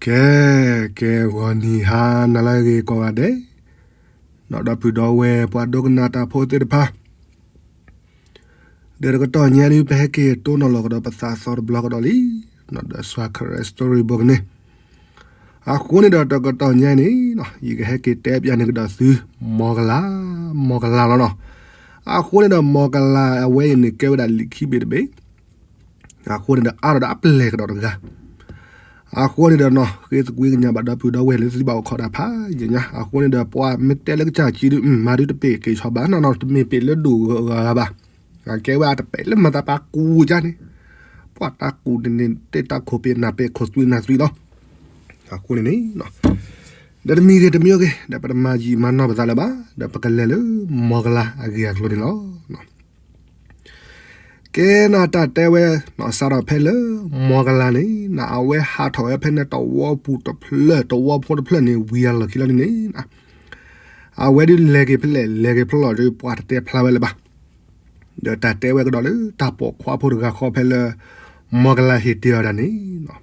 ကဲ, ကဲဂီၤနံၤဟါနၤလၢအဂ့ၤကိးဂၤဒဲး, ဒီပုၢ်ဒီဝဲၢ်ပှၤဒိကနၣ်တၢ်ဖိသ့ၣ်တဖၣ်, ဒီးတကတီၢ်ညါဒုး ပဟဲက့ၤတိၢ်နီၣ်လီၤကဒီးပသးသီတဘျီကဒီးလံ, ဒီး Swa Karen Story Book န့ၣ်, အဃိန့ၣ်ဒီးတကတီၢ်ညါန့ၣ်, ယကဟဲက့ၤတဲပျးန့ၢ်ကဒီးသု, မီၢ်ကလၤ, မီၢ်ကလၤလီၤနီၤ, အဃိန့ၣ်ဒီးမီၢ်ကလၤအဝဲအံၤန့ၣ်ကဲဝဲဒၣ်လံာ်ခံဘ့ၣ်တဘ့ၣ် အဃိန့ၣ်ဒီးအါထီၣ်ဒီးအပျဲၢ်ကဒီးတဂၤ, အဃိန့ၣ်ဒီးနီၤ ဃ့သကွံာ်ကညးဘၣ်ဒီပုၢ်ဒီဝဲၢ်လၢသုဘၣ်အိၣ်ခိးတၢ်ဖးယံာ်ညါ, အဃိန့ၣ်ဒီးပှၤမ့ၢ်တဲလၢကစၢ်စံးဒုး မၤဒုးတပ့ၢ်က့ၤဆီဘၣ်နီၤနီၤ တမ့ၢ်ပ့ၢ်လၢဒိၣ်ဂၤဘၣ်, အကဲဝဲအတပဲာ်လၢမၤသးပှၤကူးကါန့ၣ်, ပှၤတၢ်ကူးန့ၣ်န့ၣ် တဲတၢ်ခိၣ်ပ့ၤနၢ်ပ့ၢ်ခိၣ်သွံနၢ်သွံလီၤ, အဃိန့ၣ်န့ၣ် ဒီးတမံၤဂ့ၤတမံၤဂ့ၤ ဒီးပတမၤယံာ်မၤနီၢ်ပသးလၢၤဘၣ်, ဒီးပကလဲၤလၢမီၢ်ကလၤအဂ့ၢ်အကျိၤန့ၣ်လီၤ. ကဲနၤတၢ်တဲဝဲ, စးထီၣ်ဖဲလၢ မီၢ်ကလၤန့ၣ် နအဝဲဟးထီၣ်ဝဲဖဲန့ၣ်တဝီပူၤတဖျၢၣ် တဝီဖိတဖျၢၣ်န့ၣ် ဝံၤအလီၢ်ခံလီၤန့ၣ်န့ၣ်, အဝဲဒုးလဲၤက့ၤဖဲလဲၣ် လဲၤက့ၤဖဲလဲၣ်ဒီး ပှၤတတဲဖျါဝဲလၢၤဘၣ်, ဒီးတၢ်တဲဝဲကဒီးလၢတၢ်ပိာ်ခွါဖိတဂၤဃီဖဲလၢ မီၢ်ကလၤဟ့ၣ်တ့ၢ်အီၤဒၣ်န့ၣ်,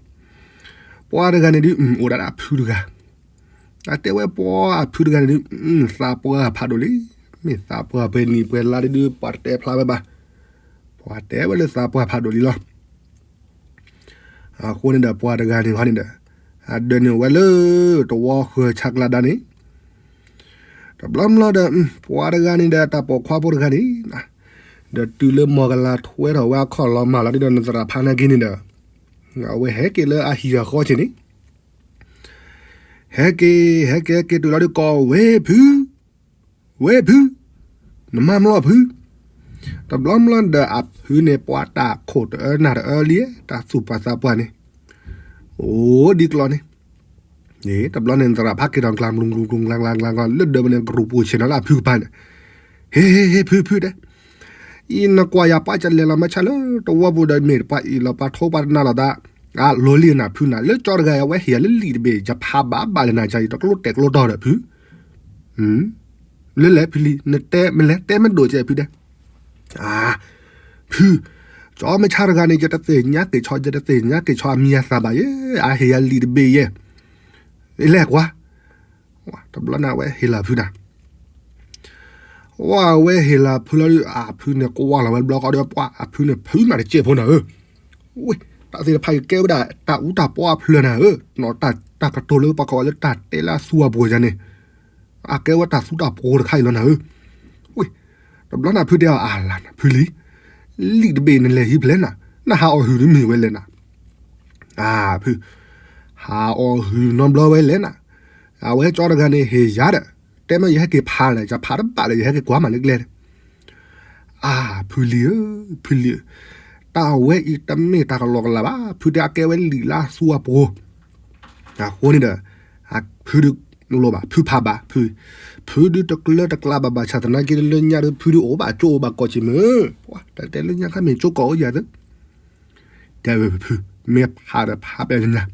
ပှၤတဂၤန့ၣ်ဒုး အိၣ်ဒၣ်ဒီးအဖုတဂၤ အတဲဝဲပှၤအဖုတဂၤန့ၣ်ဒုး သးပှၢ်ဖးဒိၣ်လံ, မ့ၢ်သးပှၢ်ပှဲၤနံၣ်ပှဲၤလါဒုး ပှၤတတဲဖျါဝဲဘၣ်, ပှၤတဲဝဲလၢသးပှၢ်ဖးဒိၣ်လံလီၤ. အဃိန့ၣ်ဒီးပှၤတဂၤန့ၣ်ဟီန့ၣ်ဒီး အဒၢးန့ၣ်ဝဲလၢ တဝီဃၢၤဆါကျါဒါန့ၣ်, တဘျီဘျီဒီး ပှၤတဂၤန့ၣ်ဒီးတၢ်ပိာ်ခွါဖိတဂၤန့ၣ်, ဒီးတုၤလၢမီၢ်ကလၤထွဲထီၣ်ဝဲအခီၣ်လီၤမၢ်လီၤဒုးဒီး နသရၣ်ဖးနာ်က့န့ၣ်ဒီး အဝဲဟဲက့ၤလၢအဟံၣ်အဃီဆ့ၣ်န့ၣ် ဟဲက့ၤ ဟဲက့ၤဟဲက့ၤတုၤလီၤဒုးကိးဝဲဖု, ဝဲဖု, နမၤမလီၤဖု, တဘျီဘျီဒီးအဖုန့ၣ် ပှၤတၢ်ခိၣ်တအၢနၢ်တအၢလံ တၢ်သူၣ်ပှၢ်သးပှၢ်န့ၣ်, အိၣ်ဒ်ကျီန့ၣ်, တဘျီန့ၣ် နသရၣ်ဖးက့ၤထီၣ်ကျါ မုၢ်ကျူၣ်ကျူၣ်ကျါကျါကျါကျါ လၢဒၢးပူၤန့ၣ် ကရူၢ်ပူၤဆ့ၣ်နီၤလၢအဖုကပၤန့ၣ်, ဟ့ ဟ့ ဟ့ ဖု ဖုတဲ အံၤနကွၢ်ယၤ ပှၤကလဲၤလီၤမၤဆါလၢတဝီပူၤဒီး မ့ၢ်ပှၤအ့ၣ်လိာ်ပှၤထိပှၤတနၢ်လိာ်သး, အလိၤလံနၤဖုနၤ လၢကၠီတဂၤအဝဲဟ့ၣ်ယၤလၢလံာ်တဘ့ၣ် ယဖးဘၣ်ဘၣ်လၢနၤ ယၤယတကျိတဲာ်ကျိတီဒီးဖု, လၢလဲၤဖုလံ နတဲမ့ၢ်လဲၤတဲမ့ၢ်ဒိၣ်ကဲဖုတဲ, ဖု, ကၠီမ့ၢ်ဆါတဂၤန့ၣ် ယတသ့ၣ်ညါက့ၤဆီ ယတသ့ၣ်ညါက့ၤဆီအမံၤအသၣ်ဘၣ်ယဲ, အဟ့ၣ်ယၤလံာ်တဘ့ၣ်ယဲ, လဲၤကွၢ်, တဘျီန့ၣ်အဝဲဟ့ၣ်လီၤဖုနၤ ဝဲအဝဲဟ့ၣ်လီၤဖုလီၤဒုး အဖုန့ၣ်ကွၢ်လီၤဝဲတဘျီဃီဒီး ပှၤအဖုန့ၣ် ဖုမးတစဲးဖိနၤဧၢ, ဝ့ၢ် တၢ်သ့ၣ်တဖၣ်အံၤကဲဝဲဒၣ်တၢ်အူတၢ်ပီအဖျၢၣ်နၤဧၢ, တၢ်ကတိၤလၢပှၤကိးဝဲလၢတၢ်တဲလၢအသူအပှိၤယၤန့ၣ်, အကဲဝဲတၢ်သူတၢ်ပှိၤတခါအံၤလီၤနၤဧၢ, ဝ့ၢ် တဘျီန့ၣ်ဖုတဲအီၤ အလၤနၤဖုလံ, လံာ်တဘ့ၣ်နလဲၤဟံးဖျဲၣ်နၤ, နဟးအီၣ်ဟုၣ်တမ့ၢ်ဝဲလဲၣ်နၤ, အဖု, ဟးအီၣ်ဟုၣ်နီတဘျီဝဲလဲၣ်နၤ, အဝဲကၠီတဂၤန့ၣ်ဟ့ၣ်ယၤဒီး, တဲမ့ၢ်ယဟဲက့ၤဖးလဲၣ် ယဖးတဘၣ်လဲၣ် ယဟဲက့ၤကွၢ်မးလၢကျဲန့ၣ်, အဖုလံဧၢ, ဖုလံဧၢ, တၢ်ဝဲအံၤတမ့ၢ်တၢ်ကလီကလးဘၣ် ဖုတဲအကဲဝဲလံာ်လၢအသူအပှိၤ, အဃိန့ၣ်ဒီး, ဖုဒုးလိၣ်ဘၣ် ဖုဖးဘၣ် ဖု, ဖုဒုးတကျၢတကျါဘၣ်ဘၣ်ဆၣ်သနာ်က့လၢညါဒီး ဖုဒုးအိၣ်ဘၣ်ကၠိအိၣ်ဘၣ်ကီၢ်ဆ့ၣ်မုၢ်, တၢ်တဲလၢညါခါမ့ၢ်ကၠိကီၢ်အိၣ်ယၤသၢ, တဲဝဲဖု, မ့ၢ်ဖးဒီးဖးပဲညါ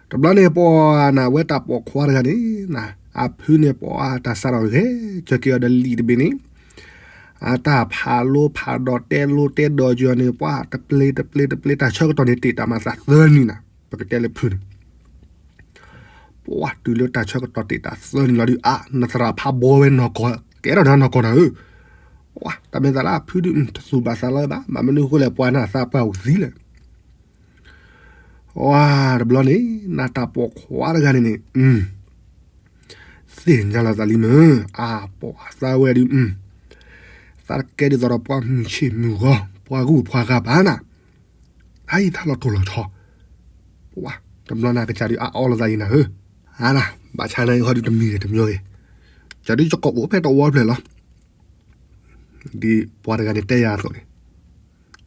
တဘျီန့ၣ်ပှၤနၤဝဲတၢ်ပိာ်ခွါတဂၤန့ၣ်, အဖုန့ၣ်ပှၤတၢ်စးထီၣ်ဂဲၤဆၢက့ၤအီၤဒီးလံာ်တဘ့ၣ်န့ၣ်, အတၢ်ဖးလိဖးဒီးတဲလိတဲဒီးက့ၤအီၤန့ၣ် ပှၤတပျ့ၤတပျ့ၤတပျ့ၤ တၢ်ဆၢကတီၢ်န့ၣ်တ့ၢ်တၢ်မၤသးသၢနံၣ်နၤ, ပကတဲလၢဖုန့ၣ် ပှၤတုၤလၢတၢ်ဆၢကတီၢ်တ့ၢ်တၢ်သၢနံၣ်လီၤဒုး အါ နသရၣ်ဖးဘီဝဲနီၢ်ကီၢ် ကဲထီၣ်နၤနီၢ်ကီၢ်နၤဧၢ, ပှၤတၢ်မဲာ်သးလၢအဖုဒုး တသူၣ်ဘၣ်သးလီၤဘၣ် ဘၣ်မနုၤအဃိလဲၣ် ပှၤနၢ်သးပှၢ်အိၣ်သံလဲၣ် ဝါတဘျီန့ၣ် နတၢ်ပိာ်ခွါတဂၤန့ၣ်န့ၣ်, သ့ၣ်ညါလီၤသးလံမုၢ်, အပိာ်အသးဝဲဒုး, သးတကဲဒ်သိးဒီးပှၤမုၢ်ဆ့ၣ်မုၢ်ဂီၤ, ပှၤဂုၢ်ပှၤဂၤဘၣ်နၤ, အအံၤသးလီၤတိၢ်လီၤဆီ, ဝါတဘျီနကစၢ်ဒုးအအီလီၤသးအံၤနၤဧၢ, အါနၤ, ဘၣ်ဆၣ်နၤအံၤဃီဒုးတမံၤဂ့ၤတမံၤဂ့ၤ, ကၢ်ဒုးယကအိၣ်ဖဲတဝီဖျၢၣ်လီၤ ဒ်ပှၤတဂၤန့ၣ်တဲယၤအသိးန့ၣ်,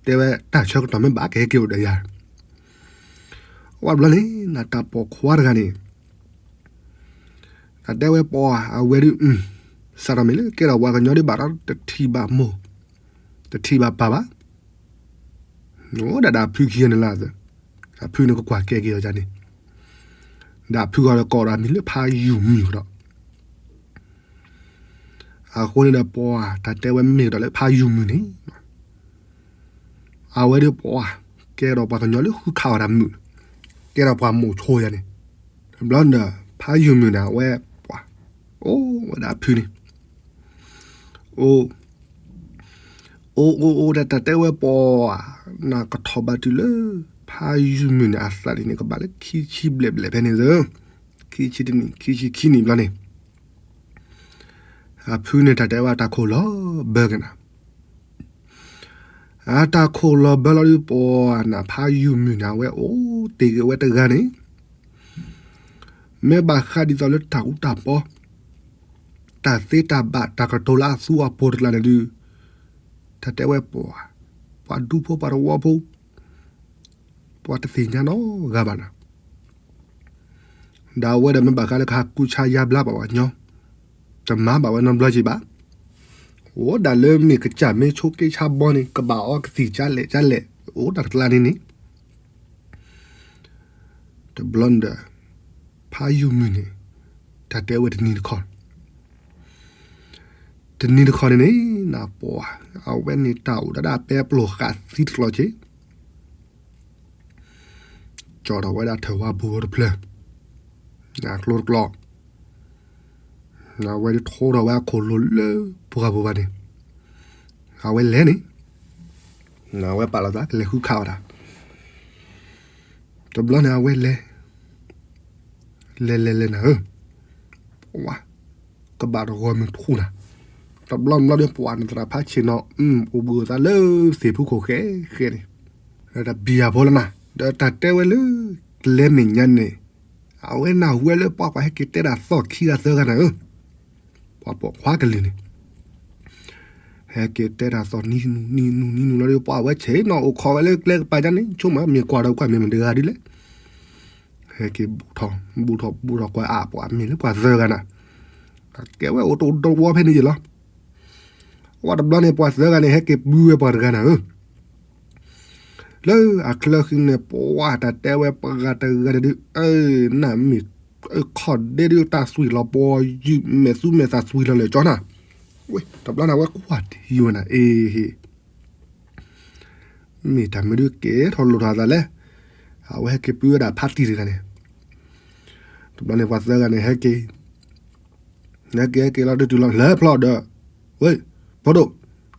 တဲဝဲတၢ်ဆၢကတီၢ်မ့ၢ်ဘၣ်ကဟဲက့ၤအိၣ်ဒီးယၤ, ဝါတဘျီန့ၣ် နတၢ်ပိာ်ခွါတဂၤန့ၣ်, အတဲဝဲပှၤအဝဲဒုး, စးထီၣ်မ့ၢ်လၢကဲထီၣ်ပှၤကညီဒုးဘၣ်ဒီးတထံၣ်ဘၣ်မိၢ်, တထံၣ်ဘၣ်ပၢ်ဘၣ်, အိၣ်ဒၣ်ဒီးအဖုခံဂၤန့ၣ်လီၤ, အဖုန့ၣ်ကကွၢ်ကဲက့ၤအီၤန့ၣ်, ဒီးအဖုဂီၤဒီးကိးဒီးမံၤလၢဖးယူၢ်မုၢ်ကဒီး အဃိန့ၣ်ဒီးပှၤတၢ်တဲဝဲမ့ၢ်ကဒီးလၢဖးယူၢ်မုၢ်န့ၣ်, အဝဲဒုးပှၤကဲဒီးပှၤကညီလၢဃုခးအီၣ်တၢ်မုာ်, က ကဲထီၣ်ပှၤမိၣ်ဆိယၤန့ၣ်, တဘျီဒီး ဖးယုၢ်မုၢ်န့ၣ် အဝဲပှၤ အိၣ်ဝဲဒၣ်အဖုန့ၣ်, အိၣ် အိၣ်အိၣ်အိၣ်ဒီး တၢ်တဲဝဲပှၤ နကထီၣ်ဘၣ်တုၤလၢ ဖးယုၢ်မုၢ်န့ၣ် အသးဒ်န့ၣ် ကဘၣ်လၢခံဆံဘျဲၣ်ဘျဲၣ်ဖဲန့ၣ်သၢ, ခံဆံတနံၣ် ခံဆံခံနံၣ်ဘျီန့ၣ် အဖုန့ၣ် တၢ်တဲဝဲအတၢ်ခိၣ်လီၤဘၢက့ၤနၤ, အတၢ်ခိၣ်လီၤဘၢလီၤဒုး ပှၤနဖးယုၢ်မုၢ်န့ၣ် အဝဲအိၣ်တ့ၢ်ဂ့ၤဝဲတဂၤန့ၣ်, မ့ၢ်ဘၣ်ဃးဒ်သိးလၢတၢ်အူတၢ်ပီ တၢ်သ့တၢ်ဘၣ် တၢ်ကတိၤလၢအသူအပူၤတကျါန့ၣ်ဒုး, တၢ်တဲဝဲပှၤ, ပှၤဒူဖိပှၤသဝီဖိ ပှၤတသ့ၣ်ညါနီတဂၤဘၣ်နၤ, ဒီးအဝဲဒီးမ့ၢ်ဘၣ်ဃးလၢကဟးကူၣ်ဆါယါဘျါပှၤပှၤညီ, တမၤဘၣ်ဝဲနီတဘျီက့ၤဘၣ်, အိၣ်ဒၣ်လၢမ့ၢ်ကစၢ်မ့ၢ်ဆိးက့ဆါဘီန့ၣ် ကဘၣ်အီကသံၣ်ကလဲၣ်ကလဲၣ် အိၣ်တၢ်တကျါန့ၣ်န့ၣ် တဘျီန့ၣ်ဒီး ဖးယုၢ်မုၢ်န့ၣ် တၢ်တဲဝဲတနံၤတခီ, တနံၤတခီန့ၣ်န့ၣ် နပှၤ အဝဲန့ၣ်တၢ်အိၣ်ဒၣ်ဒၣ်ပဲပျိာ်ဃာ်သံတကျိၤက့ၤ, ကၠီထီၣ်ဝဲဒၣ်ထၢၣ်ဝါပူၤတဖျၢၣ်, ကျိတကျိၤ, အဝဲဒၣ်ထိထီၣ်ဝဲအခိၣ်လိၤလၢပှၢ်ပူၤဘၣ်န့ၣ်, အဝဲလဲၤန့ၣ်, အဝဲပာ်လီၤသးကလဲၤဃုခးဝဲဒၣ်, တဘျီန့ၣ်အဝဲလဲၤ လဲၤလဲၤလဲၤနၤဧၢ, ပှၤ ကဘၣ်တဂီၤမုၢ်ထူၣ်နၤ, တဘျီဘျီဒီးပှၤနသရၣ်ဖးဆ့ၣ်နီၤ အိၣ်ဘှံးအိၣ်သါလၢသ့ၣ်ဖူခိၣ်ဃဲဃဲန့ၣ်, ဒီးတၢ်ဘံၣ်ယၤဖိလီၤနၤ, ဒီးတၢ်တဲဝဲလၢ ကျဲမဲာ်ညါန့ၣ်, အဝဲနၢ်ဟူဝဲလၢပှၤကွၢ်ဟဲက့ၤတဲတၢ်သီၣ်ခံဂၤသၢဂၤနၤဧၢ, ပှၤပိာ်ခွါကလုာ်န့ၣ် ဟဲက့ၤတဲတၢ်သီၣ်နံၤနူၤနံၤနူၤနံၤနူၤလီၤဒီး ပှၤဝဲဆ့ၣ်နီၤအိၣ်ခိးဝဲလၢကျဲကပၤညါန့ၣ် ဆိကမိၣ်မ့ၢ်ကွၢ်ဒီးကွၢ်မ့ၢ်မတၤတဂၤဒ်လဲၣ်, ဟဲက့ၤဘူၣ်ထီၣ် ဘူၣ်ထီၣ်ဘူၣ်ထီၣ်ကွၢ်အါ ပှၤမ့ၢ်လၢပှၤသၢဂၤနၤ, ကဲဝဲအိၣ်တအိၣ်ဒီဝီဖဲန့ၣ်ယ့ၢ်လီၤ, ဝဲတဘျီန့ၣ် ပှၤသၢဂၤန့ၣ် ဟဲက့ၤပုၢ်ဝဲပှၤတဂၤနၤဧၢ လၢအချၢဃံန့ၣ် ပှၤတၢ်တဲဝဲပှၤတဂၤန့ၣ်ဒုး နမ့ၢ်ခီၣ်ဒ့ဒုး တၢ်သွံၣ်လီၤပှီၢ်ယုၢ် မဲာ်သူမဲာ်သၣ်သွံၣ်လီၤလၢာ်ကၠီနၤ, ဝဲတဘျီန့ၣ် အဝဲကွၢ်ထံဝဲနၤ အ့ဟ့ၣ် မ့ၢ်တၢ်မနုၤဒုးကဲထီၣ်လိၣ်ထီၣ်အသးလဲၣ်, အဝဲဟဲက့ၤပုၢ်ဝဲဒၣ်ဖါတံၢ်တဂၤန့ၣ်, တဘျီန့ၣ် ပှၤသၢဂၤန့ၣ် ဟဲက့ၤ ဟဲက့ၤဟဲက့ၤလီၤဒုးတုၤလီၤ လဲၤဖျီဒီး, ဝဲ ဖိဒိၣ်,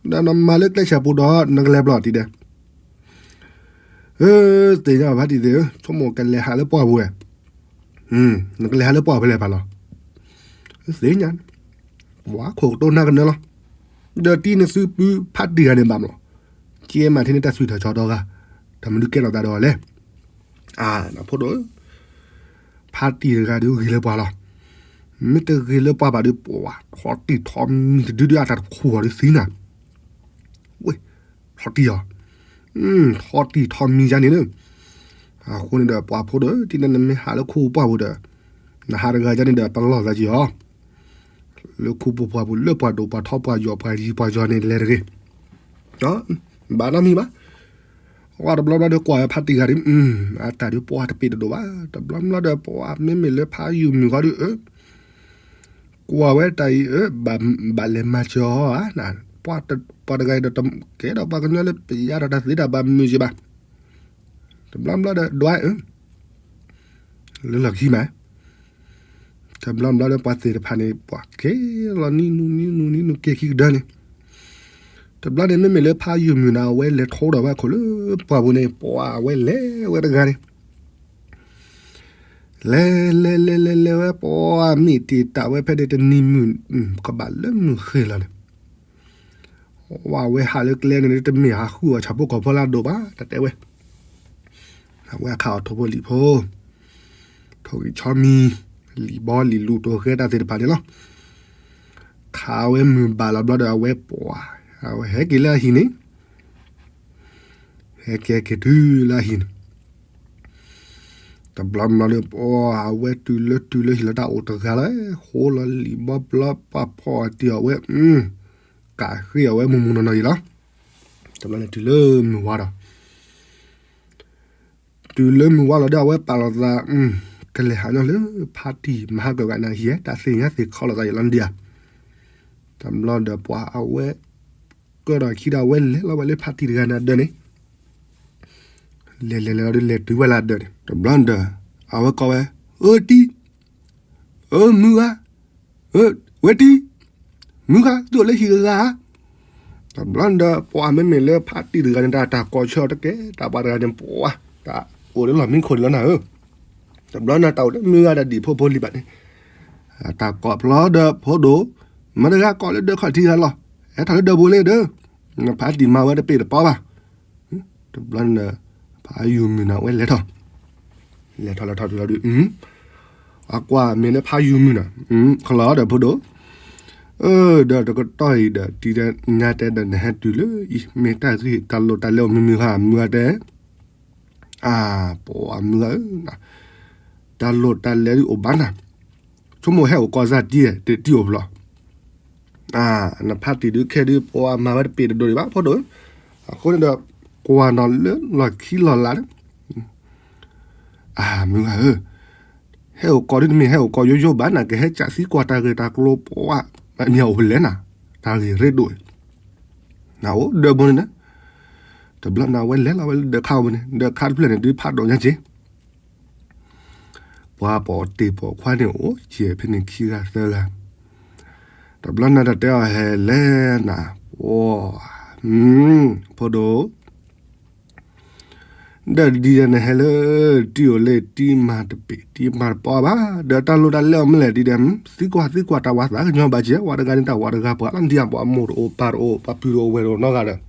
ဒီးနမၤလၢကျဲဆၢပူၤဒီး နကလဲၤဖျီတံၢ်ဒီး, သ့ၣ်ညါဖါတံၢ်သ့ၣ်ဧၢ ဆိကမိၣ်ကလဲၤဟးလၢပှၢ်ပူၤဝဲ, နကလဲၤဟးလၢပှၢ်ဖဲလဲၣ်ဖးလီၤ, သ့ၣ်ညါ, ပှၤခိၣ်ကတိၤနၢ်ကနၢလီၤ, ဒီးတံၢ်နသုပုၢ်ဖါတံၢ်ဂၤန့ၣ်ဘၣ်မး, ကဲမးထဲန့ၣ်တၢ်သွံၣ်ထီၣ်ကၠီဒီဂၤ, တၢ်မနုၤကဲထီၣ်သးဒီးလဲၣ် အဖိဒိၣ်ဧၢ, ဖါတံၢ်တဂၤဒုးဂ့ၤလၢပှၤလီၤ, မ့ၢ်တဂ့ၤလၢပှၤဘၣ်ဒုး ပှၤထီၣ်တံၢ်ထီၣ်မံၤတဒုဒုး အတၢ်တခူၣ်အီၤဒုးသံနၤ, ဝဲ ထီၣ်တံၢ်အီၤ, ထီၣ်တံၢ်ထီၣ်မံၤယါန့ၣ်လၢ, အဃိန့ၣ်ဒီး ပှၤဖိဒိၣ်ဧၢ တံၢ်နၤနမ့ၢ်ဟးလၢခိပှၢ်ပူၤဒီး, နဟးတဂၤယါန့ၣ်ဒီး ပလီၢ်သးက့ၤအီၤ လၢခိပူၤပှၢ်ပူၤ လၢပှၤဒိၣ်ပှၤထီပှၤယိာ်ပှၤယံၤပှၤယီၤန့ၣ် လဲၤတဂ့ၤ, ဘၣ်နီတမံၤဘၣ်, ဝဲတဘျီဘျီဒီးကွၢ်ဝဲဖါတံၢ်ဂၤဒုး, အတၢ်ဒုးပှၤတပ့ၤတဒိၣ်ဘၣ်, တဘျီဘျီဒီးပှၤမ့မ့ၢ်လၢဖးယုၢ်မုၢ်ဃီဒုး, ကွၢ်ဝဲတၢ်အံၤဧၢ, ဘၣ်လဲၤမၤစၢၤအီၤဧါ, ပှၤတဂၤအံၤဒီး ကဲဒီးပှၤကညီလၢပယါဒီးတၢ်သ့တၢ်ဘၣ်မုာ်က့ၤဘၣ်, တဘျီဘျီဒီးဒွးအၢ လၢလီၢ်ခံမး, တဘျီဘျီဒီးပှၤသ့ၣ်တဖၣ်န့ၣ် ပှၤကဲလီၤနံနူနံနူနံနူကဲခံကဒၢန့ၣ်, တဘျီန့ၣ် မ့မ့ၢ်လၢဖးယုၢ်မုၢ်န့ၣ် အဝဲလဲၤထီဒီးဝဲအခိၣ်လၢပှၢ်ပူၤန့ၣ် ပှၤအဝဲလဲၤဝဲတဂၤန့ၣ်, လဲၤလဲၤလဲၤလဲၤလဲၤဝဲ ပှၤမ့ၢ်တ့ၢ်တၢ်ဝဲဖဲန့ၣ်တနံၤမုၢ် ကဘၣ်လၢမုၢ်ဃ့ၢ်လီၤန့ၣ် ဝဲအဝဲဟးလၢကျဲန့ၣ် တမ့ၢ်ဟးဃုအီၣ်ဆၣ်ဖိကီၢ်ဖိလၢအဒိၣ်ဘၣ် တၢ်တဲဝဲ, အဝဲအခးအီၣ်ထိၣ်ဖိလံၣ်ဖိ, ထိၣ်ဂံၢ်ဆီမံၤ, လံာ်ဘီလံာ်လူၤတိၤဃဲတၢ်သ့ၣ်တဖၣ်န့ၣ်လီၤ. ခးဝဲမုၢ်ဘၣ်လီၤဘျီဒီး အဝဲပှၤ, အဝဲဟဲက့ၤလၢအဟံၣ်န့ၣ်, ဟဲက့ၤဟဲက့ၤတုၤလၢအဟံၣ်န့ၣ် တဘျီဘျီဒီး ပှၤအဝဲတုၤလၢတုၤလၢဟံၣ်လီၤတၢ်အိၣ်တဂၤလီၤ, ဃိလီၤလံာ်ဘီဘျီ ပှၤဖီအီၣ်တ့ၢ်အီၣ်ဝဲ, ကးဃ့အီၣ်ဝဲမုၢ်မုၢ်နီၢ်နီၢ်အံၤလီၤ. တဘျီန့ၣ်တုၤလၢမုၢ်ဝါဒီး, တုၤလၢမုၢ်ဝါလီၤဒီး အဝဲပာ်လီၤသး, ကလဲၤဟးညီလၢဖါတံၢ်မဟါကဂၤန့ၣ်ဟံၣ်, တၢ်သ့ၣ်ညါသ့ၣ်ခီလိာ်သးယံာ်လီၤဒံးဧါ. တဘျီဒီးပှၤအဝဲ ကၢဒီးခံဒီး အဝဲလဲၤလီၤဝဲလၢဖါတံၢ်တဂၤန့ၣ်အဒၢးန့ၣ်, လဲၤလဲၤလဲၤလီၤဒုး လဲၤတုၤဝဲလၢအဒၢးန့ၣ် တဘျီန့ၣ်ဒီး အဝဲကိးဝဲ, အၢတံၢ်, အၢမုၢ်ဂၤ, ဝဲတံၢ်, မုၢ်ဂၤဒိၣ်လၢဟံၣ်ဂၤဧါ. တဘျီန့ၣ်ဒီး ပှၤမ့မ့ၢ်လၢဖါတံၢ်တဂၤန့ၣ် တၢ်တၢ်ကိးဆၢအီၤတကဲ တၢ်ပှၤတဂၤန့ၣ် ပှၤ တၢ်အိၣ်လၢလီၢ်မံခိၣ်န့ၣ်လီၤနၤဧၢ. တဘျီန့ၣ်တၢ်အိၣ်လၢမုၢ်ဂၤဒီးဒံၣ်ဖိဖိလံၤဘၣ်န့ၣ် တၢ်ကိးဖျီဒီးဖိဒိၣ်, မတၤတဂၤကိးလၢဒၢးခီၣ်ထံးဂၤလီၤ, ဟဲထီၣ်လၢဒၢးပူၤလံဒီး, ဖါတံၢ်မၤဝဲတပ့ၢ်တပီဘၣ်. တဘျီန့ၣ်ဒီး ဖါယူၤမုၢ်န့ၣ် အဝဲလဲၤထီၣ်, လဲၤထီၣ်လဲၤထီၣ်တုၤလီၤဒုး အကွၢ်မ့ၢ်လၢဖါယူၤမုၢ်န့ၣ်, ခီလီၤဒီးဖိဒိၣ်, ဒီးတကတီၢ်အံၤဒီး တံၤတဲ ညါတဲဒီး နဟဲတုၤလၢအံၤ မ့ၢ်တၢ်ဂ့ၢ်တၢ်လိၣ်တၢ်လဲအိၣ်မုာ်မုာ်ဧါ, မုၢ်ဂၤတဲ, အၢ ပှၤမုၢ်ဂၤဧၢ, တၢ်လိၣ်တၢ်လဲဒုးအိၣ်ဘၣ်နၤ, ဆိကမိၣ်ဟဲအိၣ်ကီၢ်စၢ်တံၢ် တံၢ်အိၣ်ဖျီၣ် နဖါတံၢ်ဒုးခဲဒုး ပှၤမၤဝဲတပ့ၢ်တဒိၣ်ဒံးဘၣ် ဖိဒိၣ်ဧၢ. အဃိန့ၣ်ဒီး ကွၢ်နီၤလၢလီၢ်ခံလီၢ်လးလၢ, အၢ မုၢ်ဂၤဧၢ, ဟဲအိၣ်ကီၢ်ဒုးတမ့ၢ်ဟဲအိၣ်ကီၢ်ယိယိဘၣ်နၤ, ကဟဲကးသံကွၢ်တၢ်ဂ့ၢ်တၢ်ကျိၤပှၤ မ့ၢ်အိၣ်ဖဲလဲၣ်နၤ, တၢ်ဂ့ၢ်ရ့ဒိၣ်, နအိၣ်ဒၢးဘိန့ၣ်, တဘျီန့ၣ် အဝဲလဲၤလီၤဝဲလၢဒၢးခါအပူၤန့ၣ် ဒၢးခါတဖျၢၣ်န့ၣ် ဒုးဖးဒိၣ်ညါက့ၤ ပှၤပိာ်တ့ၢ်ပိာ်ခွါန့ၣ် အိၣ်ကဲဖဲန့ၣ်ခံဂၤသၢဂၤ, တဘျီန့ၣ်တၢ်တဲအီၤဟဲလဲၣ်နၤ, အိ ဖိဒိၣ်, ဒီးဒ်ဒီးနဟဲလၢ တံၢ်အိၣ်လၢတံၢ်မၤတပ့ၢ် တံၢ်မၤတပီဘၣ်, ဒီးတၢ်လိၣ်တၢ်လဲအိၣ်မ့ၢ်လဲၣ်ဒ်ဒီး သံကွၢ်သံကွၢ်တၢ်ဝၤသးကညီၤဘၣ်ကဲ ပှၤတဂၤန့ၣ်တၢ်ဝၤတဂၤ ပှၤလၢဒ်အပှၤမိၢ်တအိၣ်ပၢ်တအိၣ် ပှၤပုၢ်တအိၣ်ဝဲၢ်တအိၣ်နီတဂၤဒီး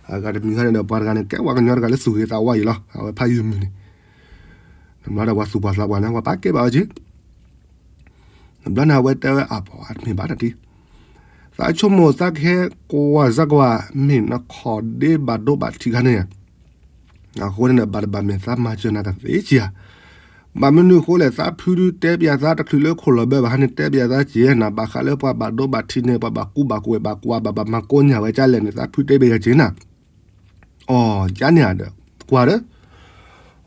အဂၤတမံၤခါန့ၣ်ဒီး ပှၤတဂၤန့ၣ် ကဲပှၤကညီတဂၤလၢသူၣ်ဂ့ၤသးဝါအံၤလီၤ. အဝဲဖးယုၢ်မုၢ်န့ၣ် နဘျီဒီးပှၤသူၣ်ပှၤသးပှၤန့ၣ် ပှၤပာ်ကဲဘၣ်ဝဲက့ၤ, နဘျီန့ၣ် အဝဲတဲဝဲအပှၤတမ့ၢ်ဘၣ်တၢ်တံၢ်, သးဆိကမိၣ်သးကဟဲကွၢ်စၢ်ကွၢ် မ့ၢ်နခီၣ်ဒ့ဘၣ်ဒိဘၣ်ထံးခါန့ၣ်, အဃိန့ၣ်ဒီး ဘၣ်တဘၣ်မ့ၢ်သးမၤစၢၤနၤကသ့က့ၤဧါ, ဘၣ်မနုၤအဃိလဲၣ် သးဖုဒုးတဲပယၤသးတချုးလၢခိၣ်လီၤဘၢဘၣ်ဟါန့ၣ် တဲပယၤသးက့ၤနၤ ဘၣ်ဃးလၢပှၤဘၣ်ဒိဘၣ်ထံးန့ၣ် ပှၤဘၣ်ကူဘၣ်ကဝဲၤဘၣ်ကွၢ်ဘၣ်ဘၣ်မၤကိးညၣ်ဝဲကလဲၣ်န့ၣ် သးဖုတဲပယၤက့ၤနၤ အီၤ ကန့ၣ်ဧါဒီး ကွၢ်ဒီး,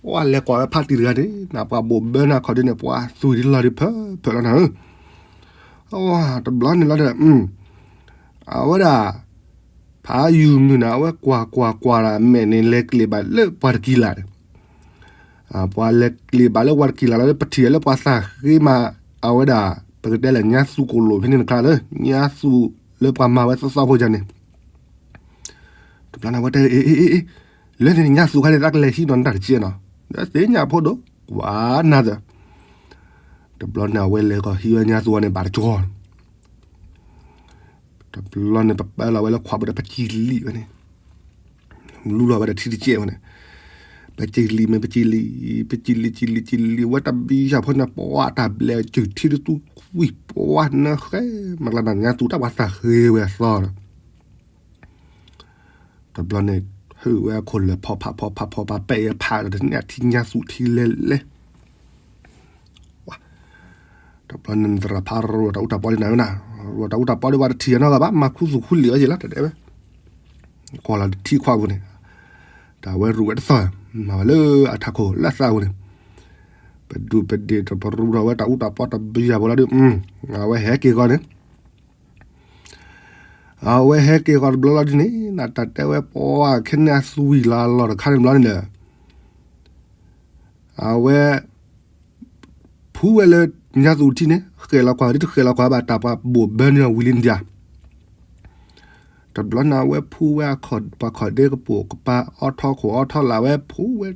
အဝဲလဲၤကွၢ်ဝဲဖါတံၢ်တဂၤန့ၣ် နပှၤဘိးဘၢနၤခီၣ်ဒ့န့ၣ် ပှၤသူၣ်ဒံးလီၤဒံးဖၢဖၢလီၤနၤဧၢ, အဝဲတဘျီန့ၣ်လီၤဒီး အဝဲဒၣ် ဖးယုၢ်မုၢ်န့ၣ် အဝဲကွၢ်ကွၢ်ကွၢ်ဒီး အမဲာ်န့ၣ်လဲၤကျ့းဘၣ်လၢပှၤတကံလးန့ၣ်, ပှၤလဲၤကျ့းဘၣ်လၢပှၤတကံလးလီၤ ပထံၣ်လၢပှၤသးဃ့မး အဝဲဒၣ် ပကတဲလဲၣ် ညါသူၣ်ကိၣ်လိၣ်ဖဲန့ၣ်တခါလၢ ညါသူၣ်လၢပှၤမၤဝဲသီသီဖိယၤန့ၣ် တဘျီန့ၣ် အဝဲတဲ အ့ အ့ အ့ လၢန့ၣ်ညါသူၣ်ခါန့ၣ် သးကလဲၤဟံးနီၤနတၢ်တကဲနီၤ, ဒီးသ့ၣ်ညါဖိဒိၣ် ကွၢ်နၤသၢ, တဘျီန့ၣ် အဝဲလဲၤကီၢ်ဟံးဝဲညါသူၣ်ဝဲန့ၣ် ဘၣ်တကီ တဘျီန့ၣ် ပပာ်လီၤဝဲလၢခွးပူၤဒီး ပစံလံဝဲန့ၣ်, လူလီၤဝဲဒီးထံတကဲဝဲန့ၣ်, ပစံလံမ့ၢ်ပစံလံ, ပစံလံ စံလံ စံလံ ဝဲတဘျီယၤဖိန့ၣ် ပှၤတၢ်ဘျဲးစူၢ်ထံတသူကွံာ် ပှၤနဃဲ မၤကျါနၤ ညါသူၣ်တၢ်ပှၤသးဃ့ဝဲအသီဒီး တဘျီန့ၣ် ဟ့ၣ်ဝဲအခိၣ်လၢာ်ဖီဖးဖီဖးဖီဖး ပဲာ်အဖးဒီး တန့ၢ်အထံညါသူၣ်ထံလဲၤလဲၤ တဘျီန့ၣ် သရၣ်ဖးရိၤတၢ်အူတၢ်ပီဒ်နၤဝဲနၤ, ရိၤတၢ်အူတၢ်ပီဒီး ပှၤတထံၣ်အနီတဂၤဘၣ် မၤခူသူၣ်ခူလံာ်ဝဲက့ၤလီၤ တဲဝဲ, ကွၢ်လီၤတထံခွးပူၤန့ၣ်, တၢ်ဝဲရူးဝဲတသီၣ် မၤဝဲလၢအထးခိၣ်လၢအသးပူၤန့ၣ်, ပဒူပဒ့ၣ်တပရူထီၣ်ဝဲတၢ်အူတၢ်ပီတဘျီယၤဖိလီၤဒုး, အဝဲဟဲက့ၤဂီၤန့ၣ် အဝဲဟဲက့ၤဂီၤတဘျီလီၤဒ်န့ၣ် နတၢ်တဲဝဲပှၤခဲန့ၣ်အသွံၣ်လီၤလီၤတခါန့ၣ်ဘျီန့ၣ်ဒီး အဝဲ ဖူဝဲလၢညါသူၣ်ထံန့ၣ် ဃဲၤလီၤကွၢ်ဒ်တဃဲၤလီၤကွၢ်ဘၣ်တၢ်ပှၤဘိးဘၢန့ၢ်အဝံၤလံန့ၣ်ဒၣ် တဘျီန့ၣ် အဝဲဖူဝဲပှၤခီၣ်ဒ့ကပိာ်ကပၤ အီထီခိၣ်အီထီလာ်ဝဲဖူဝဲ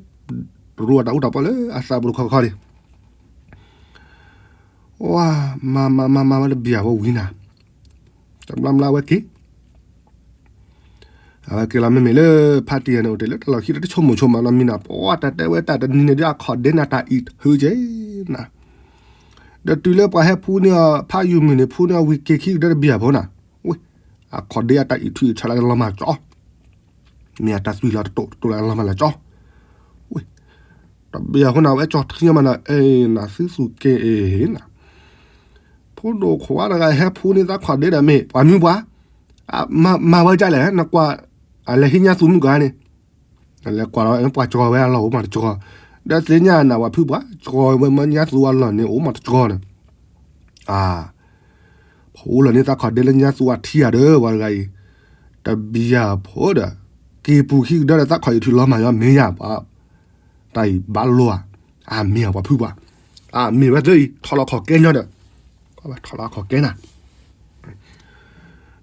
ရူးအတၢ်အူတၢ်ပီလၢအသးပူၤတခီခီန့ၣ် ဝဲ မၤမၤမၤမၤဝဲတဘျီဖိဝံၤနၤ တဘျီဘျီဝဲက့ၤ အဝဲက့ၤလီၤမ့မ့ၢ်လၢဖါတံၢ်န့ၣ် အိၣ်တ့ၢ်လၢတၢ်လီၢ်ခံဒီး တဆိကမိၣ်ဆိကမးနီတမံၤနၤ ပှၤတၢ်တဲဝဲတၢ်တနံၤန့ၣ်ဒ်အခီၣ်ဒ့နၤတၢ်အံးထုက့ၤနၤ ဒီးတုၤလၢပှၤဟဲဖူန့ၢ်အီၤ ဖးယုၢ်မုၢ်န့ၣ် ဖူန့ၢ်အီၤဝံၤက့ၤခံကတၢၢ်တဘျီဖိနၤ ဝဲ အခီၣ်ဒ့အတၢ်အံးထုအံးဆါလၢလီၤမၢ်ကၠီ မ့ၢ်အတၢ်သွံၣ်လီၤတတိာ်တတိာ်လၢလီၤမၢ်လၢကၠီ ဝဲ တဘျီဖိနၤ အဝဲကၠီထံမးနၤ အဲ နသုသူက့ၤအ့ၤနၤ ဖိဒိၣ်ခွါတဂၤဟဲဖူန့ၢ်သးခီၣ်ဒ့ဒီးမ့ၢ် ပှၤမုၢ်ပှၤ မၤဝဲဒ်လဲၣ် နကွၢ် အလဲၤဟံးညါသူၣ်မုၢ်ကါန့ၣ် လဲၤကွၢ်လီၤ ပှၤကၠီဝဲအလီၢ်အိၣ်မးတကၠီ ဒီးသ့ၣ်ညါနၤပှၤဖုပှၤ ကၠီဝဲမ့ၢ်ညါသူၣ်အလီၢ်န့ၣ် အိၣ်မးတကၠီန့ၣ် အ ဖီလီၤန့ၢ်သးခီၣ်ဒ့လၢညါသူၣ်အထံဧါဒီး ပှၤတဂၤအံၤ တဘျီဖိဒီး က့ၤပူၤခံကဒီးဒီး သးခီၣ်အံၤထုးလီၤမၤယီၤ မ့ၢ်ယၤပှၤ တၢ်အံၤဘၣ်လိာ်ဧါ, အမ့ၢ်ဧါပှၤဖုပှၢ်, အမ့ၢ်ဝဲသ့ၣ်အံၤ ထီၣ်လီၤခီၣ်ကဲညီဒီး, ထီၣ်လီၤခီၣ်ကဲနၤ,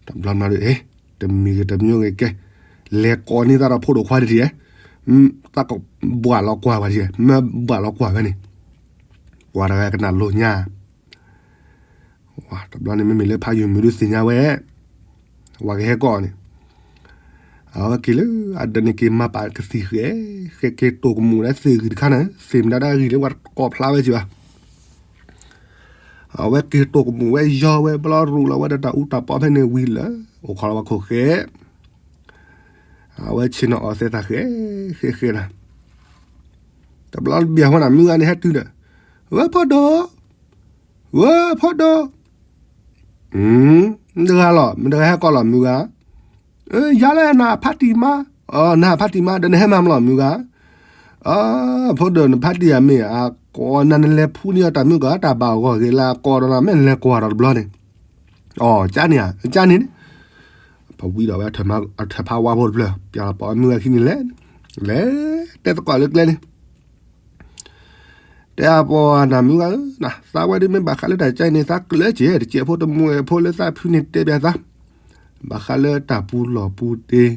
တဘျီမၤဒီး တမံၤဂ့ၤတမံၤဂ့ၤကဲ, လဲၤကိးန့ၢ်သးဒီးဖိဒိၣ်ခွါဒ်ယဲ, သးကဘှၣ်လီၤကွၢ်ဝဲဒ်ယဲ, မ့ၢ်ဘှၣ်လီၤကွၢ်ဝဲန့ၣ်, ပှၤတဂၤကနၣ်လိာ်ညါ တဘျီန့ၣ် မ့မ့ၢ်လၢဖးယုၢ်မုၢ်ဒုးသ့ၣ်ညါဝဲ, ဝဲကဟဲကီၢ်န့ၣ်, အဝဲက့ၤလၢအဒၢးန့ၣ် က့ၤမၤပာ်ကသံၣ်ဃဲ, ဃဲက့ၤတိၢ်ကမူၣ်လၢသ့ၣ်ဂံၢ်တခါန့ၣ်, သ့ၣ်မတၤဒၣ်ဂံၢ်လၢပှၤတကိးဖျါဝဲက့ၤဘၣ်, အဝဲက့ၤတိၢ်ကမူၣ်ဝဲယီၤဝဲ ဘျီရူးလီၤဝဲဒီးတၢ်အူတၢ်ပီဖဲန့ၣ်ဝံၤလၢ အိၣ်ခိးလီၤဝဲခိၣ်ဃဲ အဝဲဆ့ၣ်နီၤအီၣ်သဲးသးဃဲ, ဃဲဃဲနၤ, တဘျီဘၣ်ဟဲဃီနၤမုၢ်ဂၤန့ၣ်ဟဲတုၤဒီး, ဝဲဖီဒိၣ်, ဝဲဖီဒိၣ်, မတဂၤလီၤ မတဂၤဟဲကီးလီၤမုၢ်ဂၤ, ယၤလၢနဖါတံၢ်မါ, နဖါတံၢ်မါ ဒီးနဟဲမၤမလီၤမုၢ်ဂၤ, ဖီဒိၣ်နဖါတံၢ်အမ့ၢ်အကိးနၤ နလဲၤဖှူန့ၢ်အီၤတၢ်မုၢ်ဂၤ တၢ်ဘၣ်ဂီၢ်ဂ့ၤလၢအကိးဒီးနၤ မ့ၢ်နလဲၤကွၢ်ဒီးတဘျီန့ၣ် အကန့ၣ်ဧါ, ကန့ၣ်န့ၣ်, ပဝံဒီးဝဲအထၢၣ်ဖးဝါဖိတဖျၢၣ် ပျၢ်လီၤပီၣ်မုၢ်ဂၤခံန့ၣ်လဲၣ်, လဲၤတဲသကိးလၢကျဲန့ၣ်, တဲအပီၢ်နၤမုၢ်ဂၤဧၢ, သးဝဲဒၣ်မ့ၢ်ဘၣ်ဃးလၢတၢ်ကဲအံၤန့ၣ် သးကျၢၤက့ၤ တစဲးဖိတမူအဲၣ်ဖိလၢသးဖုန့ၣ်တဲဘၣ်သး, ဘၣ်ဃးလၢတၢ်ပူၤလီၢ်ပူၤတ့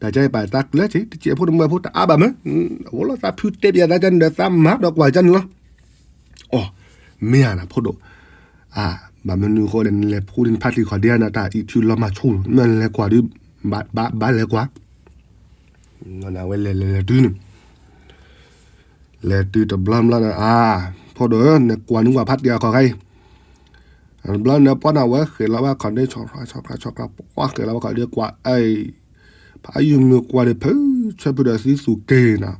တၢ်ကဲအံၤဘၣ်သးကျၢၤက့ၤ တစဲးဖိတမူအဲၣ်ဖိတအါဘၣ်မ့ၢ်, အဝဲလီၤသးဖုတဲဘၣ်သးကန့ၣ်ဒီး သးမၤဒီးကွၢ်ကန့ၣ်လီၤ. အိ, မ့ၢ်ဧါနၤဖိဒိၣ်, ဘၣ်မနုၤဃိဒီး နလဲၤဖှူန့ၢ်နဖါတံၢ်ခီၣ်ဒ့ဧါန့ၣ် တၢ်အံးထုးလီၤမၤဆိ, မ့ၢ်နလဲၤကွၢ်ဒီး, ဘၣ်လဲၤကွၢ်, အဝဲလဲၤလဲၤလဲၤတုၤန့ၣ် လဲၤတုၤတဘျီဘျီန့ၣ် အါ, ဖိဒိၣ်ဧၢ, နကွၢ်နကွၢ်ဖါတံၢ်အခီၣ်ခါအံၤ, တဘျီန့ၣ်ပှၤန့ၣ် အဝဲဃဲၤလီၤဝဲခီၣ်ဒ့ ဆီၣ်ဆီၣ်ဆီၣ်ဆီၣ် ပှၤဃဲၤလီၤဝဲခီၣ်ဒ့ကွၢ်အံၤ, ဖးယုၢ်မုၢ်ကွၢ်ဒီး ဖုဆၢဖုဒီးသံသူၣ်က့ၤနၤ,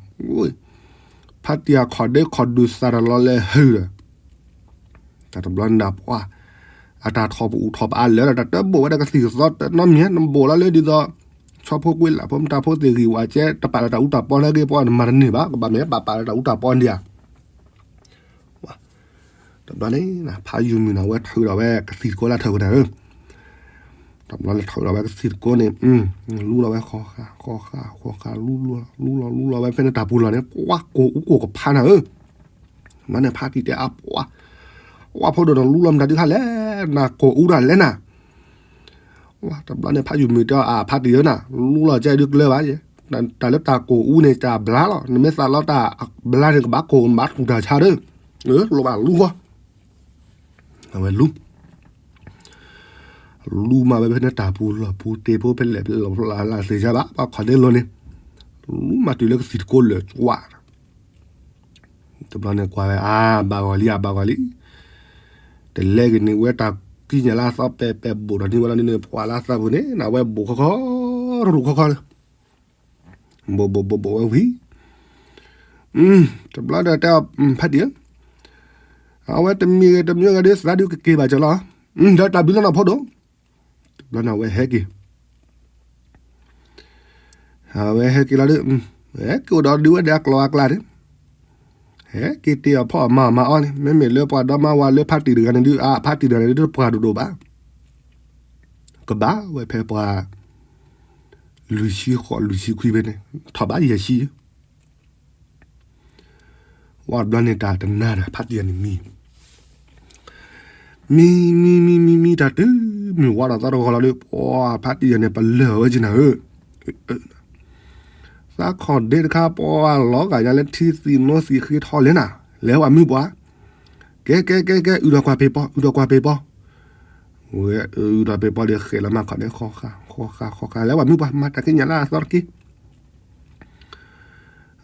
ဖါတံၢ်အခီၣ်ဒ့ခီၣ်ဒုးသးတလီၤလဲၤဟုၣ်ဒီး တၢ်တဘျီန့ၣ်ဒၣ်ပှၤ, အတၢ်ထီၣ်ပအူထီၣ်ပအါလၢာ်ဒီး တၢ်တဘိၣ်ဝဲဒၣ်ကသံၣ်ကသီတနီတမံၤ နဘိၣ်လီၤလၢဒ်သိး ဆီဖိကွ့လးဖိမတၤဖိသ့ၣ်ဂံၢ်ဝဲကဲ တပာ်လၢတၢ်အူတၢ်ပီန့ၣ်က့ၤ ပှၤနမၤတန့ၢ်ဘၣ် ကဘၣ်မ့ၢ်ပာ်ပာ်လၢတၢ်အူတၢ်ပီန့ၣ်ဧါ, တဘျီန့ၣ် ဖးယုၢ်မုၢ်န့ၣ် အဝဲထုးဒီးဝဲကသံၣ်တကိးလၢထၢၣ်ကတၢၢ်ဧၢ, တဘျီန့ၣ်ထုးဒီးဝဲကသံၣ်တကိးန့ၣ် လူလီၤဝဲဃီဃာ်ဃီဃာ်ဃီဃာ် လူလီၤလူလီၤလူလီၤဝဲဖဲန့ၣ်တၢ်ပူၤလီၢ်န့ၣ် ပှၤကိၢ်အူကိၢ်ကဖးနၤဧၢ, မ့ၢ်န့ၣ်ဖါတံၢ်တဲအပှၤ, ပှၤဖိဒိၣ်န့ၣ်လူလီၤမတၤဒုးခါလဲၣ်, နကိၢ်အူတၢ်လဲၣ်နၤ တဘျီန့ၣ် ဖးယုၢ်မုၢ်တဲအီၤ အဖါတံၢ်ဧၢနၤ, လူလီၤကဲဒုးကျၢၤဘၣ်ယဲ, တၢ်လၢတၢ်ကိၢ်အူန့ၣ် တၢ်ဘျါလီၤ, နမ့ၢ်သးလီတၢ်ဘျါန့ၣ် ကဘၣ်ကိၢ် နဘၣ်တူၢ်တၢ်ဆါဒီး, လိၣ်ဘၣ်လူဃီ, အဝဲလူ, လူမးဝဲဖဲန့ၣ်တၢ်ပူၤလီၢ်ပူၤတ့ဖိဖဲလဲၣ်ဖဲလဲၣ်လီၤလၢသ့ၣ်ညါဘၣ် ပှၤခီၣ်ဒ့လီၤန့ၣ်, လူမးတုၤလၢကသံၣ်တကိးလၢာ်ကွၢ် တဘျီန့ၣ်ကွၢ်ဝဲ အါ ဘၣ်ဂီၤလံ အဘၣ်ဂီၤလံ, တလဲက့ၤန့ၣ် ဝဲတၢ်ကံၣ်ညါလၢအသီပဲာ်ပဲာ်ဘိၣ်ဒီးန့ၢ်ဝဲလီၤန့ၣ် ပှၤလၢအသးပူၤန့ၣ် နဝဲဘိၣ်ခီခီ, ရူၢ်ခီခီလၢ, ဘိၣ်ဘိၣ်ဘိၣ်ဘိၣ်ဝဲဝံၤ, တဘျီဒီးတဲအီၤ ဖါတံၢ်ဧၢ, အဝဲတမံၤဂ့ၤတမံၤဂ့ၤဒုးသးဒုးကက့ၤဘၣ်ကၢလီၤ, ဒီးတၢ်ဘျုးလီၤနီၢ်ဖိဒိၣ်, တဘျီန့ၣ်အဝဲဟဲက့ၤ အဝဲဟဲက့ၤလီၤဒီး, ဟဲက့ၤအိၣ်ဒီးဒုးဝဲဒီးအကျိၤအကျဲန့ၣ်, ဟဲက့ၤတ့ၢ်အီၣ်ဖီၣ်အီၣ်မၤအီၣ်မၤအီၣ်န့ၣ် မ့မ့ၢ်လၢပှၤဒီမါဝၤလၢဖါတံၢ်တဂၤန့ၣ်ဒုး အဖါတံၢ်တဂၤန့ၣ်ဒုး တပှၢ်ဒိၣ်ဒိၣ်ဘၣ်, ကဘၣ်ဝဲဖဲပှၤ လွံၢ်ဆံဃိးလွံၢ်ဆံခွံဖဲန့ၣ် ထီၣ်ဘးယဲၢ်ဆံ ဝဲတဘျီန့ၣ်တၢ်တနၤဒီး ဖါတံၢ်ယၤန့ၣ်မံ, မံ မံ မံ မံ မံ တၢ်တုၤမုၢ်ဝါထီၣ်သီတဂီၤလီၤဒီး ပှၤဖါတံၢ်ယၤန့ၣ် ပလၢၢ်ဝဲက့ၤနၤဧၢ, သးခီၣ်ဒ့တခါ ပှၤလီၤဂာ်ညါလၢထံသံးနိသံးဃ့ထီလဲၣ်နၤ, လဲၤဝဲမုၢ်ပှၤ, ကဲ ကဲ ကဲ ကဲ အုၣ်ဒီးကွၢ်ပ့ၤပီၤ အုၣ်ဒီးကွၢ်ပ့ၤပီၤ, ဝဲအုၣ်ဒီးပ့ၤပီၤဒီး ဃဲးလီၤမၤခီၣ်ဒ့ ဃီဃာ် ဃီဃာ် ဃီဃာ် လဲၤဝဲမုၢ်ပှၤ မၤတၢ်ကံၣ်ညါလၢအသီတက့ၢ်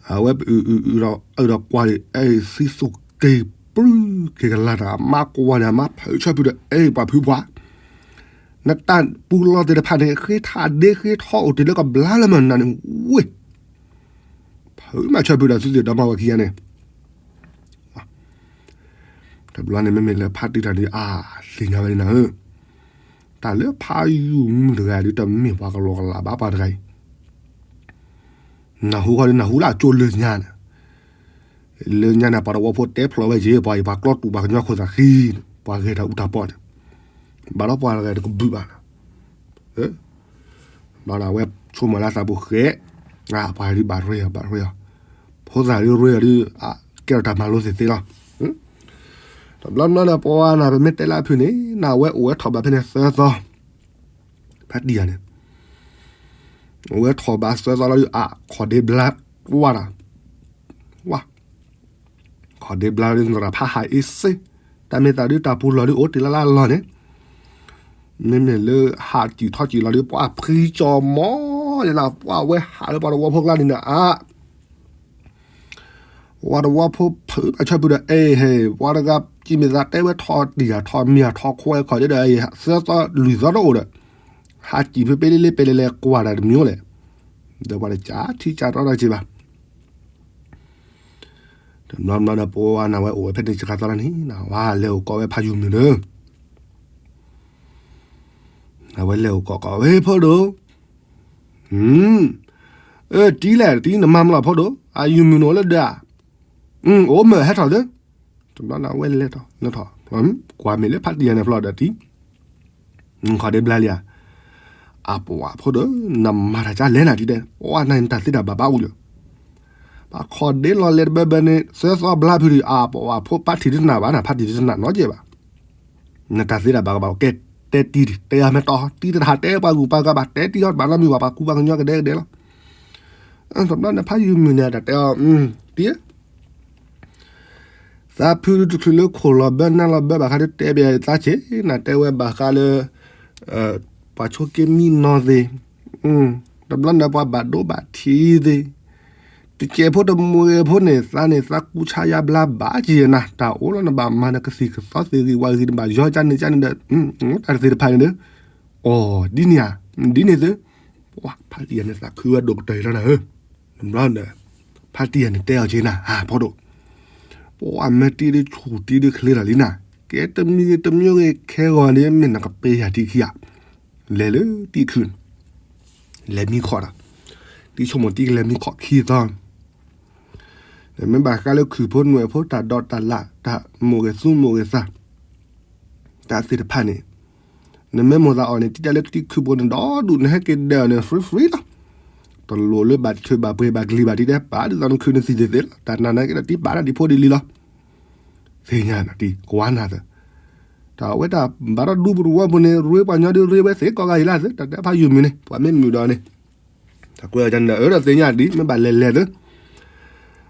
အဝဲပအုၣ်အုၣ်အုၣ်ဒီး အုၣ်ဒီးကွၢ်ဒီး အဲၣ်သံသိၣ်က့ၤ ပြုၢ်က့ၤကလၤတၢ် အမါကွၢ်န့ၣ် အမါဖုးဆၢဖုးဒီး အဲၣ်ပှၤဖုပှၢ်, နတၢ်ပူၤလီၢ်သ့ၣ်တဖၣ်န့ၣ် ဃ့ထီၣ်ဒ့ဃ့ထီအိၣ်တ့ၢ်လၢကဘျါလၢမနုၤန့ၣ်ဝ့ၢ်, ဖုမၤဆၢဖုးဒီးသုသ့ၣ်ဒီမါဝၤခံဂၤန့ၣ် တဘျီန့ၣ် မ့မ့ၢ်လၢဖါတံၢ်တၢ်န့ၣ် အါ သ့ၣ်ညါဝဲန့ၣ်နၤဧၢ, တၢ်လၢဖးယုၢ်မုၢ်တဂၤဒုး တမ့ၢ်ပှၤကလီကလးဘၣ်ပှၤတဂၤအံၤ, နၢ်ဟူဃီဒီး နၢ်ဟူလၢအကၠိလၢညါန့ၣ်, လၢညါန့ၣ် ပှၤတဝီဖိတဲဖျိးဝဲက့ၤ ပှၤအံၤ ပှၤကျီတူာ်ပှၤကညီခိၣ်သးဃံန့ၣ် ပှၤဂဲၤတၢ်အူတၢ်ပီန့ၣ်, ဘၣ်ဒီးပှၤတဂၤတကဘုးဘၣ်နၤ, ဘၣ်ဒီးအဝဲဆိ ဆိကမိၣ်လၢသးပူၤဃဲ, ပှၤဒုးဘၣ်ရ့အီၤ ဘၣ်ရ့အီၤ, ဖိသၣ်ဒုးရ့အီၤဒုး ကဲထီၣ်တၢ်မၤလိသ့ၣ်သ့လီၤ. တဘျီဘျီဒီး ပဝဲနၤ ပမ့ၢ်တဲလၢအဖုၣ်န့ၣ် နဝဲအိၣ်ဝဲထီၣ်ဘးဖဲန့ၣ်သၢသီ, ဖါတံၢ်ယၤန့ၣ် အိၣ်ဝဲထီၣ်ဘးသၢသီလီၤဒုး အခီၣ်ဒ့ဘျါကွၢ်တၢ်, ဝါ ခီၣ်ဒ့ဘျါလီၤဒုး သရၣ်ဖးဟးအ့စ့, တၢ်မ့ၢ်သးဒုး တၢ်ပူၤလီၢ်ဒုး အိၣ်တ့ၢ်လၢ်လၢ်လီၢ်န့ၣ်, မ့မ့ၢ်လၢဟးစံၣ်ထီၣ်စံၣ်လီၤဒုး ပှၤဖှံကၠီၤမီၤန့ၣ်လီၤ, ပှၤဝဲဟးလၢပှၤတဝီဖိကျါန့ၣ်နၤအါ ပှၤတဝီဖိဖုးဘၣ်ဆၢဖုးဒီး အဲၣ်ဟဲ, ပှၤတဂၤစံးမ့ၢ်သးတဲဝဲထီၣ်တံၢ်ယၤထီၣ်မံၤယၤထီၣ်ခွဲခီၣ်ဒ့ဒီး သၢသီလွံၢ်သီတအိၣ်ဒီး ဟးစံၣ်ဖဲဖဲလ့လ့ပဲလဲၤလဲၤကွၢ်တၢ်တမံၤလဲၣ်, ဒီးပှၤတကးထံကးတီတၢ်က့ဘၣ်. တဘျီဘျီဒီး ပဝဲနၤဝဲအိၣ်ဝဲဖဲန့ၣ်စှၤသီလီၤန့ၣ် နဝဲလဲၤအိၣ်ကိးဝဲဖးယုၢ်မုၢ်ဒီး အဝဲလဲၤအိၣ်ကိးကိးဝဲဖိဒိၣ်, အၢ တံၤလဲၣ်တံၤ နမၤမလီၤဖိဒိၣ်, အယုၢ်မုၢ်နအိၣ်လၢဒၢး, အိၣ်မ့ၢ်ဟဲထီၣ်သ့, တဘျီနဝဲလဲၤထီၣ်လဲၤထီၣ်, ကွၢ်မ့ၢ်လၢဖါတံၢ်ယၤန့ၣ်ဖျီဒီးတံၤ ခီၣ်ဒ့ဘျါလံဧါ, အပှၤဖိဒိၣ် နမၤတၢ်ကလဲၣ်နၤဒ်တဲ, ပှၤနၤနတၢ်သ့တၢ်ဘၣ်ဘၣ်အိၣ်လၢ ပှၤခီၣ်ဒ့လီၤလဲၤတဘၢဘၢန့ၣ် သၢသီဘျါဖုးဒီး အပှၤဖိပၣ်ထံၣ်ဒ်တနၢ်ဘၣ်နၤ ဖါတံၢ်ဒ်တနၢ်နီတကဲဘၣ်. နတၢ်သ့တၢ်ဘၣ်ကဘၣ်အိၣ်ကဲ တဲတံၤ တဲအီၤမ့ၢ်တီ တံၤတဟးတဲပှၤဂုၤပှၤဂၤဘၣ် တဲတံၤအီၤတဘၣ်နီတမံၤဘၣ် ပှၤကူပှၤကညီကဒဲကဒဲလီၤ. တဘျီန့ၣ်ဖါယုၢ်မုၢ်န့ၣ် တၢ်တဲအီၤ တံၤ သးဖုတချုးလၢခိၣ်လီၤဘၢနၢ်လီၤဘၢဘၣ်ခါဒုး တဲဘၣ်ယသးဆ့ၣ် နတဲဝဲဘၣ်ဃးလၢ ပှၤဆိက့မံနီၢ်သ့ၣ်, တဘျီန့ၣ်ပှၤဘၣ်ဒိဘၣ်ထံးသ့ၣ်, တကဲးဖိတမှံၤဂ့ၤဖိန့ၣ် သးန့ၣ်သးကူဆါယါဘျါဘၣ်က့ၤနၤ တၢ်အိၣ်လီၤနဘၣ်မၤနကသံၣ်ကသီသ့ၣ်ဂ့ၤဝါဂ့ၤ နဘၣ်ယီကၢ်န့ၣ်ကၢ်န့ၣ်ဒီး တၢ်တသ့ၣ်တဖၣ်န့ၣ်ဒီး အိၣ်ဒ်န့ၣ်ဧါ, ဒ်န့ၣ်သု, ပှၤဖါတံၢ်ယၤန့ၣ်သးခုဝဲဒိၣ်ကတၢၢ်လီၤနၤဧၢ, တဘျီဒီး ဖါတံၢ်ယၤန့ၣ်တဲအီၤက့ၤနၤ ဟးဖိဒိၣ်, ပှၤမ့ၢ်တံၤဒုးဆူၣ်တံၤဒုးချ့လီၤလံနၤ, ကဲတမံၤဂ့ၤတမံၤဂ့ၤခဲဂီၤန့ၣ် မ့ၢ်နကပ့ၤယၤတံၤခံဂၤ, လဲၤလၢတံၤခုၣ်န့ၣ်, လဲၤမံခီၣ်ဒီး, တံၤဆိကမိၣ်တံၤကလဲၤမံခီၣ်ခံသီ နမ့ၢ်ဘၣ်ဃးလၢခုၣ်ဖိနွဲၣ်ဖိတၢ်ဒိးတၢ်လၣ် တၢ်မိၢ်ဂ့ၤသူမိၢ်ဂ့ၤသး တၢ်သ့ၣ်တဖၣ်န့ၣ်, နမ့ၢ်မိၢ်သးအီၤန့ၣ် တံၤတၢ်လၢတံၤခုၣ်ပူၤန့ၣ် ဒီဒူၣ်နဟဲက့ၤဒဲးအီၤန့ၣ် free free လီၤ. တလိၣ်လၢဘၣ်ထုးဘၣ်ပှ့ၤဘၣ်ကလံၤဘၣ်တံၤတဲ ပာ်ဒ်သိးနခုၣ်နသံၣ်သ့ၣ်သ့ၣ်လီၤ. တၢ်နၤနၤက့ၤဒီးတံၤပာ်နၤဒံးဖိဒံးလံလီၤ. သ့ၣ်ညါနၤတံၤ ကွၢ်နၤသၢ တၢ်ဝဲတၢ်ဘၣ်ထီၣ်ဒူပူၤတဝီပူၤန့ၣ် ရ့ပှၤညီဒုးရ့ဝဲသ့ကိးဂၤအံၤလၢသၢ တၢ်တဲဖးယုၢ်မုၢ်န့ၣ် ပှၤမ့ၢ်မုာ်ဒီးန့ၣ် တၢ်ကွဲးအီၤန့ၣ်ဒီး အၢဒီးသ့ၣ်ညါဒံး မ့ၢ်ဘၣ်လဲၤလဲၤသၢ အိ တဘျီ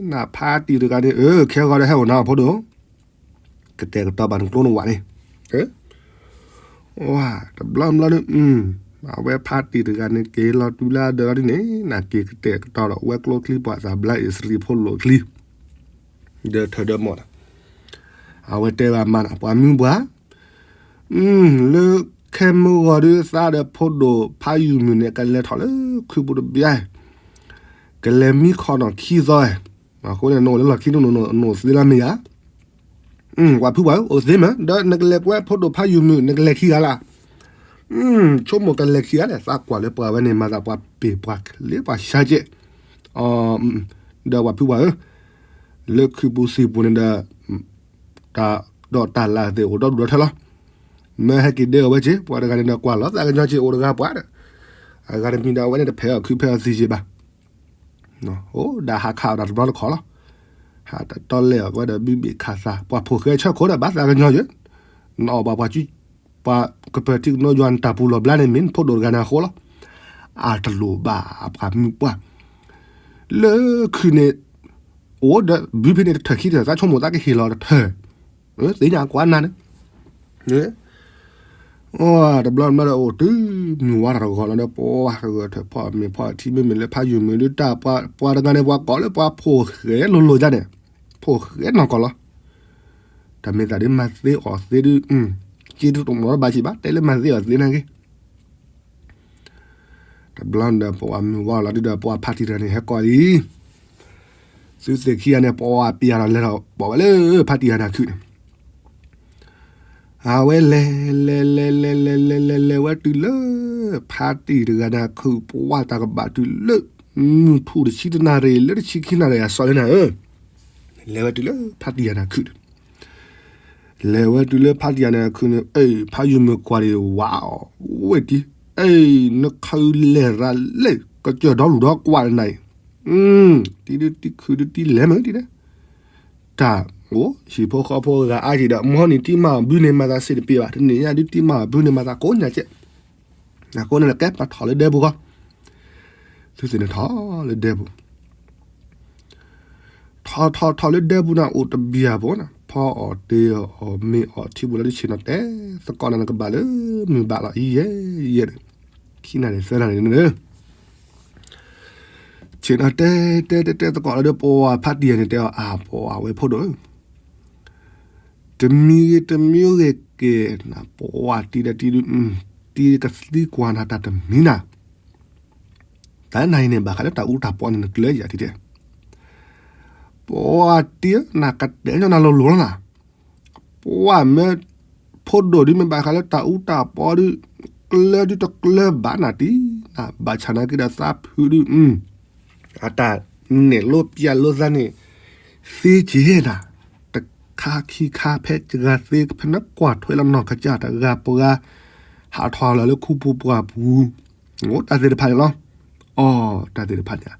န့ၣ် နဖါတံၢ်တဂၤန့ၣ် အၢ ခဲဂီၤဒီးဟဲအိၣ်နၤဖိဒိၣ် ကတဲာ်ကတီၤဘၣ်နကျိနဝးန့ၣ် တဘျီဘျီန့ၣ် အဝဲဖါတံၢ်တဂၤန့ၣ် က့ၤလီၤတုၤလၢအဒၢးလီၤဒ်န့ၣ် နက့ၤကတဲာ်ကတီၤဒီးဝဲကျိချံပှၤသးဘျါအံၣ်စရံဖိလိာ်ချံ ဒီးထၢၣ်ဒီးမီၢ်ဒီး အဝဲတဲဘၣ်မါဒီး ပှၤမုၢ်ပှၢ် လၢခဲမုၢ်ဂီၤဒုးသးဒီးဖိဒိၣ်ဖးယုၢ်မုၢ်န့ၣ် ကလဲၤထီၣ်လၢခုးပူၤတဘျီ ကလဲၤမံခီၣ်နီၢ်ခံသီ အဃိန့ၣ် နအိၣ်လၢလီၢ်ခံန့ၣ် နအိၣ်သ့လၢမ့ၢ်ဧါ ပှၤဖုပှၢ်ဧၢ အိၣ်သ့မ့ၢ် ဒီးနကလဲၤကွဲဖိဒိၣ်ဖးယုၢ်မုၢ် နကလဲၤခံဂၤလၢ ဆိကမိၣ်ကလဲၤခံဂၤလဲၣ် သးကွၢ်လၢပှၤဝဲန့ၣ် မၤသးပှၤပ့ၢ်ပှၤချ့ပှၤဆါကဲး ဒီးပှၤဖုပှၢ်ဧၢ လၢခုးပူၤသံၣ်ပူၤန့ၣ်ဒီး တၢ်ဒိးတၢ်လၣ်သ့ၣ်အိၣ်ဒီဒူၣ်ဒီထၢလီၤ မ့ၢ်ဟဲက့ၤဒဲအီၤဝဲက့ၤ ပှၤတဂၤန့ၣ်ဒီးကွၢ်လီၤသးကညီက့ၤအိၣ်တဂၤပှၤဒီး အဂၤတမံၤဒီးအဝဲန့ၣ်တဖဲးအီၣ်ခုဖဲးအီၣ်သံက့ၤဘၣ် အိၣ်ဒၣ်ဟးခးအီၣ်တၢ်တဘျီတခီလီၤ ဟးတတီလဲၢ်အီၣ်ဝဲဒီးဘံဘ့ၣ်ခးသး ပှၤဖိၣ်ဃဲဆၢခိၣ်ဒီးဘၣ်သးကညီၤယဲ နအီၣ်ဘၣ်ပှၤကပၢၤထံကနိယွၤနတၢ်ပူၤလီၢ်ဘျါန့ၣ် မ့ၢ်နဖိဒိၣ်တဂၤန့ၣ်အဃိလီၤ အတလိၣ်ဘၣ်အပှၤမုၢ်ပှၢ် လၢခုးန့ၣ် အိၣ်ဒီးဘုဖဲန့ၣ်တထၢၣ်ခံထၢၣ် သးဆိကမိၣ်သးကဟ့ၣ်လီၤတထၢၣ် သ့ၣ်ညါကွၢ်နၤန့ၣ် တဘျီတဘျီဒီးအိၣ်တုၤမုၢ်ဝါထီၣ်တဂီၤလီၤဒီး ပှၤတဂၤထၢၣ်ဖီၣ်မ့ၤဖီၣ်ထံ မ့မ့ၢ်လၢဖးယုၢ်မုၢ်ဒုးတၢ် ပှၤတဂၤန့ၣ် ပှၤကိးလၢပှၤဖိၣ်ဃဲလိၤလိၤဒ်န့ၣ် ဖိၣ်ဃဲနီၢ်ကီၢ်လီၤ တၢ်မ့ၢ်သးဒ်မၤသ့အီၣ်သ့ဒုး က့တမီၤဘၣ်က့ၤဘၣ် တဲလၢမၤသ့အီၣ်သ့နာ်က့ တဘျီဒီးပှၤမုၢ်ဝါလီၤဒုးဒီးပှၤဖါတံၢ်တဂၤန့ၣ် ဟဲကိးလံ သုသ့ၣ်ခံဂၤန့ၣ် ပှၤပျၢ်လီၤလဲၤထီၣ်ပိာ်ဝဲလၢဖါတံၢ်ယၤနၤခုးန့ၣ် အဝဲလဲၤ လဲၤ လဲၤ လဲၤ လဲၤ လဲၤ လဲၤ လဲၤဝဲတုၤလၢ ဖါတံၢ်တဂၤန့ၣ်ခုး ပှၤတၢ်ကဘၣ်တုၤလၢ မုၢ်ထူၣ်တဆံတနၣ်ရံၣ် လၢတဆံခံနၣ်ရံၣ်အစီၤလၢနၤဧၢ, လဲၤဝဲတုၤလၢဖါတံၢ်ယၤန့ၣ်ခုးန့ၣ်, လဲၤဝဲတုၤလၢဖါတံၢ်ယၤန့ၣ်ခုးန့ၣ် ဖါယုၢ်မုၢ်ကွၢ်ဒံးဝးအီၤ ဝဲတံၤ အ့ နခးလဲၤရၤလၢ ကစၢၢ်ဒီလူၢ်ဒီကွၢ်နၤအံၤ, တံဒုတံခုၣ်ဒုတံလဲၤမုၢ်တံဒဲး, တၢ်အိၣ် ဟံၣ်ဖိဃီဖိဂၤအါက့ၤဒီး မဟါနံၤတံၢ်မၤအီၤဘုန့ၣ်မၤသးစ့တပ့ၤဘၣ်, တနံၤညါဒုတံၢ်မၤအီၤဘုန့ၣ်မၤသးကိးညါကဲး, အဃိန့ၣ်လၢကဲပှၤထီၣ်လၢဒဲပူၤဃီ, သုသ့ၣ်န့ၣ်ထီၣ်လၢဒဲပူၤ ထီၣ်ထီၣ်ထီၣ်လၢဒဲပူၤန့ၣ် အိၣ်တဘျီဖိန့ၣ် ဖီအီၣ်တ့ၢ်အီၣ်မ့ၤအီၣ်ထံပူၤလီၤဒုး ဆ့ၣ်နီၤတဲသကိးန့ၣ် နကဘၣ်လၢမုၢ်ဘၣ်လီၤအံၤယဲယဲဒီး, ခံနၣ်ရံၣ်သၢနၣ်ရံၣ်န့ၣ် ဆ့ၣ်နီၤတဲတဲတဲတဲသကိးလီၤဒီး ပှၤဖါတံၢ်ယဲန့ၣ်တဲအီၤ အါ ပှၤဝဲဖိဒိၣ်ဧၢ, တမံၤဂ့ၤတမံၤဂ့ၤက့ၤနၤ ပှၤတံၢ်ဒီးတံၢ်ဒုး တံၢ်ကသံကွၢ်နၤတၢ်တမံၤနၤ တၢ်နၤအံၤန့ၣ် ဘၣ်ဃးလၢတၢ်အူတၢ်ပီန့ၣ် နကျၢၤယၤတံၢ်တဲ, ပှၤတံၢ်ဧၢ နကတဲညီနၤလိၤလိၤလီၤနၤ, ပှၤမ့ၢ်ဖိဒိၣ်ဒုး မ့ၢ်ဘၣ်ဃးလၢတၢ်အူတၢ်ပီဒုး ကျၢၤဒုးတကျၢၤဘၣ်နၤတံၢ်, နဘၣ်ဆၣ်နာ်က့ဒီးသးဖုးဒုး အတၢ်နဲၣ်လိပျဲလိသးန့ၣ် သ့က့ၤနၤ, တခါခံခါဖဲတဂၤသ့ ဖဲနကွၢ်ထွဲလီၤနီၢ်ကစၢ်တဂၤပှၤ ဟးထီၣ်လီၤလၢခူပူၤပှၢ်ပူၤ, အိၣ်တၢ်သ့ၣ်တဖၣ်န့ၣ်လီၤ, အိၣ်တၢ်သ့ၣ်တဖၣ်န့ၣ်,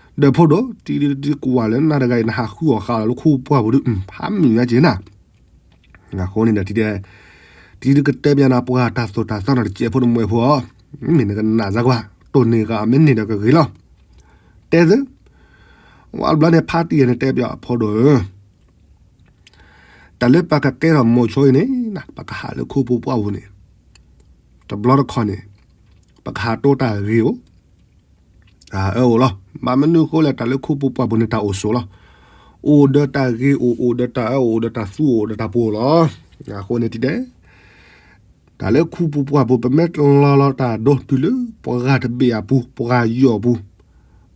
ဒီးဖိဒိၣ် တံၢ်ဒုးတံၢ်ကွၢ်လၢနၤတဂၤအံၤ နဟးဃုအီၣ်ဃုအီလီၤလၢခူပူၤပှၢ်ပူၤဒုး ဖးမုာ်ညါက့ၤနၤ အဃိန့ၣ်ဒီးတံၢ်တဲ, တံၢ်ဒုးကတဲပျးနၤ ပှၤတၢ်သိၣ်တၢ်သီနီၢ်တစဲးဖိတမှဲးဖိအီၤ, မ့ၢ်နကနၣ်စၢ်ကွၢ် တိၢ်န့ၢ်ဂၤမ့ၢ်န့ၢ်ဒီးကဂ့ၤလီၤ, တဲသု, ဝဲတဘျီန့ၣ် ဖါတံၢ်ယဲန့ၣ်တဲပျးအဖိဒိၣ်ဧၢ, တၢ်လၢပကကဲထီၣ်မိၤဆိအံၤန့ၣ် ပကဟးလၢခူပူၤပှၢ်ပူၤန့ၣ်, တဘျီတခီၣ်န့ၣ်, ပကဟးတိတၢ်ဂ့ၤအိၣ် အၢအိၣ်လီၤ. ဘၣ်မနုၤအဃိလဲၣ် တၢ်လၢခူပူၤပှၢ်ပူၤန့ၣ် တၢ်အိၣ်ဆိးလီၤ. အိၣ်ဒီးတၢ်ဂ့ၤအိၣ် အိၣ်ဒီးတၢ်အၢအိၣ် အိၣ်ဒီးတၢ်သူအိၣ် အိၣ်ဒီးတၢ်ပှိၤလီၤ. အဃိန့ၣ်တံၢ်တဲ, တၢ်လၢခူပူၤပှၢ်ပူၤ ပမ့ၢ်လီၤလီၤတၢ်ဒိတုၤလၢ ပှၤဂၤတဘ့ၣ်အပူၤ ပှၤဂၤယီၢ်အပူၤ,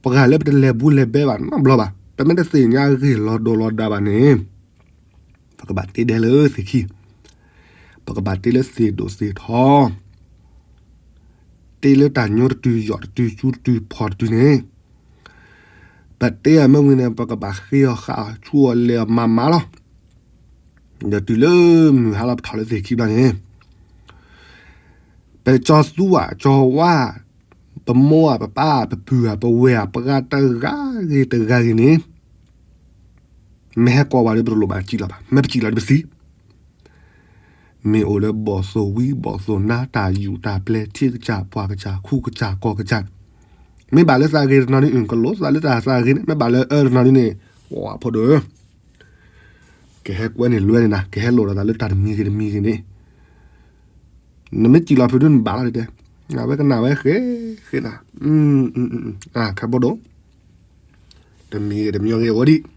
ပှၤဂၤလၢပတလဲၤဘူးလဲၤဘဲဘၣ်နီတဘျီဘၣ်, ပမ့ၢ်တသ့ၣ်ညါဂ့ၢ်လီၤဒိလီၤဒါဘၣ်န့ၣ် ပကဘၣ်တ့ဒဲလၢသ့ၣ်ခံ, ပကဘၣ်တ့လၢသ့ၣ်ဒိၣ်သ့ၣ်ထီ, တ့လၢတၢ်ညိတတုၤ ယီၢ်တတုၤ ကၠူတတုၤ ဖီၣ်တတုၤန့ၣ်, ပတ့အီၤမ့ၢ်ဝံၤန့ၣ် ပကဘၣ်ဃ့အီၤဃာ်အီၤ ဆူအီၤလဲၤအီၤမၤမၤလီၤ. ဒီးတုၤလၢမုၢ်ဟါလီၤ ပထီၣ်လၢသ့ၣ်ခံဘျီန့ၣ် ပကၠီသူဧါ ကၠီဝါ, ပမိၢ်ဧါ ပပၢ်ဧါ ပပုၢ်ဧါ ပဝဲၢ်ဧါ ပှၤတဂၤဂ့ၤတဂၤဂ့ၤန့ၣ် မ့ၢ်ဟဲကိးဝဲဒီး ပတလိၣ်ဘၣ်စံၣ်လီၤဘၣ်, မ့ၢ်ပစံၣ်လီၤဒီးပသံ, မ့ၢ်အိၣ်လၢဘီၣ်သိၣ်ဝံဘီၣ်သိၣ်နါ တၢ်ယူၢ်တၢ်ပျဲၤ ထံကစၢ်ပှၢ်ကစၢ် ခူကစၢ်ကီၢ်ကစၢ်, မ့ၢ်ဘၣ်လၢသးဂ့ၤတနီၤန့ၣ် ကလိာ်သးလၢတၢ်သးဂ့ၤန့ၣ် မ့ၢ်ဘၣ်လၢအၢတနီၤန့ၣ် ပှၤဖိဒိၣ်ဧၢ ကဟဲကွဲန့ၣ်လွဲန့ၣ်နၤ ကဟဲလိာ်လီၤသးလၢတၢ်တမံၤဂ့ၤတမံၤဂ့ၤန့ၣ် နမ့ၢ်စံၣ်လီၤဖုးဒုးနဘၣ်လီၤတဲ, အဝဲကနၣ်ဝဲဃဲဃဲနၤ, ခဲဖိဒိၣ်, တမံၤဂ့ၤတမံၤဂ့ၤအိၣ်ဒံး,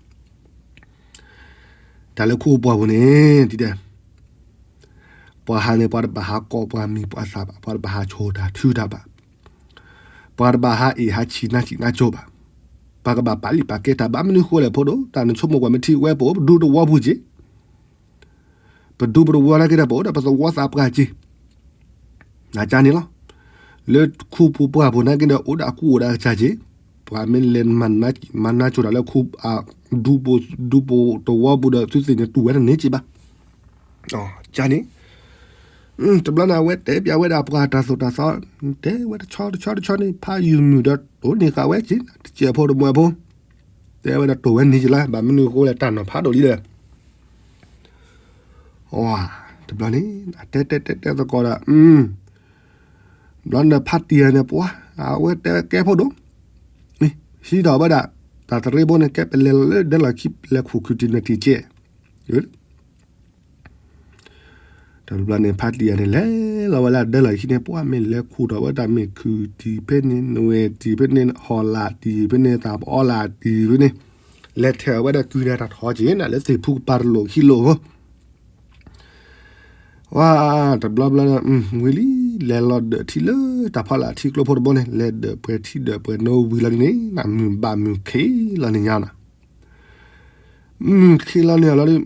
တၢ်လၢခူပူၤပှၢ်ပူၤန့ၣ် တံၢ်တဲ, ပှၤဟးန့ၣ် ပှၤတဘၣ်ဟးကိးပှၤမံၤပှၤသၣ်ဘၣ်, ပှၤတဘၣ်ဟးဆိၣ်တၢ်ထုတၢ်ဘၣ်, ပှၤတဘၣ်ဟးအ့ၣ်ဟးဆံးနါစံးနါစိၤဘၣ်, ပှၤကဘၣ်ပာ်လုၢ်ပာ်ကဲတၢ်ဘၣ် မနုၤဃိလဲၣ်ဖိဒိၣ်, တၢ်နဆိကမိၣ်ကွၢ်မ့ၢ်ထံဝဲ ပအိၣ်ပဒူပတဝီပူၤက့ၤ ပဒူပတဝီနာ်က့ဒီး ပအိၣ်ဒီးပသဝီသးပှၢ်က့ၤ, နကန့ၣ်လီၤ. လၢခူပူၤပှၢ်ပူၤနာ်က့ဒီး အိၣ်ဒီးအကူအိၣ်ဒီးအကစၢ်က့ၤ, ပှၤမ့ၢ်လဲၤမၤနါစိၤတၢ်လၢခူ ဒူပတဝီပူၤဒီး သုသ့ၣ်န့ၣ်တူၢ်ဝဲတန့ၢ်က့ၤဘၣ်. ကန့ၣ် တဘျီန့ၣ် အဝဲတဲပျးဝဲဒၣ်ပှၤတၢ်သိၣ်တၢ်သီ, တဲဝဲတဆီတဆီတဆီန့ၣ် ဖးယုၢ်မုၢ်ဒီး တိၢ်န့ၢ်ဃာ်ဝဲက့ၤ တစဲးဖိတမှဲးဖိ, တဲဝဲဒၣ်တိၢ်ဝဲန့ၢ်က့ၤလၢ ဘၣ်မနုၤအဃိလဲၣ် တၢ်နီၤဖးဒိၣ်လံဒီး တဘျီန့ၣ် တဲတဲတဲတဲသကိးဒီး ဘျီန့ၣ်ဖါတံၢ်န့ၣ် ပှၤ အဝဲတဲကဲဖိဒိၣ်, ဟံးထီၣ်ဝဲဒၣ် တၢ်သရ့ဘိန့ၣ် ကဲပလဲၤလီၤလၢဒဲလီၢ်ခံ လဲၤခူၣ်ခုၣ်တံၢ်န့ၣ်တံၢ်ကဲး, တဘျီန့ၣ် ဖါတံၢ်ယဲန့ၣ် လဲၤလီၤဝဲလၢဒဲလီၢ်ခံန့ၣ် ပှၤမ့ၢ်လဲၤခူၣ်ထီၣ်ဝဲတၢ်မ့ၢ်ခုၣ်တံၢ်ဖဲန့ၣ် နွဲၣ်တံၢ်ဖဲန့ၣ် ဟီၣ်လာ်တံၢ်ဖဲန့ၣ် သးပအီလာ်တံၢ်ဖဲန့ၣ် လဲၤထဲးအဝဲဒၣ်ကုၤဒဲးတၢ်ထီက့ၤနၤလၢသ့ၣ်ဖူကပၤတလိၣ်ခံလိၣ်ဧိၤ ဝါ တဘျီဘျီဒီး ဝံၤလံ လဲၤလီၤဒၢးထံလၢတၢ်ဖီလာ်ထံကျိဖိတဘိန့ၣ် လဲၤဒၢးပှဲၤထံဒၢးပှဲၤနိဝံၤလီၤဒ်န့ၣ် မုၢ်ဘၣ်မုၢ်ခ့လီၤန့ၣ်ညါနီၤ မုၢ်ခ့လီၤန့ၣ်လီၤ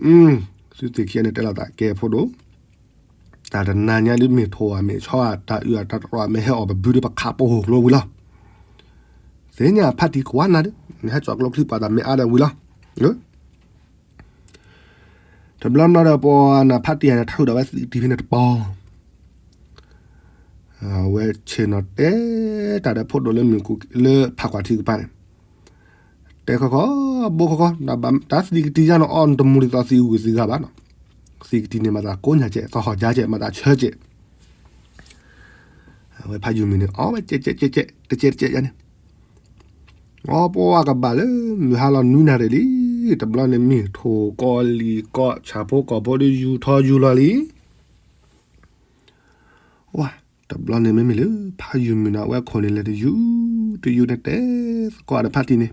ဒီး သုသ့ၣ်ခံဂၤန့ၣ်တဲလိာ်သးကဲဖိဒိၣ် တၢ်တနၤညါဒ်မ့ၢ်ထိၣ်ဧါမ့ၢ်ဆီဧါ တၢ်အုၣ်အတၢ်တြီၣ်မ့ၢ်ဟဲအီၣ်ပဘုဒီးပခးပိာ်ဟိၣ်ကျိဝံၤလီၤ သ့ၣ်ညါဖါတံၢ်ကွၢ်နၤဒီး နဟဲစိာ်ကျိချံပှၤတၢ်မ့ၢ်အါဒီးဝံၤလီၤ တဘျီဘျီဒီးပှၤနၢ်ဖါတံၢ်ယဲန့ၣ် ထုးဒီးဝဲသံးတံၢ်ဖဲန့ၣ်တပီၤ အဝဲဆ့ၣ်နီၤတဲတၢ်ဒီးဖိဒိၣ်လၢမုၢ်ကူလၢဖးကွၢ်ထံကပၤန့ၣ်, တဲခီခီ, ဘိခီခီ, တၢ်သံကတံၤယါနီၤအီၤ နတမူဒ်သိးသံဝုၢ်သံဂၤဘၣ်နီၤ, သံကတံၤန့ၣ်မၤသးကိးညါကဲး သီဟီၣ်ကၠါကဲး မၤသးဆၢကဲး, အဝဲဖးယုၢ်မုၢ်န့ၣ် အီဝဲကဲးကဲးကဲးကဲး တကဲးတကဲးယါန့ၣ် အီပှၤကဘၣ်လၢ မုၢ်ဟါလီၤနွံနၣ်ရံၣ်လံ, တဘျီန့ၣ်မ့ၢ်ထိၣ်ကီၢ်လံၤကီၢ် ဆၣ်ဖိကီၢ်ဖိဒီးယူၤထီယူၤလီၤလံ. ဝါ, တဘျီန့ၣ်မ့မ့ၢ်လၢ ဖးယုၢ်မုၢ်န့ၣ် အဝဲခိၣ်န့ၣ်လဲၤတယူၤတယူၤန့ၣ် တဲသကိးဒီးဖါတံၢ်န့ၣ်,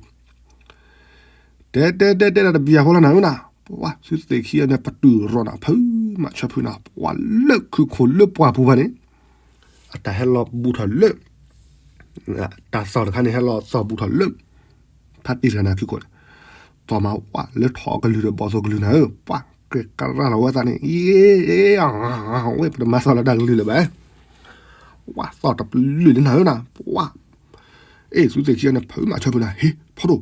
တဲတဲတဲတဲဒၣ်တဘျီအဃိလီၤနၤဧၢနၤ, ပှၤ သုသ့ၣ်ခံဂၤန့ၣ် ပတုာ်ရီၣ်နၤ ဖုမၤဆၢဖုနၤ ပှၤလၢခုခိၣ်လၢပှၢ်ပူၤဘၣ်န့ၣ် အတၢ်ဟဲလီၤဘူးထီၣ်လၢ တၢ်သီၣ်တခါန့ၣ် ဟဲလီၤသီၣ်ဘူးထီၣ်လၢ ဖါတံၢ်တဂၤန့ၣ် အဖုခိၣ်န့ၣ်, သီၣ်မးဝဲလၢထီၣ်အကလုၢ်ဒီးဘီၣ်သိၣ်ကလုၢ်နၤဧၢ, ပှၤကဲကရၢ်လီၤဝဲသးန့ၣ်, အ့, ဝဲပတမၤသီၣ်လၢတၢ်ကလုၢ်လၢၤဘၣ်, ပှၤသီၣ်တပလုာ်လၢနၤဧၢနၤ, ပှၤ, အ့ သုသ့ၣ်ခံဂၤန့ၣ် ဖုမၤဆၢဖုနၤ ဟ့ၣ် ဖိဒိၣ်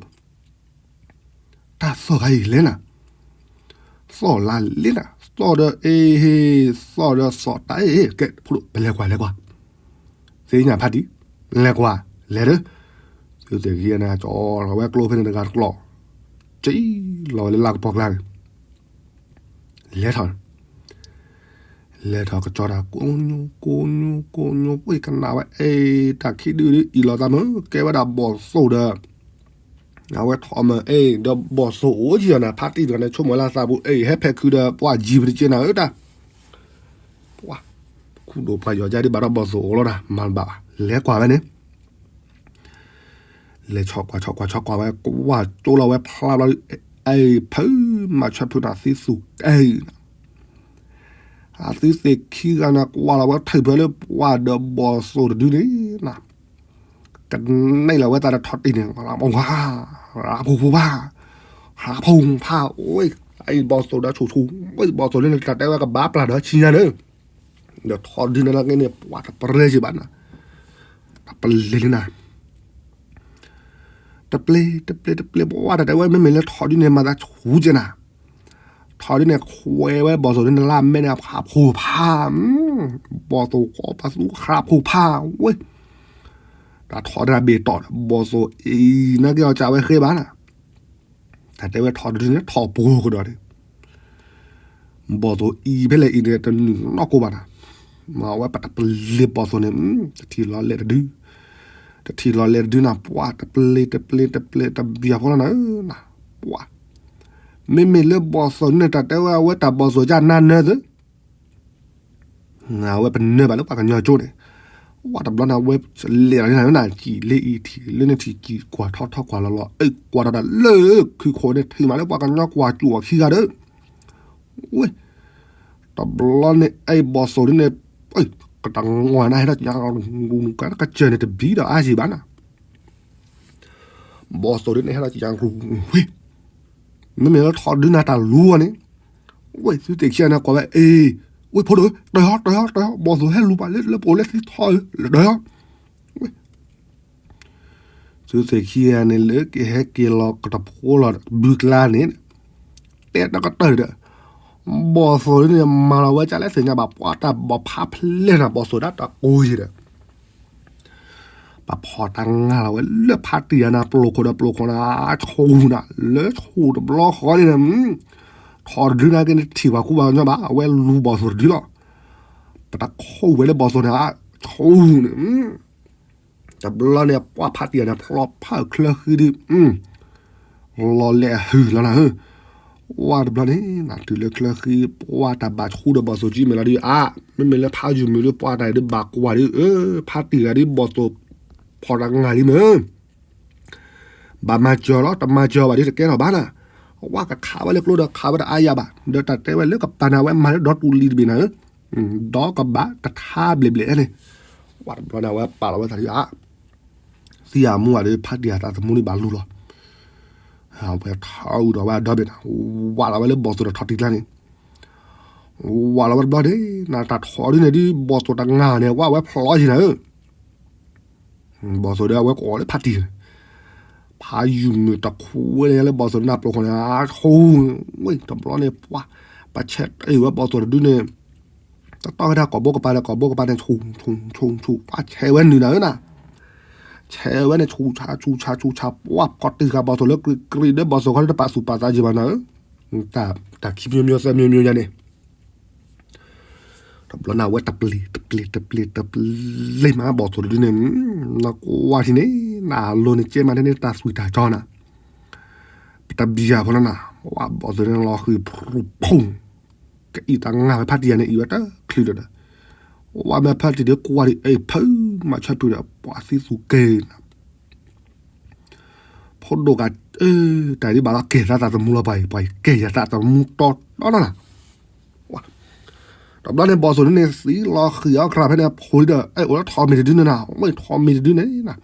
တၢ်သီၣ်ဂၤအံၤလဲၣ်နၤ, သီၣ်လၢလဲၣ်နၤ, သီၣ်ဒီးအ့, သီၣ်ဒီးသီၣ်တၢ်အ့, ကဲ ဖိဒိၣ် ပလဲၤကွၢ်လဲၤကွၢ်, သ့ၣ်ညါဖါတံၢ်, လဲၤကွၢ်, လဲၤဒီး, သုသ့ၣ်ခံဂၤန့ၣ် ကၠီလီၤဝဲကျိဖဲန့ၣ်တဂၤတကျီၢ်, ကၠီလီၤဝဲလၢလါကပီၤကျါန့ၣ် လဲၤထီၣ်, လဲၤထီၣ်ကကၠီတၢ် ကိညိ ကိညိ ကိညိ ဝ့ၢ်ကနၣ်ဝဲ အ့ တၢ်ခံဒုဒုအံၤလီၤသးမုၢ် ကဲဝဲဒၣ်ဘီၣ်သိၣ်ဒီး အဝဲထီၣ်မၢအ့ ဒီးဘီၣ်သိၣ်အိၣ်ကံယီၤနၤ ဖါတံၢ်တဂၤန့ၣ် ဆိကမိၣ်လၢသးပူၤ အ့ ဟဲဖဲးခုဒီး ပှၤယံၤပတက့နၤဧၢတၢ်, ပှၤ ခူဒိၣ်ပှၤယီၤကါဒ်ဘၣ်ဒီးဘီၣ်သိၣ်အိၣ်လီၤနၤ မၤဘၣ်ဘၣ် လဲၤကွၢ်ဝဲန့ၣ် လဲၤဆီၣ်ကွၢ်ဆီၣ်ကွၢ်ဆီၣ်ကွၢ်ဝဲ ကွၢ်ကၠိလီၤဝဲဖျါဘျီ အ့ ဖုမၤဆၢဖုနၤသံသူၣ်ကဲအံၤ အသုသ့ၣ်ခံဂၤန့ၣ် ကွၢ်လီၤဝဲထံၣ်ဖဲလၢပှၤဒီးဘီၣ်သိၣ်တဒုန့ၣ်နၤ, ကနဲၣ်လီၤဝဲသးဒီးထီၣ်တံၢ်န့ၣ် ဝါ, ဟးဖိဖး, ဟးဖိဖး, ဝဲ, အဘီၣ်သိၣ်ဒီးဆူၣ်ဆူၣ်, ဝဲဘီၣ်သိၣ်လၢနတၢ်တဲဝဲကဘၣ်ပျၢ်ဒီးဆံညါန့ၣ်, ဒီးထီၣ်တဒုန့ၣ်လၢက့န့ၣ် ပှၤတပျဲက့ဘၣ်နၤ, တပျဲလံနၤ တပျဲ, တပျဲ, တပျဲ, ပှၤတၢ်တဲဝဲ မ့မ့ၢ်လၢထီၣ်ဒုန့ၣ် မၤသးဆူၣ်က့နၤ, ထီၣ်ဒုန့ၣ် ခွဲးဝဲဘီၣ်သိၣ်ဒုန့ၣ် လၢမဲန့ၣ် ဟးဖိဖး, ဘီၣ်သိၣ်ကီပသူ ဟးဖိဖး, ဝဲ, တၢ်ထီၣ်ဒုန့ၣ်ဘ့ၣ်တီၢ်ဒီး ဘီၣ်သိၣ်အံၤ နက့အီၤကးဝဲဃဲဘၣ်နၤ, တၢ်တဲဝဲထီၣ်ဒုန့ၣ် ထီၣ်ပှိၤကဒီးန့ၣ် ဘီၣ်သိၣ်အံၤဖဲလဲၣ်အံၤန့ၣ် တနုာ်နီၢ်ကိးဘၣ်နၤ, မ့ၢ်ဝဲပတပျဲဘီၣ်သိၣ်န့ၣ် တထံၣ်လီၤလဲၤတဒု, တထံၣ်လီၤလဲၤတဒုနၤ ပှၤတပျဲ တပျဲ တပျဲ တဘျီဖိလီၤနၤဧၢ, ပှၤ, မ့မ့ၢ်လၢဘီၣ်သိၣ်န့ၣ် တၢ်တဲဝဲအဝဲတၢ်ဘီၣ်သိၣ်ကနၢနၢသု အဝဲပနၢဘၣ်လၢပှၤကညီကၠိန့ၣ်, ဝဲတဘျီန့ၣ် အဝဲလဲၤလီၤနၤ ကံၣ်လၢအံၤထံၣ်လၢန့ၣ်ထံၣ်ကံၣ်ကွၢ်ထီထီကွၢ်လီၤလီၤ အၢကွၢ်ထီၣ်တၢ်လၢခုခိၣ်န့ၣ် ထံၣ်မးလၢပှၤကညီကွၢ်ကၠိအခံဂၤဒီး, ဝဲ, တဘျီန့ၣ် အဘီၣ်သိၣ်ဒုန့ၣ်, ကတၢ်ငီၢ်နၤဟဲထီၣ်ကကစၢၢ်န့ၣ်တဘံဒီးအါယံၤဘၣ်နၤ ဘီၣ်သိၣ်ဒုန့ၣ် ဟဲလီၤကကဝ့ၢ်, မ့မ့ၢ်လၢထီၣ်ဒုနၤတၢ်လူၤအီၤန့ၣ်, ဝဲသုသ့ၣ်ခံဂၤန့ၣ်ကွၢ်ဝဲ အ့, ဝ့ၢ်ဖိဒိၣ်, တၢ်ဟီ တၢ်ဟီ တၢ်ဟီ ဘီၣ်သိၣ်ဟဲလူၤပှၤလၢလၢပအိၣ်လၢသံထီၣ်, တၢ်ဟီ, ဝဲ သုသ့ၣ်ခံဂၤန့ၣ် လၢကဟဲက့ၤလီၤကတဖိလီၤဘုကျါန့ၣ်, တဲတကတၢၢ်ဒီး, ဘီၣ်သိၣ်ဒုန့ၣ် မၤလီၤဝဲကၢ်လၢသ့ၣ်ညါဘၣ် ပှၤတၢ်ဘီၣ်ဖးဖျဲၣ်နၤ ဘီၣ်သိၣ်ဒၣ်တၢ်ကိးယံၤဒီး ပှၤဖီၣ်တၢ်ငါလီၤဝဲလၢဖါတံၢ်ယၤနၤ ပျိၢ်ခိၣ်ဒီးပျိၢ်ခိၣ်နၤ ဆူၣ်နၤ လၢဆူၣ်တဘျီဃီန့ၣ်, ထီၣ်တဒုနၤက့န့ၣ် ထံၣ်ပှၤကူပှၤကညီဘၣ် အဝဲလူၤဘီၣ်သိၣ်တဒုလီၤ, ပတခိၣ်ဝဲလၢဘီၣ်သိၣ်န့ၣ် ဆူၣ်န့ၣ် တဘျီန့ၣ် ပှၤဖါတံၢ်ယၤန့ၣ် ဖျီဖးချၢဃံဒုး, လီၤလဲၤအဟုၣ်လီၤနၤဧၢ, ဝဲတဘျီန့ၣ် နတုၤလၢချၢဃံ ပှၤတၢ်ဘၣ်ဆူၣ်ဒီးဘီၣ်သိၣ်ကံမ့ၢ်လီၤဒုးအါ, မ့မ့ၢ်လၢဖးယုၢ်မုၢ်ဒုး ပှၤတၢ်ဒုးဘၣ်ကွၢ်ဒုး, ဖါတံၢ်ဂၤဒုး ဘီၣ်သိၣ်ဖီၣ်တၢ်ငါလံမ့ၢ် ဘၣ်မၤစၢၤလီၤ, တမၤစၢၤဘၣ်ဒုးတကဲထီၣ်ဘၣ်နၤ, ဝဲကခးဝဲလၢကျိဒီးခးဝဲတအါယၤဘၣ်, ဒီးတၢ်တဲဝဲလၢကပၤန့ၣ် အဝဲမၤလၢဒီတူၢ်လံၤတဘ့ၣ်နၤဧၢ, ဒီးကဘၣ်တထါဘျဲၣ်ဘျဲၣ်န့ၣ်, ဝဲတဘျီန့ၣ် အဝဲပာ်လီၤဝဲသးဒုးအါ, သံအမူအဒုး ဖါတံၢ်အသးသမူန့ၣ်ဘၣ်လူၤလီၤ, အဝဲထီၣ်အုးဒီးဝဲအဒီဘ့ၣ်နၤ, ဝးလီၤဝဲလၢဘီၣ်သိၣ်ဒီးထီၣ်တံၢ်ကျါန့ၣ် ဝးလီၤဝဲတဘျီန့ၣ် နတၢ်ထီၣ်ဒုးန့ၣ်ဒုး ဘီၣ်သိၣ်တငါန့ၣ် ဝဲအဝဲဖျီယံၤနၤဧၢ, ဘီၣ်သိၣ်ဒီးအဝဲကိးလၢဖါတံၢ်န့ၣ်, ဖးယုၢ်မုၢ်တခူဝဲလၢဘီၣ်သိၣ်ဒုးနၤပျိၢ်ခိၣ်န့ၣ် အဆိ, ဝဲတဘျီန့ၣ် ပှၤ, ပဆဲးတအံၤဝဲဘီၣ်သိၣ်တဒုန့ၣ်, တတီၢ်ဝဲဒၣ်ကိာ်ဘိကပၤဒီး ကိာ်ဘိကပၤန့ၣ် ဆူၣ်ဆူၣ်ဆူၣ်ဆူၣ် ပှၤဆဲးဝဲနုာ်နၤဧၢနၤ, ဆဲးဝဲန့ၣ် ဆူၣ်ဆူၣ်ဆူၣ်ဆူၣ်ဆူၣ် ပှၤဖီၣ်တံၢ်ဃာ်ဘီၣ်သိၣ်လၢကြံးကြံးဒီး ဘီၣ်သိၣ်ဃီဒီးတပာ်သူၣ်ပာ်သးယံာ်ဘၣ်နၤဧၢ, တၢ်ခံမျိုးမျိုးသၢမျိုးမျိုးညါန့ၣ် တဘျီန့ၣ် အဝဲတပျ့ၤတပျ့ၤတပျ့ၤတပျ့ၤမး ဘီၣ်သိၣ်တဒုန့ၣ်, နကွၢ်ထံန့ၣ် နလိၤန့ၣ် ကဲမးန့ၣ် တၢ်သွံၣ်တၢ်ကၠီနၤ, ပတဘံယၤဖိလီၤနၤ, ဝဲဘီၣ်သိၣ်န့ၣ်လီၤဃံၤဖရူဖူ, ကအံၣ်တၢ်ငါဝဲဖါတံၢ်ယၤန့ၣ် အံၤဝဲတချုးဒီး, ဝဲမ့ၢ်ဖါတံၢ်ဒီးကွၢ်ဒံး အ့ၣ်ဖုမၤဆၢဖုဒီး ပှၤသံသူက့ၤနၤ ဖိဒိၣ်ကး, တၢ်ဒ်ဘၣ်လီၤ ကဲၤသးသးသမူလီၤ ပှၤအံၤ ပှၤအံၤ ကဲၤယၤသးသမူတီတီလီၤနၤ, တဘျီန့ၣ် ဘီၣ်သိၣ်န့ၣ် သံလီၤဃံၤအီၣ်ကြၤဖဲန့ၣ် ဖိဒီး အဲၣ်အိၣ်လၢထိးမံၤတဒုန့ၣ်နၤ, ဝဲထိးမံၤတဒုန့ၣ်နၤ,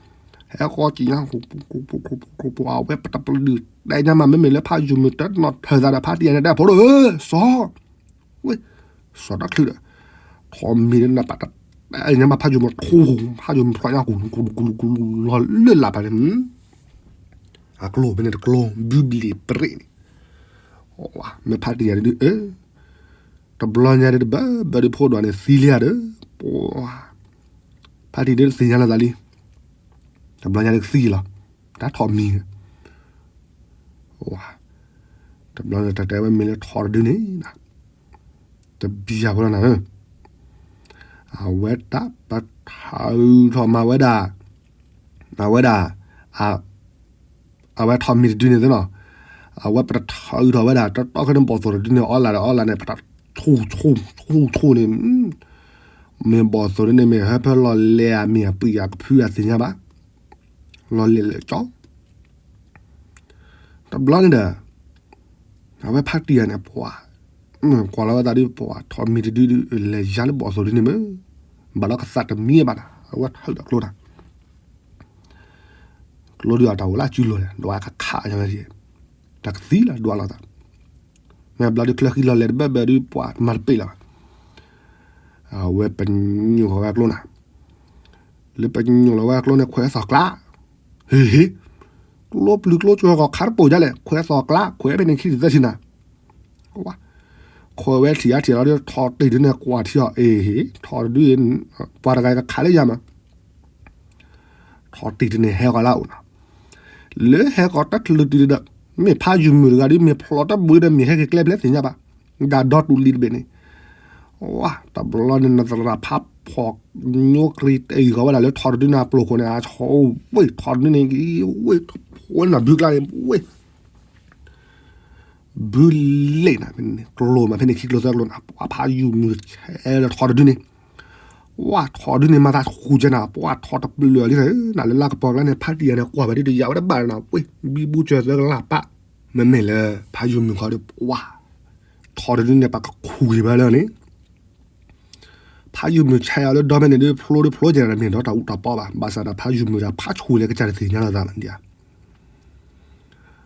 ဟဲဃီကံညါ အဝဲပတပျုၢ်တဲညါမး မ့မ့ၢ်လၢဖးယုၢ်မုၢ်တနီၤထၢၣ်သးဒီးဖါတံၢ်ယၤန့ၣ် တဲဖိဒိၣ်ဧၢ စီၤ ဝဲ, စီၤတၢ်ချုးဒီး, ထိးမံၤတနၤပာ်တၢ်, ညါမးဖးယုၢ်မုၢ်ထိး, ဖးယုၢ်မုၢ်ဖျိညါ ကူကူကူကူကူ လီၤလၢလၢ်ပာ်န့ၣ်, အကျိၤဖဲန့ၣ်တကျိၤ ဘုဘျံးပြ့ၣ်န့ၣ်, မ့ၢ်ဖါတံၢ်ယၤဒုး, တဘျီညါဒုးတဘၣ်ဘၣ်ဒုးဖိဒိၣ်န့ၣ်သံလံဧါဒီး, ပှၤ, ဖါတံၢ်ဒုးတသ့ၣ်ညါလီၤသးလံ, တဘျီညါဒုးကသံလီၤ, တၢ်ထိးမံၤ တဘျီန့ၣ် တၢ်တဲဝဲမ့ၢ်လၢထိးတဒုန့ၣ်, တဘံယၤဖိလီၤနၤ, အဝဲတၢ်ပထါအုးထီၣ်မၤဝဲဒၣ်, အဝဲဒၣ်, အဝဲထိးမံၤတဒုန့ၣ်သ့လီၤ, အဝဲပတထါအုးထီၣ်ဝဲဒၣ် တတီၢ်ခဲန့ၣ် ဘီၣ်သိၣ်တဒုန့ၣ် အီၣ်လၢ်ဒီးအီၣ်လၢ်န့ၣ် ပတဆူၣ်ဆူၣ်ဆူၣ်ဆူၣ်န့ၣ်, မ့ၢ်ဘီၣ်သိၣ်တဒုန့ၣ် မ့ၢ်ဟၢဖၢလီၤလဲၤအမံၤအပံၤအကဖုအသ့ၣ်ညါဘၣ် လီၤလဲၤလၢကၠီ, တဘျီန့ၣ်ဒီး, အဝဲဖါတံၢ်ယၤန့ၣ် ပှၤ, ကွၢ်လီၤဝဲသးဒုး ပှၤထိးမံၤတဒုဒုး လဲၤယါလၢဘီၣ်သိၣ်ဒုန့ၣ်မ့ၢ်, ဘၣ်လီၤကသးတမံဘၣ်နၤ အဝဲထုးဒီးကျိနၤ, ကျိဒုးအတၢ်အိၣ်လၢအစုလိၤန့ၣ် ဒွးကခးညါဝဲ, တၢ်ကသံလီၤဒွးလီၤသး, မ့ၢ်ဘျီဒုးချၢဃံလီၤလဲၤတဘၢဘၢဒုး ပှၤမၤတပ့ၢ်လီၤဘၣ် အဝဲပညိၣ်ဃီၤဝဲကျိနၤ, လၢပညိၣ်လီၤဝဲကျိန့ၣ် ခွဲးသီၣ်ကျါ, ဟ့ၣ်ဟ့ၣ်, ကျိပျုၤကျိကၠိဂီၤခါတပိာ်ဒ်လဲၣ် ခွဲးသီၣ်ကျါ ခွဲးဖဲန့ၣ်ခံထံၣ်သၢထံၣ်နၤ, ခွဲးဝဲထံၣ်အါထံၣ်လီၤဒီး ထိးတံၢ်ဒုန့ၣ် ကွၢ်ထံအီၤ အ့ၣ်ဟ့ၣ် ထိးတဒု, ပှၤတဂၤကခးလၢယၤမး ထိးတံၢ်တန့ၣ်ဟဲဃီၤလၢအအိၣ်နၤ, လၢဟဲဃီၤတချုးတုၤဒီး, မ့ၢ်ဖးယုၢ်မုၢ်တဂၤဒုး မ့ၢ်ဖျိးတဘုဒီး မ့ၢ်ဟဲက့ၤကျဲဖျဲးသ့ၣ်ညါဘၣ်, ဒၣ်ဒီတူၢ်လံတဘ့ၣ်န့ၣ်, ဝါ, တဘျီန့ၣ် နသရၣ်ဖးဖီၣ်ညိကွံာ်တအံၤဃီၤဝဲဒၣ်လၢထိးတဒုန့ၣ်အပျိၢ်ခိၣ်န့ၣ် အဆိဝ့ၢ်ထိးတဒုန့ၣ်, ဝ့ၢ်ဖိနၤဘုကျါန့ၣ် ဝ့ၢ် ဘုလ့ၣ်နၤဖဲန့ၣ် ကျိမးဖဲန့ၣ် ခံကျိသၢကျိန့ၣ် ပှၤဖးယုၢ်မုၢ်ဆဲးလၢထိးတဒုန့ၣ်, ဝါ ထိးတဒုန့ၣ် မၤသးဃူကဲနၤ ပှၤထိးတပျၢၤလံနၤ, နလၢလၢကပီၤကျါန့ၣ် ဖးတံၢ်ယၤန့ၣ် ကွၢ်ဘၣ်ဒ်တယၤဝဲတဘၣ်နၤ ဝ့ၢ် ဘံဘူစၢၤသၢကလးပၢ်, မ့မ့ၢ်လၢ ဖးယုၢ်မုၢ်ခီဒီး ပှၤ ထိးတဒုန့ၣ် ပှၤကခူၣ်က့ၤဘၣ်လၢန့ၣ် ဖးယုၢ်မုၢ်ဆဲးအီၤလၢဒီဖဲန့ၣ်ဒုး ဖျိဒုးဖျိကဲနၤ မ့ၢ်ဒီးတၢ်အူတၢ်ပီဘၣ်, ဘၣ်ဆၣ်ဒီးဖးယုၢ်မုၢ်ဒီး ဖးဆူၣ်လၢကစၢ်တသ့ၣ်ညါလီၤသးလီၤဒ်ဧါ,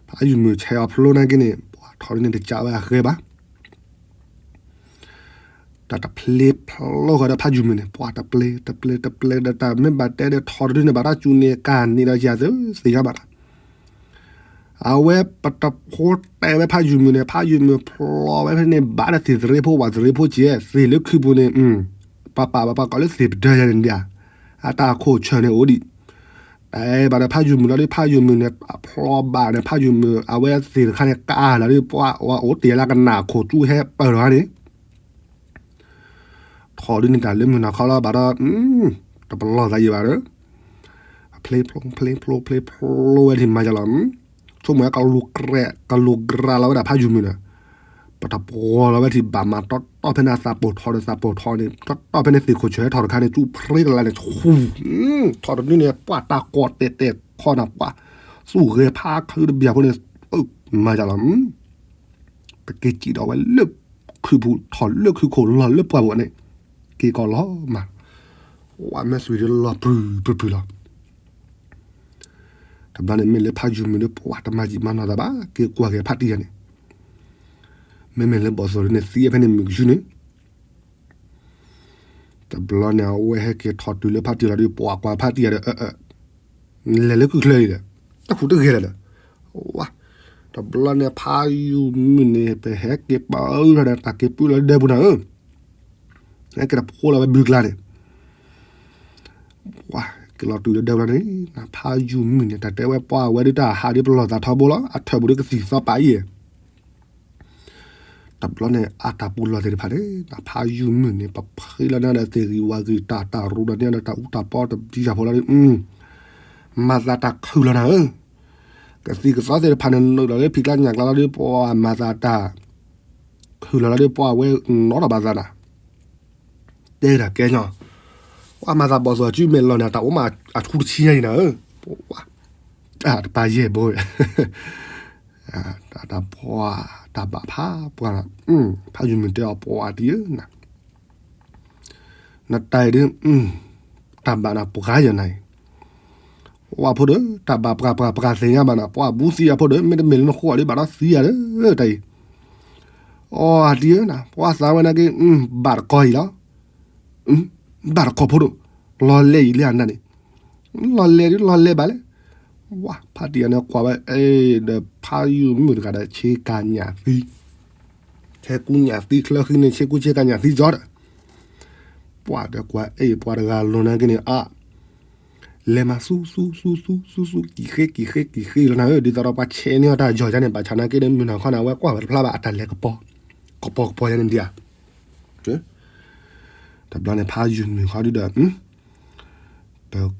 ဖးယုၢ်မုၢ်ဆဲးအီၤဖျိနာ်က့န့ၣ် ပှၤထိးတဒုန့ၣ် တကးဝဲအဃဲဘၣ် တၢ်တဖျ့ဖျိဃီဒီးဖးယုၢ်မုၢ်န့ၣ် ပှၤတပျဲ တပျဲ တပျဲဒီးတၢ်မ့ၢ်ဘၣ်တဲဒီးထိးတဒုန့ၣ် ဘၣ်တၢ်စူၤန့ၣ် ကၢ်န့ၣ်ဒီးယၤသ့ၣ်ညါဘၣ်တၢ်, အဝဲပတဖိတဲဝဲဖးယုၢ်မုၢ်န့ၣ် ဖးယုၢ်မုၢ်ဖျိဝဲဖဲန့ၣ် ဘၣ်ဒီးသ့ၣ်သရ့ဖိ ဝးသရ့ဖိကဲ သ့ၣ်လၢခုပူၤန့ၣ် ပှၤပာ်ဘၣ်ပှၤကိးလၢသ့ၣ်ပတၢၢ်ယၤန့ၣ်ဒ်ဧါ, အတၢ်ခိၣ်ဆၢန့ၣ်အိၣ်ဒံး တၢ်ဘၣ်ဒီးဖးယုၢ်မုၢ်လီၤဒီး ဖးယုၢ်မုၢ်န့ၣ် ဖျိဘၣ်န့ၣ် ဖးယုၢ်မုၢ် အဝဲသ့ၣ်တခါန့ၣ် ကးလီၤဒီး ပှၤအိၣ်တ့ၢ်လၢကနၣ်ခိၣ်ကၠူဟဲပၢၢ်လီၤန့ၣ် ထိးဒုန့ၣ်တၢ်လၢမုၢ်နၤခီလီၤဘၣ်ဒီး တပလီၢ်သးယံာ်ဘၣ်ဒီး ဖျ့ဖျိ ဖျ့ဖျိ ဖျ့ဖျိဝဲဒၣ်မၤယၤလီၤ, ဆိကမိၣ်ဝဲကလူၤကြဲ ကလူၤကြဲလီၤဝဲဒၣ်ဖးယုၢ်မုၢ်န့ၣ်, ပတပှီၤလီၤဝဲထံၣ်ဘၣ်မး တီတီဖဲန့ၣ်အသးပိာ်ထီၣ်ဒီးသးပိာ်ထီၣ်န့ၣ် တီတီဖဲန့ၣ်သ့ၣ်ခိၣ်ဆၢဟဲထီၣ်တခါန့ၣ် ကၠူဖျ့ကလါန့ၣ် ဆူၣ် ထိးတဒုန့ၣ် ပှၤတၢ်ကိးတဲာ်တဲာ်ခီနၤ ပှၤသူၣ်ဂဲၤဖးခုတဘျီဖိန့ၣ် မၤယၤလီၤ ပက့ၤစံၣ်ဒီးဝဲလၢခုပူၤ ထီၣ်လၢခုခိၣ်လီၤလၢပှၢ်ပူၤန့ၣ် က့ၤကီးလီၤမး, ဝဲမ့ၢ်သွံၣ်ဒုးလီၤပြုၢ်ပြုၢ်ပြုၢ်လီၤ. တဘျီန့ၣ်မ့ၢ်လၢဖးယုၢ်မုၢ်ဒီး ပှၤတမၤယံာ်မၤနီၢ်သးဘၣ် က့ၤကွၢ်က့ၤဖးတံၢ်ယၤန့ၣ်, မ့မ့ၢ်လၢဘီၣ်သိၣ်ဒုန့ၣ် သံဖဲန့ၣ်မုၢ်ကဆူန့ၣ် တဘျီန့ၣ် အဝဲဟဲက့ၤထီၣ်တုၤလၢဖးတံၢ်လီၤဒီး ပှၤကွၢ်ဖးတံၢ်ယၤဒီး အၢ အၢ လဲၤလၢခုၣ်ချၢအံၤဒီး တၢ်ခူၣ်တဂ့ၤလၢၤဒီး ဝါ တဘျီန့ၣ် ဖးယုၢ်မုၢ်န့ၣ် ပဟဲက့ၤပၢထီၣ်ဒီးတၢ်က့ၤပုၢ်လီၤဒဲပူၤနၤဧၢ, တ ကဲတဖိလီၤဝဲဘုကျါန့ၣ် က့ၤလီၤတုၤလၢဒၢးဘျီန့ၣ် ဖးယုၢ်မုၢ်န့ၣ် တၢ်တဲဝဲပှၤဝဲဒၣ်တၢ်ဟးဒ်ပလီၢ်သးထီဘိလီၤ အထၢၣ်ပူၤဒီးကသံၣ်ကသီပာ်အံၤ တဘျီန့ၣ် အတၢ်ပူၤလီၢ်သ့ၣ်တဖၣ်န့ၣ် ဖးယုၢ်မုၢ်န့ၣ် ပဖှ့လီၤန့ၢ်ဒီးသ့ၣ်ဂံၢ်ဝၤဂံၢ် တၢ်တၢ်ရူဒီးန့ၢ်ဒီးတၢ်အူတၢ်ပီတပံၤယၢ်ဖိလီၤဒီး မၤသးတၢ်ခုၣ်လီၤနၤဧၢ, ကသံၣ်ကသီသ့ၣ်တဖၣ်န့ၣ် နုာ်လီၤလၢဖံးကျါညၣ်ကျါလီၤဒီး ပှၤမၤသးတၢ် ခုၣ်လီၤလီၤဒီး ပှၤဝဲနီတဘၣ်သးနၤ တဲတၢ်ကဲညီ, ပှၤမၤသးဘီၣ်သိၣ်အစုမဲာ်လီၤန့ၣ် တၢ်အိၣ်မးအထူတဆံညါအံၤနၤဧၢ, ပှၤ တပာ်ယဲၢ်ဘိ, တၢ်ပှၤ တၢ်ဘၣ်ဖးပှၤ, ဖးယုၢ်မုၢ်တဲအီၤပှၤတံၢ်ဧၢနၤ နတၢ်အံၤဒ် တၢ်ဘၣ်နၤပှၤယဲၢ်နၤအံၤ, ပှၤဖိဒီး တၢ်ဘၣ်ပှၤပှၤပှၤသ့ၣ်ညါဘၣ်နၤ ပှၤဘူးသံအဖိဒီး မ့တမ့ၢ်လၢနဃိအီၤဒ်ဘၣ်ဒီးသံယၤဒီး တၢ်အံၤ, အီၤတံၢ်ဧၢနၤ ပှၤသးဝဲနာ်က့ ဘၣ်တကီၢ်အံၤလီၤ, ဘၣ်တကီၢ်ဖိဒိၣ်, လီၤလဲၤအံၤလၢအနၤန့ၣ်, လီၤလဲၤဒ်လီၤလဲၤဘၣ်လဲၣ်, ဝဲ ဖးတံၢ်ယၤန့ၣ်ကွၢ်ဝဲ အဲၣ်ဒီးဖးယုၢ်မုၢ်တဂၤဒီးဆ့ကၤညၣ်သံ ဆ့ကူညၣ်သံချၢဃံန့ၣ် ဆ့ကူဆ့ကၤညၣ်သံကၠီဒီး, ပှၤဒီးကွၢ်အဲၣ်ပှၤတဂၤလိၤနာ်က့န့ၣ် အါ, လဲၤမၤဆူဆူဆူဆူဆူဆူ ကံၣ်ဃ့ကံၣ်ဃ့ကံၣ်ဃ့လီၤနၤဧၢ, ဒ်သိးဒီးပှၤဆဲးန့ၢ်အီၤတၢ်ယီၤယါန့ၣ် ဘၣ်ဆၣ်နာ်က့ဒီး မုၢ်နၤခီနၤဝဲကွၢ်ဝဲတဖျါဘၣ် အတၢ်လဲၤကပီၤ, ကပီၤကပီၤယါန့ၣ်ဒံးဧါ တဘျီန့ၣ် ဖးယုၢ်မုၢ်ဃီဒုဒီး ပ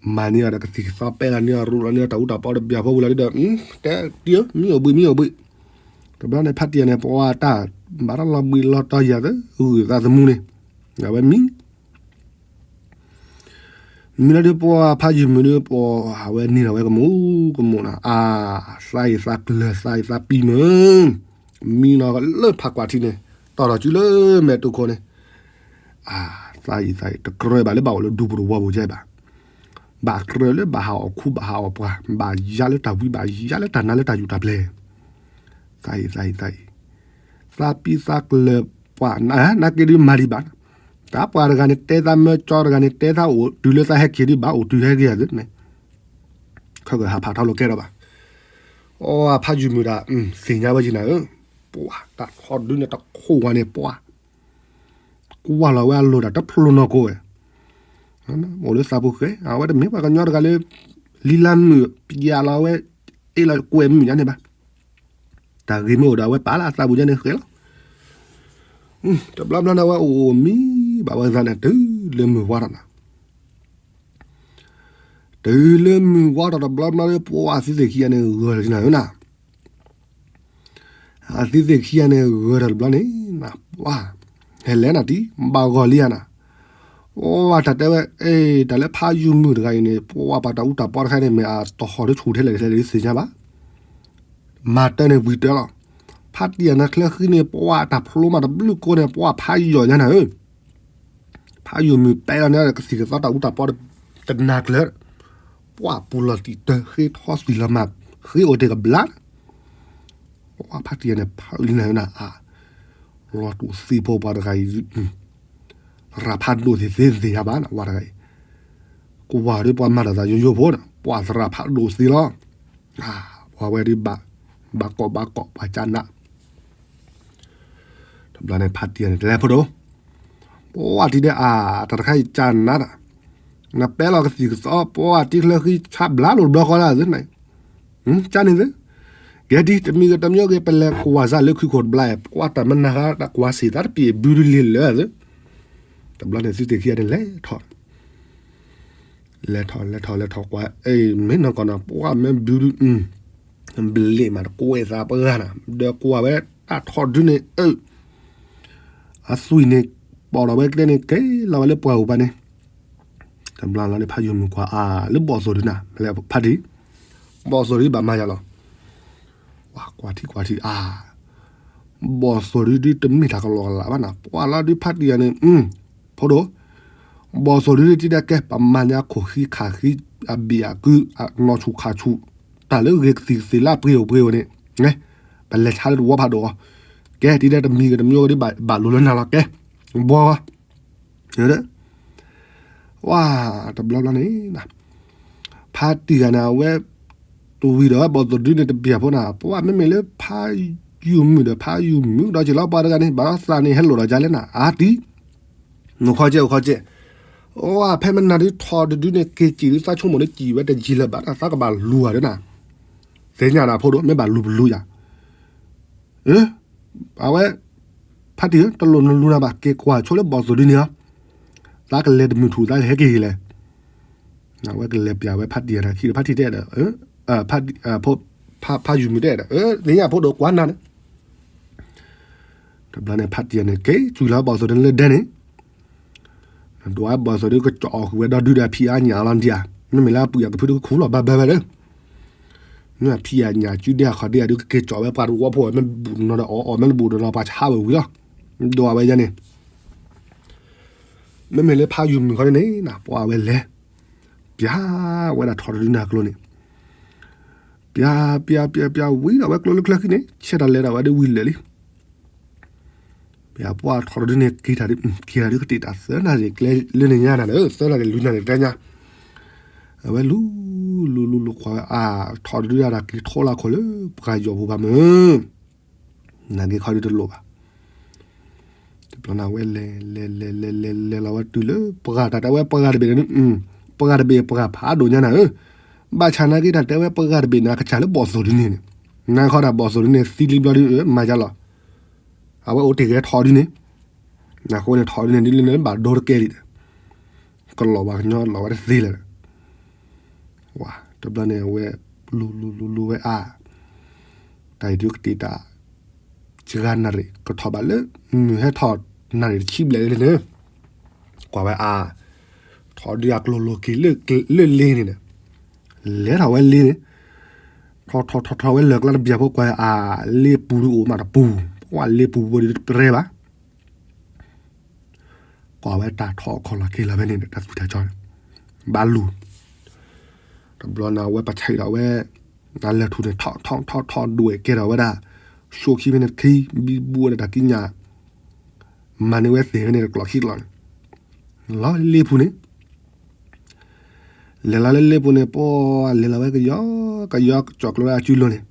မၤန့ၢ်အီၤဒီးကသံၣ်ကသီ ပဲလီၤန့ၢ်အီၤ ရူလီၤန့ၢ်အီၤ တၢ်အူတၢ်ပီတဘျီဖိဝံၤလီၤဒုဒီး တဲတံၢ်ဧၢ မံအိၣ်ဘှံးမံအိၣ်ဘှံး, တဘျီန့ၣ် ဖးတံၢ်ယၤန့ၣ် ပှၤတၢ် ဘၣ်တၢ်လီၤဘှံးလီၤတီၤယၤသၢ ဂုာ်သးသမူန့ၣ် အဝဲမံ မံလီၤဒုးပှၤဖးယုၢ်မုၢ်ဒုးပှၤ အဝဲန့ၢ်လီၤဝဲကမူၤကမူၤနီၤ အါ သးအံၤသးကျၢၤ သးအံၤသးပံၤမုၢ် မံနီၤလၢဖးကွၢ်ထံန့ၣ် တီၢ်ထီၣ်စုလၢမဲာ်တူၢ်ခိၣ်န့ၣ် အါ သးအံၤသးအံၤ တကြၢးဘၣ်လၢဘၣ်အိၣ်လၢဒူပူၤတဝီပူၤကဲဘၣ် ဘၣ်ကြၢးလၢဘၣ်ဟးအီၣ်ခူဘၣ်ဟးအီၣ်ပှၤ ဘၣ်ယါလၢတၢ်ဝံဘၣ်ယါလၢတၢ်နါလၢတၢ်ယူးတၢ်ပျဲၢ် သးအံၤသးအံၤသးအံၤ သးပံၤသးကျၢၤပှၤ နာ်က့ဒုးမၤဒံးဘၣ် တၢ်ပှၤတဂၤန့ၣ်တဲသးမၢကၠီတဂၤန့ၣ်တဲသးအိၣ်တုၤလၢသးဟဲက့ၤဒံးဘၣ် အိၣ်တုၤဟဲက့ၤဧါသ့ၣ်န့ၣ် ခဲကဟးဖးထီလိာ်ကဲထီၣ်ဘၣ် အဖးယုၢ်မုၢ်ဒၣ် သ့ၣ်ညါဝဲက့ၤနၤဧၢ ပှၤတၢ်ထီဒုန့ၣ်တခိၣ်ဝါန့ၣ်ပှၤ ကွၢ်လီၤဝဲအလိၤဒၣ်တဖျိနီၢ်ကိးဝဲ အိၣ်လၢသးပူၤဃဲ အဝဲတမ့ၢ်ပှၤကညီတဂၤလၢ လံလါမုၢ်ပျးလီၤဝဲ အ့ၣ်လီၤကွဲမုၢ်ညါန့ၣ်ဘၣ် တၢ်ဂ့ၤမ့ၢ်အိၣ်ဒီးအဝဲပာ်လၢအသးပူၤညါန့ၣ်ဃဲလီၤ တဘျီဘျီန့ၣ်ဝဲအိၣ်မံဘၣ်ဝဲသးန့ၣ် တုၤလၢမုၢ်ဝါထီၣ်နၤ တုၤလၢမုၢ်ဝါထီၣ်တဘျီဘျီလၢပှၤအသုသ့ၣ်ခံဂၤန့ၣ်ဂၢၢ်လီၤနၤဧၢနၤ အသုသ့ၣ်ခံဂၤန့ၣ်ဂၢၢ်ထီၣ်တဘျီန့ၣ် ပှၤ ဟဲလဲၤနၤတံၢ် ဘၣ်ဂီၤလံဧါနၤ ပှၤတၢ်တဲဝဲ အဲ တၢ်လၢဖးယုၢ်မုၢ်တဂၤအံၤန့ၣ် ပှၤပှၤတၢ်အူတၢ်ပီတခါန့ၣ် မ့ၢ်အတဟီၣ်လၢဆူၣ်ထဲလဲၣ်ထဲလဲၣ်သ့ၣ်ညါဘၣ် မၤတၢ်န့ၣ်ဝံၤတၢ်လီၤ ဖးတံၢ်ယၤန့ၣ်ချၢဃံန့ၣ် ပှၤတၢ်ဖျိမးတဘျုးကိးန့ၣ် ပှၤဖးယီၤညါနၤဧၢ ဖးယုၢ်မုၢ်ပဲလီၤန့ၣ်ဒီးကသံၣ်ကသီတၢ်အူတၢ်ပီတနၤကျၢၤ ပှၤပူၤလီၤတံၢ်တၢ်ဃ့ထီသွံၣ်လီၤမး ဃ့အိၣ်တ့ၢ်ကဘျါ ပှၤဖးတံၢ်ယၤန့ၣ် ဖးလံနၤဧၢနၤအါ လီၤတူာ်သံဖိပှၤတဂၤအံၤ သရၣ်ဖးဒိၣ်သ့ၣ်သ့ၣ်သ့ၣ်ညါဘၣ်နၤ ပှၤတဂၤအံၤ ကွၢ်ဒီးပှၤမၤတၢ်သးယိယိဖိနၤ ပှၤသရၣ်ဖးဒိၣ်သ့လီၤ ပှၤဝဲဒ်ဘၣ် ဘၣ်ကိးဘၣ်ကိးပှၤကၢ်နး တဘျီန့ၣ်ဖးတံၢ်ယၤန့ၣ် တလဲၤဖိဒိၣ် ပှၤတံၢ်ဒဲးအါ တၢ်တခါအံၤကၢ်နးတၢ် နပဲလီၤကသံၣ်ကသီ ပှၤတံၢ်ချၢဃံဆးဘျါလိာ်တဘျီဃီလၢသ့ၣ်န့ၣ် ကၢ်န့ၣ်သ့ၣ် ကဲဒ်တမံၤဂ့ၤတမံၤဂ့ၤ ပလဲၤကွၢ်စၢ်လၢခုခိၣ်တဘျီ ပှၤတၢ်မနၤဃါ တၢ်ကွၢ်စ့ၢ်သးတပျ့ၤဘုဒုလ့ၤလၢာ်သ့ၣ် တဘျီန့ၣ်သုသ့ၣ်ခံဂၤန့ၣ်လဲၤထီၣ် လဲၤထီၣ်လဲၤထီၣ်လဲၤထီၣ်ကွၢ် အဲ မ့ၢ်နီၢ်ကီၢ်နၤ ပှၤမ့ၢ်ဘုဒု ဘျ့ၣ်မးတကွဲးသးပှၢ်နၤ ဒီးကွၢ်ဝဲတၢ်ထီၣ်ဒုန့ၣ် အၢ အသွံၣ်န့ၣ် ပိာ်ထီၣ်ဝဲကျဲန့ၣ် ကဲလီၤဝဲလၢပှၢ်အိၣ်ပှၤန့ၣ် တဘျီလီၤန့ၣ် ဖးယိၢ်မုၢ်ကွၢ်အါ လၢဘီၣ်သိၣ်ဒုနၤ ဖးတံၢ် ဘီၣ်သိၣ်ဒုဘၣ်မၤယၤလီၤ ကွၢ်ထံကွၢ်ထံအါ ဘီၣ်သိၣ်ဒုဒုတမ့ၢ်တၢ်ကလီကလးဘၣ်နၤ ပှၤလီၤဒုဖးတံၢ်ယၤန့ၣ် ဖိဒိၣ် ဘီၣ်သိၣ်ဒုဒုတံၢ်ဒဲးကဲ ပမၤညါခိၣ်ဃံခးဃံ အဘံၣ်အကု အနီၢ်ဆူၣ်ခါဆူၣ် တၢ်လၢဂ့ၤကသံၣ်ကသ့လၢအပှ့ၤအိၣ်ပှ့ၤအိၣ်န့ၣ် ပလဲၤဆါလၢတဝီဖးဒိၣ်အီၤ ကဲ တံၢ်ဒဲးတမံၤဂ့ၤတမံၤဂ့ၤဒ်ဘၣ်လိၤလၢနၤလီၤ ကဲ ဘီ ဝါ တဘျီဘျီန့ၣ် ဖးတံၢ်ဂၤန့ၣ် အဝဲ တဝံၤဒီးဘီၣ်သိၣ်ဒုန့ၣ်တဘၣ်ဖိနၤ ပှၤမ့မ့ၢ်လၢဖးယုၢ်မုၢ်ဒီးဖးယုၢ်မုၢ်ဒီးက့ၤလီၤပှၤတဂၤန့ၣ် ဘၣ်ဒီးသးန့ၣ်ဟဲလိာ်ဒီးကလဲၣ်နၤ အါတံၢ် အိၣ်ခီကဲ အိၣ်ခီကဲ, အိၣ်ဖဲမနၤဒုးထီၣ်တဒုန့ၣ် က့ၤစံၣ်ဒုး သးဆိကမိၣ်ဒုးစံၣ်ဝဲတယံာ်လၢၤဘၣ် သးကဘၣ်လူၤဧါဒ်နၤ, သ့ၣ်ညါနၤဖိဒိၣ် မ့ၢ်ဘၣ်လူၤပလူၤယၤ, အဝဲ ဖါတံၢ်ဧၢ တလိၣ်နလူၤနၤဘၣ် က့ၤကွၢ်ဆိလၢဘီၣ်သိၣ်ဒုန့ၣ်လီၤ, သးကလဲၤတမုာ်ထူၣ် သးလဲၤဟဲက့ၤလဲၣ်, အဝဲကလဲၤပျးဝဲဖါတံၢ်တၢ်ခံဒီး ဖါတံၢ်တဲဒီး ဖါယုၢ်မုၢ်တဲဒီး သ့ၣ်ညါဖိဒိၣ်ကွၢ်နၤန့ၣ် တဘျီန့ၣ် ဖါတံၢ်န့ၣ် က့ၤစူၤလီၤဘီၣ်သိၣ်ဒုန့ၣ်လၢဒဲန့ၣ်, ဒွးဝဲဘီၣ်သိၣ်ဒုကကၠီၣ်အီၣ်ဃုာ်ဝဲဒီဒုဒီး ဖံးအါညၣ်အီၤလီၤဒံးဧါ, မ့မ့ၢ်လၢအပုၢ်အကဖုဒုကခူၣ်လီၤဘၣ်ဘၣ်ဘၣ်ဒီး, မ့ၢ်ဖံးအါညၣ်စုဒဲအခီၣ်ဒဲအဒုကက့ၤကၠီၣ်ဝဲ ပှၤတဝီဖိဝဲ မ့ၢ်ဘူၣ်တနီၤဒီးအီၣ်အီၣ် မ့ၢ်တဘူၣ်တနီၤ ပှၤဆါဝဲဝံၤလီၤ, ဒွးဝဲယဲန့ၣ် မ့မ့ၢ်လၢဖါယုၢ်မုၢ်ခီန့ၣ်န့ၣ် ပှၤဝဲလဲၤ ပျးဝဲဒၣ်ထီၣ်တဒုန့ၣ်အကျိၤန့ၣ်, ပျး ပျး ပျး ပျး ဝံၤဒီးဝဲကျိလၢချၢခံန့ၣ် ဆဲးတၢ်လဲၤဒီးဝဲဒၣ်ဝံၤလၢာ်လံ, ပှၤထီၣ်တဒုန့ၣ် က့ၤတၢ်ဒုး က့ၤတၢ်ဒုးကတ့ၢ်တၢ်သၢနၣ်ရံၣ်ကျဲလၢန့ၣ်ညါနၤဒီး သၢနၣ်ရံၣ်လွံၢ်နၣ်ရံၣ်ကျဲညါ, အဝဲလူၤ လူၤ လူၤ လူၤကွၢ်ဝဲအါ ထီၣ်တဒုဒၣ်တၢ်က့ၤထီလၢခိၣ်လၢ ပှၤယီၢ်ပူၤဘၣ်မုၢ် နက့ၤခီဒုတလိၣ်ဘၣ်, တဘျီန့ၣ်ဝဲလဲၤ လဲၤ လဲၤ လဲၤ လဲၤ လဲၤလီၤဝဲတုၤလၢပှၢ်တၢ်တဲဝဲပှၢ်တဘ့ၣ်န့ၣ်, ပှၢ်တဘ့ၣ်ပှၢ်ဖးဒိၣ်ညါနၤဧၢ, ဘၣ်ဆၣ်နာ်က့တၢ်တဲဝဲပှၢ်တဘ့ၣ်န့ၣ် အကစၢ်လၢဘီၣ်သိၣ်ဒုန့ၣ်န့ၣ်, နခီဒၣ်ဘီၣ်သိၣ်ဒုန့ၣ် သံလံဘျီဒု မၤယါလီၤ, အဝဲအိၣ်တ့ၢ်ဂဲၤထီၣ်ဒုန့ၣ်, အဃိန့ၣ်ထီၣ်ဒုန့ၣ် ဒ်လဲၣ်န့ၣ် ဘၣ်ဒိတကဲလံဒီး ကလီၤဝဲကညီလီၤဝဲတသ့လၢၤဒီး, ဝါ တဘျီန့ၣ် အဝဲလူၤ လူၤ လူၤ လူၤဝဲအါ, တၢ်အံၤဒုကတ့ၢ်တၢ် စှၤနၣ်ရံၣ် ကထီၣ်ဘၣ်လၢ မုၢ်ဟဲထီၣ်နၣ်ရံၣ်တဆံဘျဲၣ်လၢန့ၣ်, ကွၢ်ဝဲအါ, ထီၣ်ဒုအကျိၤလိၤက့ၤလၢလ့န့ၣ်ဒီး, လဲၤထီၣ်ဝဲလ့န့ၣ်, ထီၣ်ထီၣ်ထီၣ်ထီၣ်ဝဲလၢာ်ကျါတဘျီဖိကွၢ်အါ, လ့ပူၤဒုအိၣ်မးတပူၤ, ပှၤလ့ပူၤဘိဒုတပြဲဘၣ် ကွၢ်ဝဲတၢ်ထီၣ်အခီၣ်လီၤက့ၤလီၤဖဲန့ၣ်ဒီး တၢ်သူၣ်တၢ်ကၠီန့ၣ်, ဘၣ်လူၤ, တဘျီန့ၣ် အဝဲပဆံးဒီးဝဲ, နလဲၤထူၣ်န့ၣ် ထီၣ်ထီၣ်ထီၣ်ထီၣ်ဒွဲၣ်ကဲထီၣ်ဝဲဒၣ်, ဆိခံဖဲန့ၣ်တခံ, ဘံဘူဝဲဒၣ်တၢ်ကံးညာ်, မၤန့ၢ်ဝဲသ့ၣ်ဖဲန့ၣ်တကျိၤခံကျိၤန့ၣ်, လီၤလၢလ့ပူၤန့ၣ် လဲၤလီၤလၢလ့ပူၤန့ၣ် ပှၤလဲၤလီၤဝဲကယီကယီကၠီၣ်ကျိၤဝဲအစုလိၤန့ၣ်,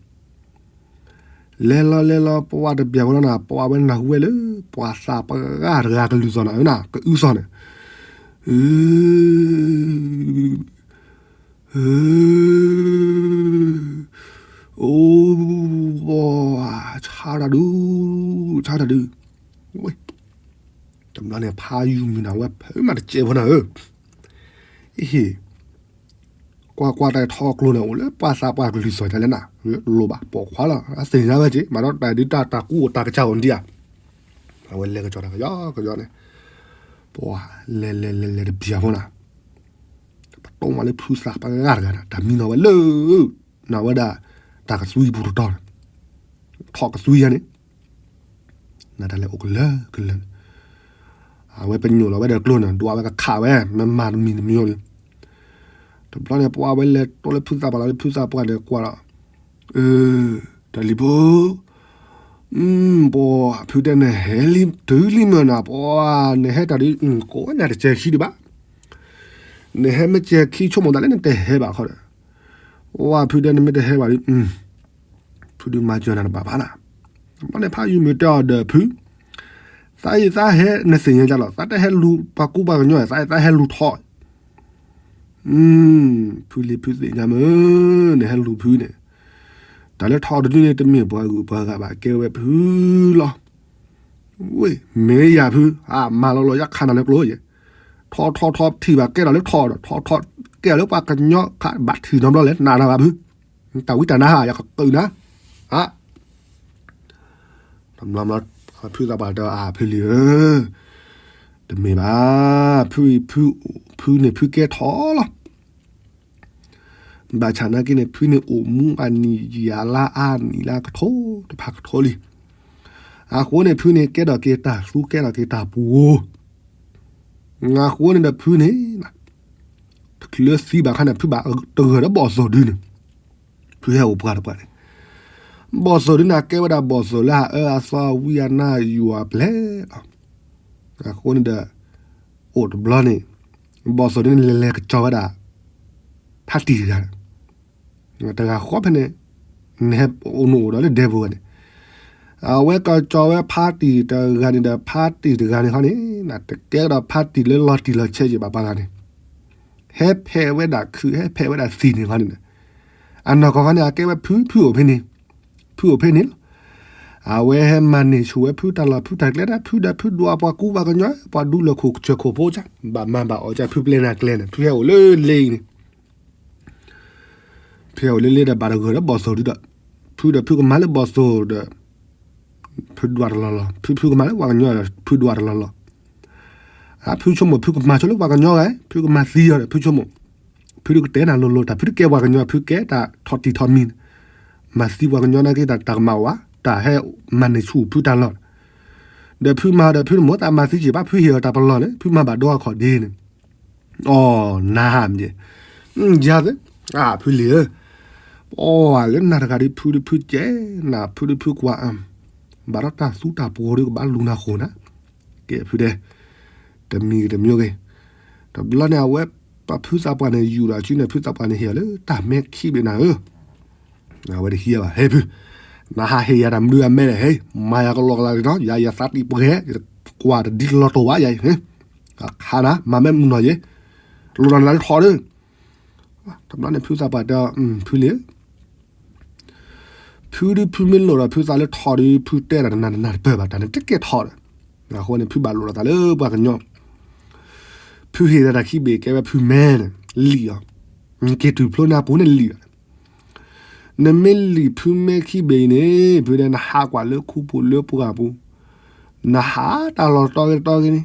လဲၤလီၤလဲၤလီၤ ပှၤတဘျီဖိလီၤနၤ ပှၤဝဲနၢ်ဟူဝဲလၢ ပှၤသးပှၢ်တဂၤကလုၢ်သီၣ်နၤဧၢနၤ ကအုသီၣ်န့ၣ်, အိ ဆါတၢ်ဒုး, ဆါတၢ်ဒုး, တဘျီန့ၣ် ဖါယုၢ်မုၢ်နၤဝဲဖုးမးတစဲးဖိနၤဧၢ, ဟ့ၣ် ကွၢ်ကွၢ်တၢ်ထီကျိန့ၣ် အိၣ်လၢပှၤသးပှၢ်ကလုၢ်သီၣ်တၢ်လဲၣ်နၤ, လိၣ်ဘၣ်ပိာ်ခွါလီၤ အသ့ၣ်ညါဝဲက့ၤ မၤဒီးတၢ်ဒုးတၢ်တၢ်ကူအိၣ်တၢ်ကစၢ်အိၣ်ဒံးဧါ, အဝဲလဲၤကစီၤတၢ်ကယီကယီန့ၣ်, ပှၤလဲၤလဲၤလဲၤလဲၤတဘျီဖိနၤ, ပတိၢ်မးလၢဖုသးပှၢ်တဂၤတဂၤနၤ တၢ်မံနီၤဝဲလၢ နဝဲဒၣ် တၢ်ကသွံပူၤတတီၤန့ၣ်, ထီၣ်ကသွံယါန့ၣ်, နတၢ်လဲၤအိၣ်ကလၢာ်ကလၢာ်န့ၣ်, အဝဲပညိၣ်လီၤဝဲဒီးကျိန့ၣ် ဒွးဝဲကခးဝဲ မ့ၢ်မၤတမံၤတမံၤဒီး, တဘျီန့ၣ် ပှၤဝဲလဲၤတိၢ်လၢဖုသးပှၢ်လီၤလၢဖုသးပှၢ်ဒီးကွၢ်လီၤ, တၢ်လံၤဖိ ပှၤဖုတဲနဟဲလံတုၤလံမ့ၢ်နၤ ပှၤနဟဲတၢ်ဒုး ကိးညါတစဲးခံဒံးဘၣ်, နဟဲမ့ၢ်စဲးခံဆိကမိၣ်သးလၢနတဟဲဘၣ်ခီဒီး, ဝဲဖုတဲနမ့ၢ်တဟဲဘၣ်ဒုး, ဖုဒုးမၤစၢၤနၤတဘၣ်ဘၣ်နၤ, ဘျီန့ၣ်ဖးယံာ်မုၢ်တဲအီၤဒီးဖု, သးအံၤသးဟဲနသ့ၣ်ညါဒ်လီၤ သးတဟဲလူၤပှၤကူပှၤကညီ သးအံၤသးဟဲလူၤထီၣ် ဖုလံၤဖုသ့ၣ်ညါမ့ၢ် နဟဲလူၤဖုန့ၣ်, တၢ်လၢထီၣ်တဒုန့ၣ် တမ့ၢ်ပှၤဂုၤပှၤဂၤဘၣ် ကဲဝဲဖုလီၤ, ဝ့ၢ် မ့ၢ်ယၤဖု, အမၤလီၤလီၤ ယခးနၤလၢကျိယဲၢ်, ထီၣ်ထီၣ်ထီၣ်ထံၣ်ဘၣ်ကဲထီၣ်လၢထီၣ်ဒီး ထီၣ်ထီၣ်ကဲထီၣ်လၢပှၤကညီခးဘၣ်ထံၣ်နီတဘျီလဲၣ် နၤနၤဘၣ်ဖု, တၢ်ဝံတၢ်နါဧါ ယကကုာ်နၤ, အ တဘျီဘျီ ဖုသးပှၢ်တဲအါ ဖုလံၤဧၢ, တမ့ၢ်ဘၣ်, ဖုအံၤ ဖု ဖုန့ၣ်ဖုကဲထီၣ်လီၤ, ဘၣ်ဆၣ်နာ်က့န့ၣ် ဖုန့ၣ်အိၣ်မူအနံၣ်ယၤလါအါနံၣ်လါကထိတဖၣ်ကထိလံ, အဃိန့ၣ် ဖုန့ၣ်ကဲထီၣ်က့ၤတၢ်သူကဲထီၣ်က့ၤတၢ်ပူၤ, အဃိန့ၣ်ဒီးဖုန့ၣ် တချုးလၢသံဘၣ်ခါန့ၣ် ဖုဘၣ်တဂၢၢ်ဒီးဘီၣ်သိၣ်ဒုန့ၣ်, ဖုဟဲအိၣ်ပှၤတပှၢ်န့ၣ်, ဘီၣ်သိၣ်ဒုန့ၣ်ကဲဝဲဒၣ်ဘီၣ်သိၣ်လၢအအၢအသီအဝံအနါယွၤပျဲၢ်လီၤ, အဃိန့ၣ်ဒီး အိၣ်တဘျီန့ၣ် ဘီၣ်သိၣ်ဒုန့ၣ်လဲၤလဲၤကစီၤဝဲဒၣ် ဖါတံၢ်တဂၤန့ၣ်, တဂၤဃီဖဲန့ၣ် နဟဲအိၣ်နအိၣ်ဒီးလၢဒဲပူၤဝဲန့ၣ်, အဝဲကီၢ်ကၠီၤဝဲဖါတံၢ်တဂၤန့ၣ်ဒီး ဖါတံၢ်တဂၤန့ၣ်ခီန့ၣ် တကဲကဒီးဖါတံၢ်လၢလီၤတံၢ်လီၤဆဲးက့ၤဘၣ်ပှၤဂၤန့ၣ်, ဟဲဖဲးဝဲဒၣ်ခုး ဟဲဖဲးဝဲဒၣ်သံၣ်န့ၣ်ခီန့ၣ်, အနီၢ်ကီၢ်ခီန့ၣ် အကဲဝဲဖု ဖုအိၣ်ဖဲန့ၣ်, ဖုအိၣ်ဖဲန့ၣ်လီၤ. အဝဲဟဲမၤန့ၢ်ဆူၣ်ဝဲဖုတၢ်လီၢ် ဖုတၢ်ကျဲဒၣ် ဖုဒီးဖုဒွးပှၤကူပှၤကညီ ပှၤဒူလၢာ်ခိၣ်ဆၢၣ်ခိၣ်ဖိက ဘၣ်မၤဘၣ်အီၣ်က ဖုပျဲနၤကျဲန့ၣ် ဖုဟဲအိၣ်လၢလ့အံၤန့ၣ် ဖုဟဲအိၣ်လၢလ့ဒီးဘၣ်တဂၢၢ်ဒီးဘီၣ်သိၣ်ဒုဒီး, ဖုဒီးဖုကမၤလၢဘီၣ်သိၣ်ဒီး ဖုဒွးတလီၢ်လီၢ်, ဖုဖုကမၤလၢပှၤကညီဒီး ဖုဒွးတလီၢ်လီၢ်, ဖုဆိကမိၣ်ဖုကမၤဆိလၢပှၤကညီဂၤ ဖုကမၤသံအီၤဒီး ဖုဆိကမိၣ်, ဖုဒုကတဲနၤလိၤလိၤ တၢ်ဖုတကဲပှၤကညီ ဖုကဲတၢ်ထီၣ်တံၢ်ထီၣ်မံၤန့ၣ်, မၤသံပှၤကညီနာ်က့ တၢ်တၢ်ကမၣ်ဝဲ တၢ်ဟဲမၤန့ၢ်ဆူၣ်ဖုတၢ်လီၢ် ဒီးဖုမၤဒီးဖုတမိၣ်သးမၤသံက့ၤဘၣ် ဖုဟ့ၣ်အီၤတၢ်ပလီၢ်န့ၣ် ဖုမၤဘၣ်ဒိအခီၣ်ဒ့န့ၣ်, အီၣ်နၤဟးမ့ၢ်, ယၤသ့, ဖုလံဧၢ, ပှၤလၢနၤတဂၤဒ်ဖုဒုဖုကဲ, နၤဖုဒုဖုကွၢ်, ဘၣ်ဒီးတၢ်သူတၢ်ပှီၤဒုကဘၣ်လူၤနၤဃိၣ်နၤ, ကဲဖုဒဲ, တမံၤဂ့ၤတမံၤဂ့ၤ, တဘျီန့ၣ်အဝဲ ပှၤဖုသးပှၢ်န့ၣ် ယူၢ်ဒီးအစုန့ၣ် ဖုသးပှၢ်န့ၣ် ဟ့ၣ်အီၤလၢတၢ်မဲခံဘ့ၣ်နၤဧၢ အဝဲတဟံးဘၣ် ဟဲဖု, နဟးဟ့ၣ်ယၤတၢ်မနုၤအမဲလဲၣ်ဟဲ, မၤယၤကလီကလီလံနီၤ ယၤယသးတံၢ်ပှဲၤ, ယကွၢ်တဒ်လီၤတိာ်ဘၣ်ယၤအံၤ, ခါနၤ မၤမဲမုၢ်နီၢ်ယဲ, လိၣ်ဒီးနၤလၢထီၣ်ဒီး, တဘျီန့ၣ်ဖုသးပှၢ်တဲ, ဖုလံ, ဖုဒုဖုမ့ၢ်လိၣ်ဒီးဖုသးလၢထီၣ်ဒီး ဖုတဲတၢ်တနၤတနၤတပၢၢ်ဘၣ် တၢ်န့ၣ်တကဲထီၣ်ဒီး, အဃိန့ၣ် ဖုဘၣ်လိၣ်ဒီးသးလၢပှၤကညီ ဖုဟ့ၣ်ဒီးတၢ်ခံဘ့ၣ်ကဲဝဲဖုမဲန့ၣ် လံာ်အီၤ, က့ၤတုၤဖျိန့ၢ်အပူၤန့ၣ်လံာ်ဒီး, နမ့ၢ်လံာ်ဖုမဲခံဘ့ၣ်အံၤန့ၣ် ဖုဒဲ နဟးကွၢ်လၢခူပူၤလၢပှၢ်ပူၤ, နဟးတၢ်လီၢ်တတီၤဂ့ၤတတီၤဂ့ၤန့ၣ်,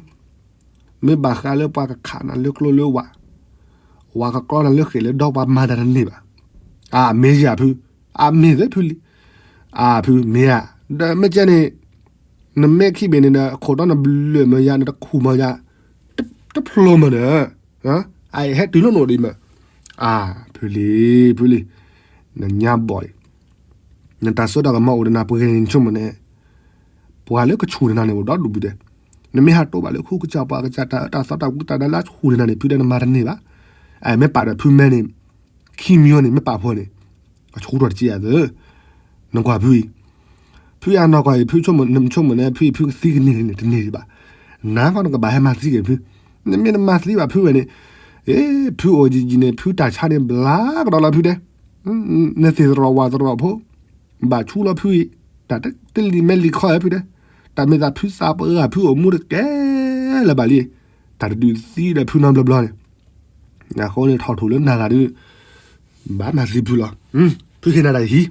မ့ၢ်ဘၣ်ဃးလၢပှၤကခးနၤလၢကျိလၢဝး, ဝၤကကျီနၤလၢဃဲၣ်လၢဒီးပှၤမၤတၢ်တန့ၢ်ဘၣ်, အမ့ၢ်ယၤဖု, အမ့ၢ်သ့ဖုလံ, အဖုမ့ၢ်ဧါ, ဒီးမ့ၢ်ကဲန့ၣ် နမဲခံဘ့ၣ်န့ၣ်ဒီး ခိၣ်တီနဘျၢၣ်မ့ၢ်ယၤ နတခူၣ်မ့ၢ်ယၤ, တဖျိမ့ၢ်ဒီး, အဟဲတုၤလၢနအိၣ်ဒံးမ့ၢ်, အဖုလံ, ဖုလံ, နညါဘီၣ်အံၤ, နတၢ်စိတၢ်ကမီၤအိၣ်ဒီးနၤပှဲၤန့ၣ် နဆိကမိၣ်န့ၣ်, ပှၤလၢကဆူၣ်နၤန့ၣ် အိၣ်ဒီဒူၣ်ဘုဒဲး, နမ့ၢ်ဟးတိၢ်ဘၣ်လၢခိကစၢ်ပှၤကစၢ်တၢ်အၢတၢ်သီတၢ်ကူတၢ်ဒါလၢအဆူၣ်နၤန့ၣ် ဖုဒဲးနမၤတန့ၢ်ဘၣ်, အမ့ၢ်ပာ်ဒီးဖုမဲန့ၣ် ခံမံၤန့ၣ် မ့ၢ်ပာ်ဖီန့ၣ်, အဆူၣ်ထီၣ်တက့ၢ်အသၢ, နကွၢ်ဖုအံၤ, ဖုအံၤအနီၢ်ကီၢ်အံၤ ဖုဆိကမိၣ် နဆိကမိၣ်န့ၣ် ဖုအံၤ ဖုကသံကန့ၢ်န့ၣ် တန့ၢ်ဒံးဘၣ်, နၤကီၢ်နကဘၣ်ဟဲမၤသံက့ၤဖု, နမ့ၢ်နမၤသံဘၣ်ဖုဝဲန့ၣ်, အ့ ဖုအိၣ်ယံာ်ယံာ်န့ၣ် ဖုတၢ်ဆါန့ၣ် ဘျါကဒီးလီၤဖုဒဲး, နသ့ၣ်သရီၣ်ဝၣ်သရီၣ်ဖိ, ဘၣ်ဆူလီၤဖုအံၤ, တၢ်တလံၤမဲလံၤခီဧါဖုဒဲး, တၢ်မ့ၢ်သးဖုသးပှၢ်ဂၤဖုအိၣ်မူတကဲလၢၤဘၣ်လံ, တၢ်တဒုးသံဒီးဖုနီတဘျီဘျီန့ၣ် အဃိန့ၣ်ထီၣ်ထူၣ်လၢနၤဂၤဒီး ဘၣ်မၤသံဖုလီၤ. ဖုဟ့ၣ်နၤတၢ်ဟံး,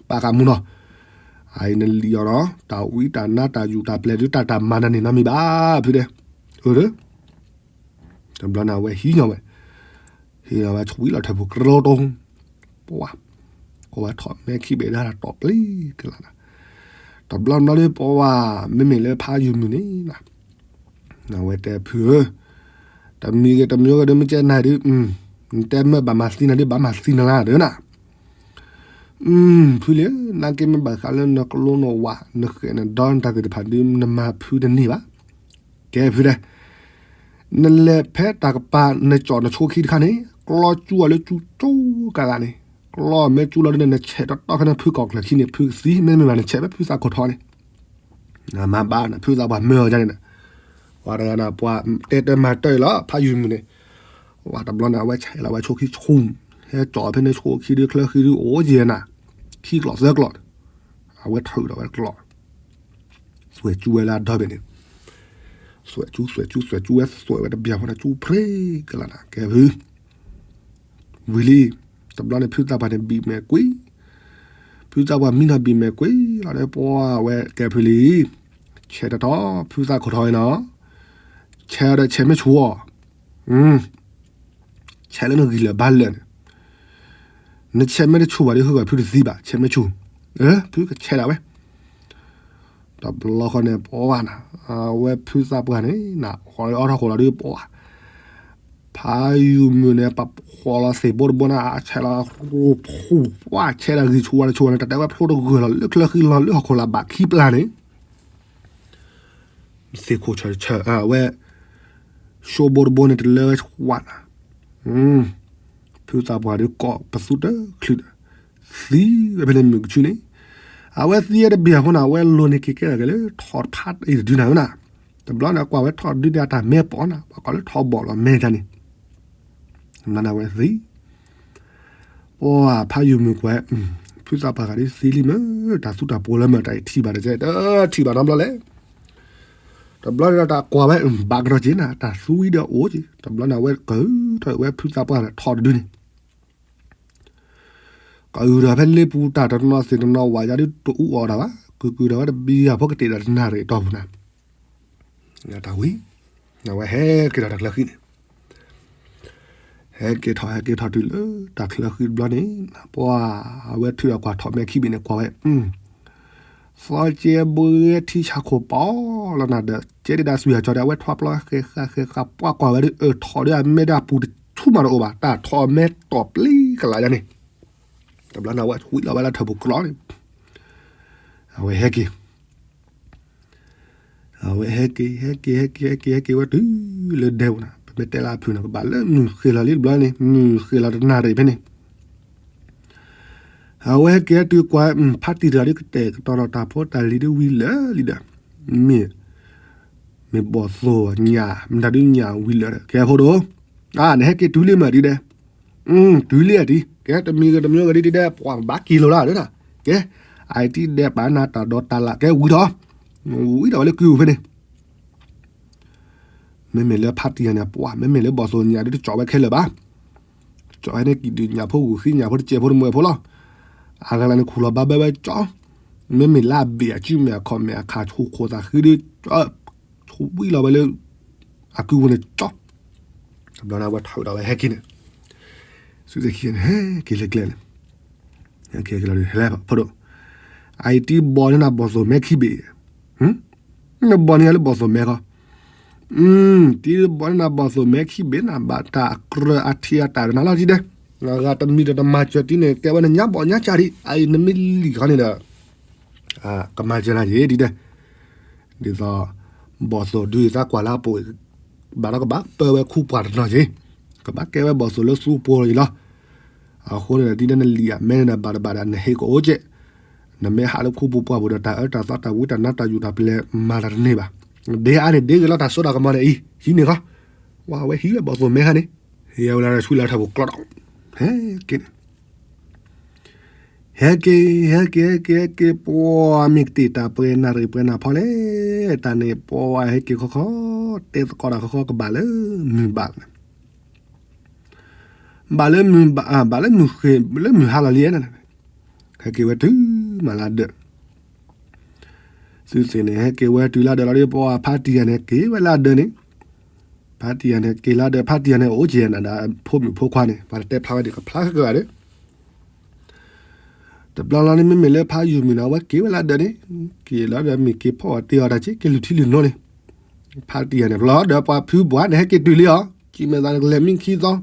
ပာ်ဃာ်မူနီၤ, အအံၤနလံာ်အီၤနီၤ, တၢ်ဝံတၢ်နါတၢ်ယူၢ်တၢ်ပျဲၢ်ဒုးတၢ်တၢ်မၤနၤန့ၣ်နီတမံၤဘၣ်ဖုဒဲး, အၢ တဘျီန့ၣ်အဝဲဟံးညီဝဲ, ဟ့ၣ်ညီဝဲဆှံလီၤထၢၣ်ပူၤကရီတိ, ပှၤ, ကိးဝဲထီၣ်မဲခံဘ့ၣ်ဒၣ်တၢ်တီၢ်ပျံၤကလာ်နၤ, တဘျီဘျီဒီးပှၤ, မ့မ့ၢ်လၢဖးယုၢ်မုၢ်န့ၣ် အဝဲတဲဖုဧၢ, တမံၤဂ့ၤတမံၤဂ့ၤဒီးမ့ၢ်ကဲနၤဒုး, နတဲမ့ၢ်ဘၣ်မၤသံနၤဒုး ဘၣ်မၤသံနၤလၢဒုးနၤ, ဖုလံ, နာ်က့မ့ၢ်ဘၣ်ဃးလၢနကျိနဝး နဃဲၣ်နဒီနတၢ်သ့ၣ်တဖၣ်ဒုး နမၤဖုတန့ၢ်ဘၣ်, ကဲဖုဒဲး, နလဲၤဖဲတၢ်ကပၤ နကၠီၣ်နဆိခံတခါန့ၣ် ကျီစူအီၤလၢစူကၠိကဂၤန့ၣ်, ကျီမ့ၢ်စူလီၤဒုးန့ၣ် နဆဲးတီတီခဲန့ၣ် ဖုကီၢ်ချၢခံန့ၣ် ဖုကသံ မ့တမ့ၢ်ဘၣ် နဆဲးဖဲဖုသးခိၣ်ထီန့ၣ် နမၤဘၣ်နဖုသးပှၢ်မၢအီၤဒ်န့ၣ်, ပှၤတဂၤန့ၣ် ပှၤတဲတၢ်မၤတၢ်အံၤလီၤ ဖးယုၢ်မုၢ်န့ၣ်, ပှၤတဘျီန့ၣ် အဝဲဆဲးလီၤဝဲဆိခံဆူၣ်, ဟဲကၠီၣ်ဖဲန့ၣ်ဆိခံဒုးချၢခံဒုးအိၣ်ယဲၢ်နၤ, ခံကျီၢ်သၢကျီၢ်, အဝဲထုးဒီးဝဲကျီၢ်, သွဲၣ်စူဝဲလၢအဒီဘ့ၣ်န့ၣ်, သွဲၣ်စူသွဲၣ်စူသွဲၣ်စူဝဲသွဲၣ်ဝဲတဘျီဖိန့ၣ် စူဖျ့ကလာ်နၤ ကဲဖု ဝံၤလံ, တဘျီန့ၣ် ဖုသးပှၢ်န့ၣ်ဘံၣ်မဲာ်ကွံာ်, ဖုသးပှၢ်မံနီၤဘံၣ်မဲာ်ကွံာ်လီၤဒီး ပှၤဝဲကဲဖုလံ, ဆဲးတတီ ဖုသးခိၣ်ထီအံၤနီၤ, ဆဲးဒီးဆဲးမ့ၢ်ဆူၣ်အီၤ, ဆဲးလၢနဂံၢ်လၢာ်ဘါလၢာ်န့ၣ်, နဆဲးမ့ၢ်တဆူၣ်ဘၣ်ဒီး ဟၢဂီၤဖုတသံဘၣ် ဆဲးမ့ၢ်ဆူၣ်, ဖုကဆဲးဒၣ်ဝဲ တဘျီဃီန့ၣ် ပှၤနၤ, အဝဲဖုသးပှၢ်န့ၣ် နအီၣ်ထီၣ်ဃိလီၤဒုးပှၤ, ဖးယုၢ်မုၢ်န့ၣ် ပှၤဃီလီၤသ့ၣ်ဘိတဘိန့ၣ် အဆဲးလီၤ, ပှၤဆဲးဒၣ်ဂံၢ်ဆူၣ်ဝါတဆူၣ်န့ၣ် တၢ်တဲဝဲဖျိတဂၢၢ်လီၤ လၢချၢဃံလီၤ လၢဟီၣ်ခိၣ်လာ်ဘၣ်ခံပျၢ်န့ၣ် သ့ၣ်ခိၣ်ဆၢဆၢ အဝဲ ၡိဘိတဘိန့ၣ် တလၢဝဲဝါနၤ, ဖုသးပှၢ်ဒီးကိးပသူတချုးဒီး သံဝဲဖဲန့ၣ်မုၢ်ကဆူန့ၣ်, အဝဲသံဝဲတဘ့ၣ်အဃိန့ၣ် အဝဲလိၤန့ၣ်က့ၤကဲထီၣ်က့ၤလၢထိးဖးအံၤတဒုနၤဝဲနၤ, တဘျီန့ၣ်ကွၢ်ဝဲထိးတဒုန့ၣ် အတၢ်မဲပီးနၤ ပှၤကိးလၢထိးဘီၣ်လီၤ မဲတၢ်န့ၣ်, နဝဲသံ ပှၤဖးယုၢ်မုၢ်ကွၢ်, ဖုသးပှၢ်ဂၤဒ်သံလံမ့ၢ် တၢ်သူတၢ်ပှီၤလၢမ့ၢ်တၢ်အံၤထံၣ်ဘၣ်တကဲ တထံၣ်ဘၣ်နီတဘျီလဲၣ်. တဘျီန့ၣ်တၢ်ကွၢ်ဝဲ ဘၣ်ကဒီးက့ၤနၤ တၢ်သူဝံၤဒီးအိၣ်က့ၤ တဘျီန့ၣ်အဝဲကဟုထီၣ်ဝဲဖုသးပှၢ်ထိးတဒုန့ၣ် ကဟုထီၣ်ဖဲလ့ပူၤတၢ်တနီၤသ့ၣ်တနီၤ ဝးယါဒ်တအူအီၣ်တၢ်ဘၣ် ကဟုကဟုထီၣ်ဝဲတဘံယၤဖိကတ့ၢ်ဒီးတနၣ်ရံၣ်အတီၢ်ပူၤနၤ, တၢ်ဝံၤ အဝဲဟဲက့ၤထီၣ်တၢ်ချၢဃံန့ၣ် ဟဲက့ၤထီၣ်ဟဲက့ၤထီၣ်တုၤလၢတၢ်ချၢဃံတဘျီန့ၣ် ပှၤအဝဲထုးဒီးကွၢ်ထိးမဲခံဘ့ၣ်န့ၣ် ကွၢ်ဝဲ သီကဲဘှဲထံဆၣ်ခိၣ်ပီလီၤနၤဒီး ကဲဒၣ်ဒၣ်သွံၣ်အကၠီဒီး အဝဲထွါပျီဃဲၤဃာ်ဃဲၤဃာ် ပှၤကွၢ်ဝဲဒ်အၢထိးဒီးအမဲဒၣ်ပူၤတဆူၣ်မးတအိၣ်ဘၣ် တၢ်ထိးအမဲတီၢ်ပျံၤကလာ်ယါန့ၣ်, တဘျီန့ၣ်အဝဲဝံၤလီၤဝဲလၢထၢၣ်ပူၤကျီန့ၣ် အဝဲဟဲက့ၤ အဝဲဟဲက့ၤ ဟဲက့ၤ ဟဲက့ၤ ဟဲက့ၤ ဟဲက့ၤဝဲတုၤလၢဒဲပူၤနၤ ပမ့ၢ်တဲလၢအဖုၣ်န့ၣ် ကဘၣ်လၢမုၢ်ဃ့ၢ်လီၤလံတဘျီန့ၣ် မုၢ်ဃ့ၢ်လီၤတနၣ်ရံၣ်ဖဲန့ၣ် အဝဲဟဲက့ၤတုၤကွၢ် ဖါတံၢ်တဂၤဒ်ကတဲာ်ကတီၤဒီးတၢ်ဖိတၢ်လံၤဒ်ဝံၤလၢာ်လံဒီး မ့ၢ် မ့ၢ်ဘီၣ်သိၣ်ညၣ် မတၤဒုညၣ်ဝံၤလၢာ်ဒီး ကဲဖိဒိၣ် နဟဲက့ၤတုၤလံမ့ၢ်ဒ်ဒဲး တုၤလံအတံၤ ကဲတမံၤဂ့ၤတမံၤဂ့ၤဒ်ဒ်ဒဲး ပှၤဘၣ်က့ၤလိာ်လၢဒၣ် ကဲ အအံၤတံၤဒဲးပာ်နၤတၢ်ဒီးတၢ်လၢ် ကဲဝံၤထီၣ် ဝံၤထီၣ်ဝဲလၢကုၢ်ပူၤဖဲန့ၣ် မ့မ့ၢ်လၢဖါတံၢ်ယၤန့ၣ် ပှၤ မ့မ့ၢ်လၢဘီၣ်သိၣ်ညၣ်ဒ်တကၠီၣ်ဝဲခဲလၢာ်ဘၣ် ကၠီၣ်ဝဲန့ၣ်ကံၣ်ဒုၣ်ညၣ်ဖိဂုာ်ဃံညၣ်ဖိတစဲးဖိတမှဲးဖိလီၤ အဂၤလၢ်န့ၣ်ခူၣ်လီၤဘၣ်ဘၣ်ဝဲကၠီ မ့မ့ၢ်လၢအဘ့ၣ်အစုမဲာ်အခီၣ်မဲာ်အခါဆူၣ်ခိၣ်သးဃံဒ် ဆူဝံၤလီၤဝဲလၢ အကုၢ်ပူၤန့ၣ်ကၠီ တဘျီန့ၣ်အဝဲထီၣ်ဝဲဒီးဝဲဟဲက့ၤန့ၣ် စုသ့ၣ်ခံန့ၣ် ဟဲက့ၤလၢကျဲန့ၣ် ဟဲက့ၤလီၤဒ်ဟဲလၢဖိဒိၣ် အအံၤတံၤဘီၣ်န့ၢ်နၤဘီၣ်သိၣ်မဲခံဘ့ၣ် နဘီၣ်န့ၢ်ယၤလၢဘီၣ်သိၣ်မဲခီ တံၤဘီၣ်န့ၢ်နၤဘီၣ်သိၣ်မဲခံဘ့ၣ်နၤ ဘၣ်တၢ်ကြၢးအထံးအတၢ်ကနၤလီၤဒ်ဒဲး အဂၤတမံၤဒီးတမၤစၢၤတံၤန့ၣ် တဲဝဲနညါဘီၣ်ညါကၢ်ဒံး အအံၤနမ့ၢ်လံၣ်ခီန့ၣ်ဒီး ကမၤစၢၤနၤက့ၤဒ်ဒဲး ဒ်သိး ဘီၣ်သိၣ်ဒုးသးကွၢ်လၢအပူၤ ဘၣ်ဒီးကဘၣ်ပၢဝဲခူပှၢ်တနီၤက့ၤ ကဘၣ်ကဲဝဲဘီၣ်သိၣ်လၢသူပူၤလီၤလီၤ အဃိန့ၣ်ဒီး ဒ်န့ၣ်နလံၣ်အမဲန့ၣ်ဒီး ဘၣ်တဘၣ်ဒီးနဟ့ၣ်ကအိၣ်က့ၤ နမ့ၢ်ဟးလၢခူပူၤပှၢ်ပူၤဒီး တၢ်အၢတၢ်သီတၢ်ဝံတၢ်နါတၢ်ယူၢ်တၢ်ပျဲၤမၤတၢ်တန့ၢ်ဘၣ် ဒ်အါန့ၣ်ဒ်ဂ့ၤလီၤတၢ်စိတၢ်ကမီၤန့ၣ်အံၤ ဟံးန့ၢ်ခီ ဝဲဟံးဝဲဘီၣ်သိၣ်မဲခါန့ၣ် ဟံးဝဲလၢဆူလၢထၢၣ်ပူၤကျီဒီး ဟဲက့ၤန့ၣ် ဟဲက့ၤ ဟဲက့ၤ ဟဲက့ၤ ဟဲက့ၤ ပှၤမ့ၢ်ကတ့ၢ်တၢ်ပှဲၤနၣ်ရံၣ်ပှဲၤနၣ်ဖီလဲၣ် တၢ်န့ၣ် ပှၤဟဲက့ၤခီခီ တဲသကိးတၢ်ခီခီ ကဘၣ်လၢမုၢ်ဘၣ် ဘၣ်လၢမုၢ်ဘၣ် ဘၣ်လၢမုၢ်ဃ့ၢ် လၢမုၢ်ဟါလီၤလံ ဟဲက့ၤဝဲတုၤမးလၢဒၢး သုသ့ၣ်န့ၣ် ဟဲက့ၤဝဲတုၤလၢဒၢးလီၤဒီး ပှၤဖါတံၢ်ယၤန့ၣ် က့ၤဝဲလၢဒၢးန့ၣ် ဖါတံၢ်ယၤန့ၣ် က့ၤလၢဒၢး ဖါတံၢ်ယၤန့ၣ် အိၣ်က့ၤနၤဒီး ဖိမုၣ်ဖိခွါန့ၣ် ပှၤတတဲဖျါဝဲဒ်ကဖျါဃဲကဂၤဒီး တဘျီလီၤန့ၣ် မ့မ့ၢ်လၢဖါယုၢ်မုၢ်န့ၣ် အဝဲက့ၤဝဲလၢဒၢးန့ၣ် က့ၤလီၤဒီးမ့ၢ်က့ၤဖီၣ်အီၤတ့ၢ်အီၤတၢ်က့ၤ က့ၤလုၢ်ထံလုၢ်နိန့ၣ် ဖါတံၢ်ယၤန့ၣ် ပျီဒီးပှၤဖုပှၤန့ၣ် ဟဲက့ၤတုၤလံအီၤ ကံမဲာ်သးန့ၣ် ကလဲၤမံခံသီ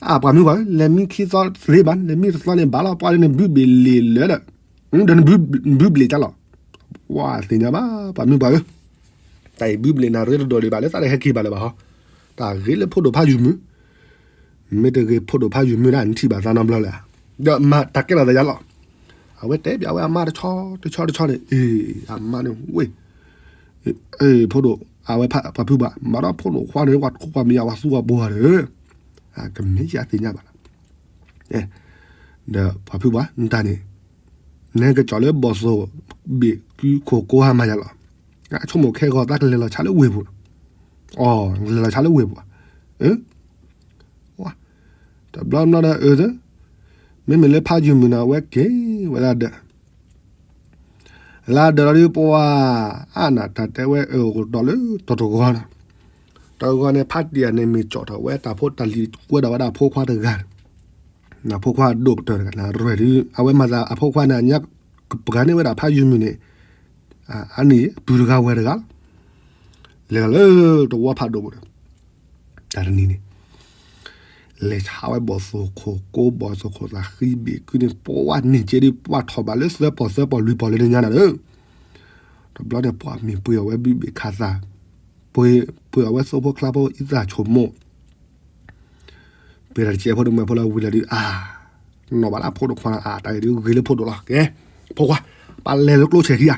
အပှၤမုၢ်ပှၢ် လဲၤမံခံသီသ့ဘၣ် လဲၤမံတသီန့ၣ် ဘၣ်လီၤပှၤဒ်န့ၣ် ဘုဘ့ၣ်လ့ၣ်လၢဒီး ဒီးနဘုဘ့ၣ်ကၢ်လီၤ ဝါသ့ၣ်ညါဘၣ် ပှၤမုၢ်ပှၢ်ဧၢ တၢ်အံၤဘုဘ့ၣ်နၢ်ရ့တဒိးလံဘၣ်လၢသးတဟဲက့ၤဘၣ်လၢၤဘၣ်ဟီ တၢ်ဂ့ၤလၢဖိဒိၣ်ဖးယုၢ်မုၢ် မ့ၢ်တဂ့ၤဖိဒိၣ်ဖးယုၢ်မုၢ်ဒၣ် နထံၣ်ဘၣ်သးနီတဘျီလၢၤ ဒီးမၤတၢ်ကဲထီၣ်သးယါလီၤ အဝဲတဲဘၣ်ဝဲအမါတဆီတဆီတဆီန့ၣ် အ့ အမါန့ၣ်ဝ့ၢ် အ့ ဖိဒိၣ် အဝဲပှၤဖုပှၤ မၤဒီးဖိဒိၣ်ခွါန့ၣ် ပှၤတခိၣ်ပှၤမံၤ အဝဲသူပှၤဘိဧါဒီး ကမ့ၢ်ယါသ့ၣ်ညါဘၣ်လီၤ ဒီးပှၤဖုပှၤ နတၢ်န့ၣ် နကစီၣ်လၢဘီၣ်သိၣ်ဘ့ၣ်ကုခိၣ်ကိးဟါမးယါလီၤ အဆိကမိၣ်ခဲဂီၤသးကလဲၤလီၤဆါလၢဝ့ၢ်ပူၤ အီၤ ကလဲၤလီၤဆါလၢဝ့ၢ်ပူၤ တဘျီဘျီဒီးအၢ မ့မ့ၢ်လၢဖးယုၢ်မုၢ်န့ၣ် အဝဲက့ၤဝဲလၢဒၢး လၢဒၢးလီၤဒ်ပှၤ အနၢ်တၢ်တဲဝဲအၢအိၣ်ကတီၤလၢတဂီၤန့ၣ် တဂီၤန့ၣ် ဖးတံၢ်ယၤန့ၣ် မ့ၢ်ကၠီၣ်ထီၣ်ဝဲတၢ်ဖိတၢ်လံၤကွဲဒီးဝဲဒၣ်အဖိခွါတဂၤ အဖိခွါအဒိၣ်ကတၢၢ်တဂၤန့ၣ် ရဲၣ်ဒုး အဝဲမၤသးအဖိခွါန့ၣ် အညါကပှၤန့ၢ်ဝဲဒၣ်ဖးယုၢ်မုၢ်န့ၣ် အနံၣ်ပုၢ်တဂၤဝဲၢ်တဂၤ လဲၤလီၤလၢတဝီဖးဒိၣ်ပူၤဒီး တၢ်တနံၤန့ၣ် လဲၤဆါဝဲဘီၣ်သိၣ်ခိၣ်ကိး ဘီၣ်သိၣ်ခိၣ်သးဃံဘ့ၣ်ကုန့ၣ် ပှၤန့ၢ်ကဲဒ်ပှၤထီၣ်ဘၣ်လၢသၢပီၢ်သၢပီၢ်လွံၢ်ပီၢ်လၢန့ၣ်ညါနၤဒီး တဘျီန့ၣ် ပှၤမ့ၢ်ပှ့ၤအီၤဝဲဘုဘ့ၣ်ခးသး ပှ့ၤ ပှ့ၤအီၤဝဲသိဖိချါဖိအံသၣ်ဆိကမိၣ် ပှ့ၤတၢ်တစဲးဖိတမှဲၤဖိလၢဝံၤလီၤဒုး အါ နီၢ်ဘၣ်လၢအဖိတခွါန့ၣ် အါ တၢ်ဂ့ၢ်ဒုးဂ့ၤလၢဖိဒိၣ်လီၤ ကဲ ဖိခွါ, ပလဲၤလၢကျိဆဲးခံဧါ,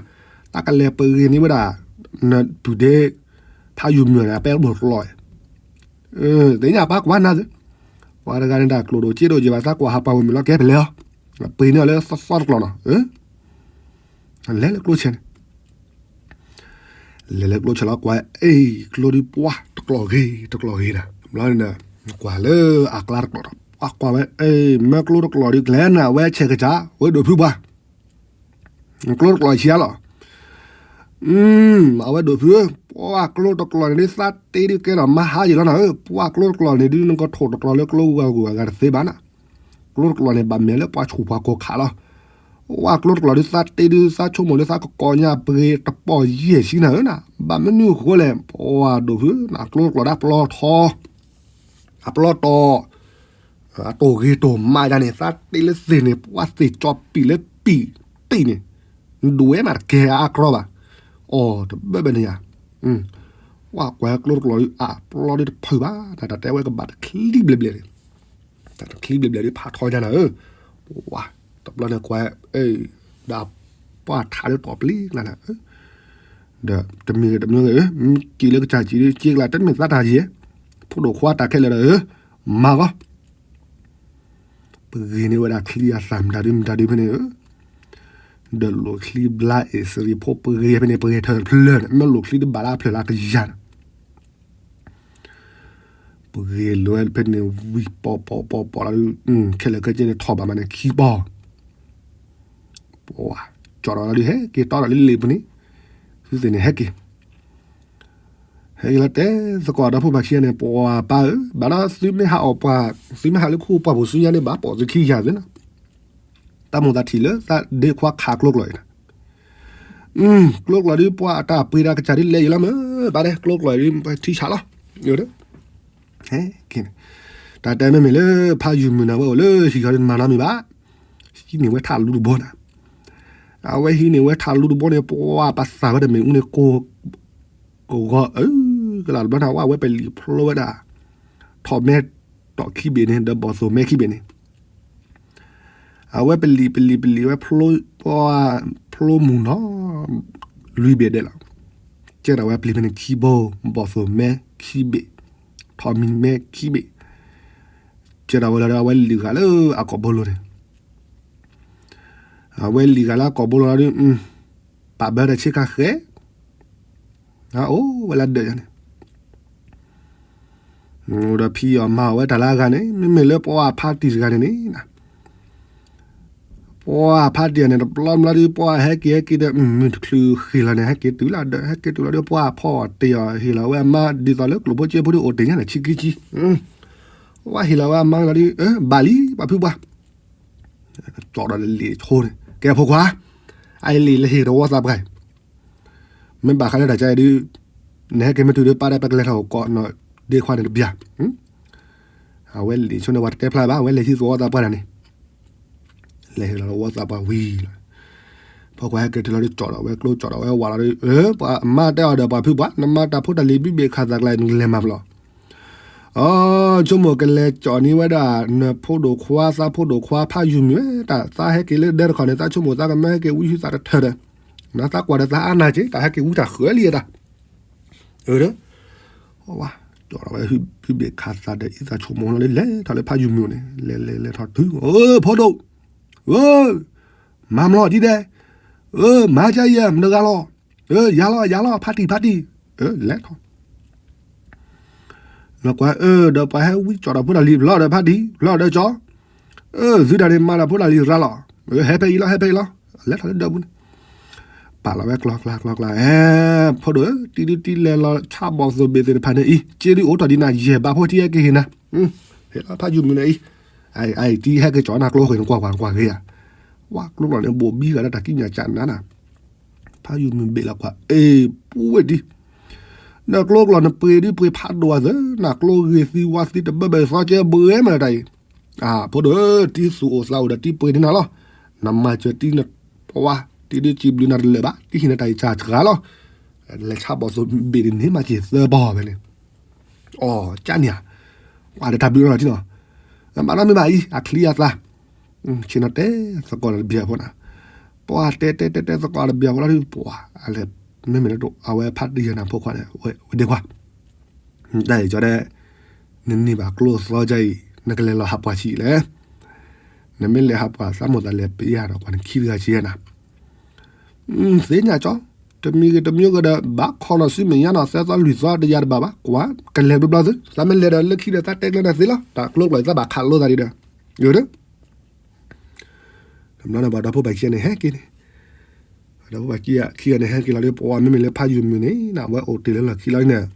တၢ်ကလဲၤပဂ့ၤန့ၢ်ဝဲဒၣ် နပုၢ်ဒ့ ဖးယုၢ်မုၢ်န့ၣ် အပဲတဘိၣ်တကျိး, သ့ၣ်ညါပၢ်ကွၢ်နၤသု, ပှၤတဂၤန့ၣ်တၢ်ကျိၣ်ဒိၣ်စ့ဒိၣ်ယဲၢ်ဘၣ် သးကွၢ်ဟးပှၤဝဲမုၢ်လီၤကဲပလဲၤအီၤ, ပှ့ၤန့ၢ်အီၤလၢသီသီတကျိးနီၤ, လဲၤလၢကျိဆဲးန့ၣ် လဲၤလၢကျိဆဲးလီၤကွၢ်, အ့ ကျိဒုးပှၢ်တကျိးဂ့ၤ တကျိးဂ့ၤနၤ, ဘျီန့ၣ် ကွၢ်လၢအကျါတကျိးဒီး ပှၤကွၢ်ဝဲ အ့ မ့ၢ်ကျိတကျိးဒုးကျဲနၤ အဝဲဆဲးကစၢ် ဝဲဒိးဖုပှၤ, ကျိတကျိးဆံးအါလီၤ, အဝဲဒိးဖု, ပှၢ်ကျိတကျိးန့ၣ်ဒုး သးတ့ဒုးကဲထီၣ်မၤဟါယံာ်လီၤနၤဧၢ, ပှၢ်ကျိတကျိးန့ၣ်ဒုး နကထိၣ်တကျိးလၢကျိဂၤဂုၤအဂၤတသ့ဘၣ်နၤ, ကျိတကျိးန့ၣ် ဘၣ်မ့ၢ်လၢပှၤဆူၣ်ပှၤကိၢ်ခးလီၤ ဝဲကျိတကျိးဒုး သးတ့ဒုး သးဆိကမိၣ်လၢသးကကိးညါပဂ့ၤတပီၢ်ယဲၢ်ဆံနၤဧၢနၤ, ဘၣ်မနုၤအဃိလဲၣ် ပှၤဒိးဖုနၤ ကျိတကျိးဒၣ်ပျီထီ, အပျီတီၤ, အတိၢ်ဂ့ၤတိၢ်မးယါန့ၣ် သးတ့လၢသ့ၣ်န့ၣ် ပှၤသ့ၣ်ကၠီပံာ်လၢပံာ်တံၢ်န့ၣ်, နဒိးဝဲမးတကဲအါကြီဘၣ်, အိၣ်တဘၢဘၢန့ၣ်ယါ, ဝဲကွၢ်ကျိတကျိးဒုး အပျီဒုးတဖုးဘၣ် တၢ်တဲဝဲကဘၣ်တချံဘျဲၣ်ဘျဲၣ်န့ၣ် တၢ်တချံဘျဲၣ်ဘျဲၣ်ဒုးဖးထီညါနၤဧၢ, ပှၤ, တဘျီန့ၣ်ကွၢ်, ဒီးပှၢ်ထးဒုးတီၢ်ပျံၤနၤနၤဧၢ, ဒီးတမံၤဂ့ၤတမံၤဂ့ၤဧၢ, က့ၤလၢကစၢ်ကံးဒုး က့ၤကလးတမ့ၢ်သးတၢ်ယဲၢ်, ဖိဒိၣ်ခွါတၢ်ခဲလၢာ်ဒီးဧၢ, မၤဂီၤ, ပဂ့ၤန့ၢ်ဝဲဒၣ်ချံအသၣ်မတၤဒုမတၤဒုဖဲန့ၣ်ဧၢ, ဒီးလိာ်ချံဘျါအ့ၣ်စရံဖိပဂ့ၤဖဲန့ၣ် ပဂ့ၤထၢၣ်တဖျၢၣ်န့ၣ် မ့ၢ်လိာ်ချံတဘၣ်လၢအဖျၢၣ်လၢကယၤန့ၣ် ပဂ့ၤလၢဖဲန့ၣ်ဝံၤပီၤပီၤပီၤလီၤဒုး, ခဲလၢာ်ခဲဆ့န့ၣ်ထီၣ်ဘၣ်မးန့ၣ်ခံပီၤ, ပှၤ, ကၠီၣ်ဒီးလီၤဒုး ဟဲက့ၤတီဒီးလၢလံာ်ပူၤန့ၣ်, သုသ့ၣ်န့ၣ်ဟဲက့ၤ, ဟဲက့ၤလီၤတဲသကိးဒီဖိပၢ်ခံဂၤန့ၣ် ပှၤပၢ်ဧၢ, ဘၣ်ဒီးသုမ့ၢ်ဟးအီၣ်ပှၤ, သုမ့ၢ်ဟးလၢခူပှၢ်ပူၤဆူညါန့ၣ် ဘၣ်ပိာ်သုခံယၤသ့နီၤ တၢ်မိၣ်သးထံၣ်လၢသးဒ့ခွါခးကျိကျိာ်အံၤ, ကျိကျိာ်ဒုးပှၤအတၢ်ပှ့ၤတၢ်ကစၢ်ဒုးလဲၤအံၤလီၤမ့ၢ်, ဘၣ်ဒဲ ကျိကျိာ်ဒုးပထံဆးလီၤ, ဟဲက့ၤန့ၣ်, တၢ်တဲမ့မ့ၢ်လၢဖးယုၢ်မုၢ်နၤဝဲအိၣ်လၢဟံၣ်ဃီဒုးမၤနီတမံၤဘၣ်, ဟံးန့ၢ်ဝဲထးလူတဘိနၤ, အဝဲဟံးန့ၢ်ဝဲထးလူတဘိန့ၣ် ပှၤပသးဝဲတမ့ၢ်အူန့ၣ် ကိၢ်ဂီၤအၢကလးတဘျီန့ၣ် ဝဲပလံာ်ဖျိဝဲဒၣ် ထီၣ်မဲထီၣ်ခံဘ့ၣ်န့ၣ် ဒီးဘီၣ်သိၣ်မဲခံဘ့ၣ်န့ၣ် အဝဲပလံာ်ပလံာ်ပလံာ်ဝဲဖျိ ဖျိမုၢ်နီၤ လွံၢ်ဘ့ၣ်ဒဲးလီၤ. ကဲထီၣ်ဝဲပလံာ်ဖဲန့ၣ်ခံဘိ, ဘီၣ်သိၣ်မဲခံဘ့ၣ်, ထီၣ်မံၤမဲခံဘ့ၣ်, ကဲထီၣ်ဝဲလီၤဒီး အဝဲလံာ်ဂၤလၢအကိာ်ဘိလိၤန့ၣ်, အဝဲလံာ်ဂၤလၢအကိာ်ဘိလိၤလီၤဒီး ပာ်ဘၢဒီးဆ့ကၤဃဲ အိၣ်ဝဲလၢဒၢးယၤန့ၣ်, ဒီးဖံးအီၣ်မၤအီၣ်ဝဲတၢ်လၢအဂၤန့ၣ် မ့မ့ၢ်လၢပှၤဖါတံၢ်တဂၤန့ၣ်န့ၣ်, ပှၤဖါတံၢ်န့ၣ် တဘျီဘျီဒီး ပှၤဟဲက့ၤဟဲက့ၤဒီး မုၢ်တချုးဟ့ၣ်လီၤန့ၣ် ဟဲက့ၤတုၤလၢဒၢး ဟဲက့ၤတုၤလီၤဒီး ပှၤဖီအီၣ်တ့ၢ်အီၤ ဟ့ၣ်လီၤဝဲအမါ ဒ်သိးလၢကျိၣ်ဖိစ့ဖိဒ်အိၣ်တ့ၢ်ညါန့ၣ် ဆံခံဆံ ဝဲဟ့ၣ်လီၤဝဲအမါလီၤဒီး ဘၣ်လံ ပှၤဖုပှၤ, ကၠီဒီးလံာ်ဆိန့ၣ် ကဲဖိခွါ, အအံၤလံာ်လၢဟ့ၣ်တဝီသးပှၢ်အံၤ, မ့ၢ်ဘၣ်ဃးလၢတၢ်ကဲအံၤဒုး, နဟဲက့ၤမ့ၢ်တုၤဒီး ပၢ်ဒီးပကလဲၤထီၣ်ကိးနီၢ်ဒ့ခွါန့ၣ်တဘျီ, အဝဲလံာ်ဆိန့ၣ် ပှၤတတဲဖျါဘၣ် အဝဲလဲၤဟံးသဝီသးပှၢ်တၢ်န့ၣ် လဲၤဟ့ၣ်လီၤသဝီသးပှၢ်ဝံၤလီၤ, ဖိခွါဟဲက့ၤတုၤလီၤဒီး ကၠီဒီးဝဲကျိ ကၠီဒီးဝဲဝးလီၤဒီး ပှၤအမါတဲအီၤဒီး ပှၤဖုပှၤ နမါတၢ်ဖိတၢ်လံၤဘံၣ်ဘ့ၣ်ခးသးကျါ နကလဲၤမၤပလီၢ် အီ ဆိကမိၣ်ကလဲၤကၠီၣ်န့ၢ်ဝဲဒၣ် နဖိဒိၣ်ခွါ သးဖိဒိၣ်ခွါ ဖးယုၢ်မုၢ်ဝဲ တၢ်သးဟဲက့ၤလၢဒဲတခီန့ၣ် သးဆိကမိၣ်သးကမၢဟဲက့ၤဝံဆူသးတထၢၣ်ဒီး နသးကွၢ်ဒီးသးအါနၢ်က့ၤ တၢ်ဟဲက့ၤဝံတၢ်ဃၢလံအတၢ် အၢ ဒီး ဝဲ ကၠီၣ်ဒီးဝဲ ဘံၣ်ဘ့ၣ်ခးသးဒီး အံသးဆိကမိၣ်လီၤလၢ လဲၤထီၣ်လၢဖးယုၢ်မုၢ်န့ၣ် လဲၤလဲၤလဲၤထီၣ်တုၤ အၢ ဖိဒိၣ် ဧၢ မၤမလီၤဒ်ဒဲး အၢ မၤကါယဲၢ် မတဂၤလီၤ အၢ ယၤလီၤ ယၤလီၤ ဖါတံၢ် ဖါတံၢ် အၢ လဲၤထီၣ် လီၤကွၢ် အၢ ဒီးပှၤဟဲဝံကၠီၣ်ဒီးဖိတၢ်လံၤဘျီဒီးဖါတံၢ် ဘျီဒီးကၠီၣ် အၢ သုတၢ်န့ၣ်မၤဒီးဖိတၢ်လံၤရၤလီၤ အၢ ဟဲဖဲအံၤလီၤ ဟဲဖဲအံၤလီၤ လဲၤထီၣ်လၢဒၢးပူၤန့ၣ် ပာ်လီၤဝဲကျီကျါကျီကျါ အဲ ဖိဒိၣ်ဧၢ တံၤဒုတံၤလဲၤလီၤဆၣ်ဘီၣ်သိၣ်ဘ့ၣ်သ့ၣ်တဖၣ်န့ၣ်အံၤ စ့ဒုအိၣ်ထီၣ်ဒံးနၤ ယဲၢ်ဘးဖိတံၤဟဲက့ၤဟ့ၣ်နၤ ဟ့ၣ်လီၤဖးယုၢ်မုၢ်န့ၣ်အံၤ အံၤတံၤဟဲက့ၤကၠီၣ်နၤကျိဃ့ၢ်နကွၢ်ကွၢ်နကွၢ်ဂ့ၤဧါ ဝဲကျိကျိာ်န့ၣ် ဘိၣ်ဘံဂၤလၢတၢ်ကံးညာ်ကၠးနၤနၤ ဖးယုၢ်မုၢ်ဘ့ၣ်လီၤကွၢ် အ့ ပူဝဲဒံး နကျိကျိာ်နပှ့ၤဒုပှ့ၤဖးဒိၣ်အသၢ နကျိဂ့ၤသံဝါသံတဘၢဘၢသီကဲဘှဲမးတၢ်အံၤ အၢ ဖိဒိၣ်ဧၢ တံၤသူၣ်အိၣ်သးအိၣ်ဒီးတံၤပှ့ၤန့ၢ်နၤလီၤ နမၤစၢၤတံၤနပှၤ တံၤဒုစံးဘျုးနၤတလၢာ်ဘၣ် တံၤဟ့ၣ်နၤတၢ်အံၤစှၤစှၤလီၤ လဲၤဆၣ်ဘီၣ်သိၣ်ဘ့ၣ်န့ၣ်မၤက့ၤသၢဘီၣ်ဖဲန့ၣ် အီ ကၠၢ်န့ၣ်ဧါ ကွၢ်ဒီးတၢ်ဘျုးလီၤထံနီၤ မၤနီတမံၤဘၣ်အံၤ အချံအသၣ် ဆ့ၣ်နီၤတဲသကိးဒီးတဘျီဖိနၤ ပှၤတဲတဲတဲတဲသကိးတဘျီဝဲလီၤဒုး ပှၤအလဲၤ မ့မ့ၢ်လၢအဝဲဖးတယၢၤနၤဖိခွါန့ၣ် ဝဲဒ့ခွါ တၢ်အံၤကီဒဲး နန့ၢ်ဘၣ်ကျိသီကအံၤ နကလဲၤလီၤဟးပှၤဆံးလဲၣ်. နမ့ၢ်လဲၤဟးပှၤသးမိၣ်သးလဲၤပယၢ်ဒီးပှၤနခံတဂၤဆံးယဲနၤ သ့ၣ်ညါကီ တမံၤဂ့ၤတမံၤဂ့ၤဒီး ဘၣ်ခီနီၤဆူမဲာ်ညါနီၤ သၢသီလွံၢ်သီတယၤတဘၣ်ဘၣ် ကွၢ် ကလဲၤဘျီဘျီသု သးမ့ၢ်လဲၤဒီးလၢခံဒီးသးတဲကျၢၤနၤသ့လီၤ တၢ်ကျိကျိၤသးဘၣ်ခးလိသးဒံးဒီး ယိဒီး တဘျီန့ၣ် ပှၤဒီဖိပှၤခံဂၤန့ၣ်ဟဲက့ၤန့ၣ် ဒီဖိပှၤခံဂၤန့ၣ်ဟဲက့ၤလီၤဒီး ပှၤမ့မ့ၢ်လၢဖးယုၢ်မုၢ်န့ၣ် အဝဲအိၣ်တ့ၢ်လၢလီၢ်ခံလီၤန့ၣ်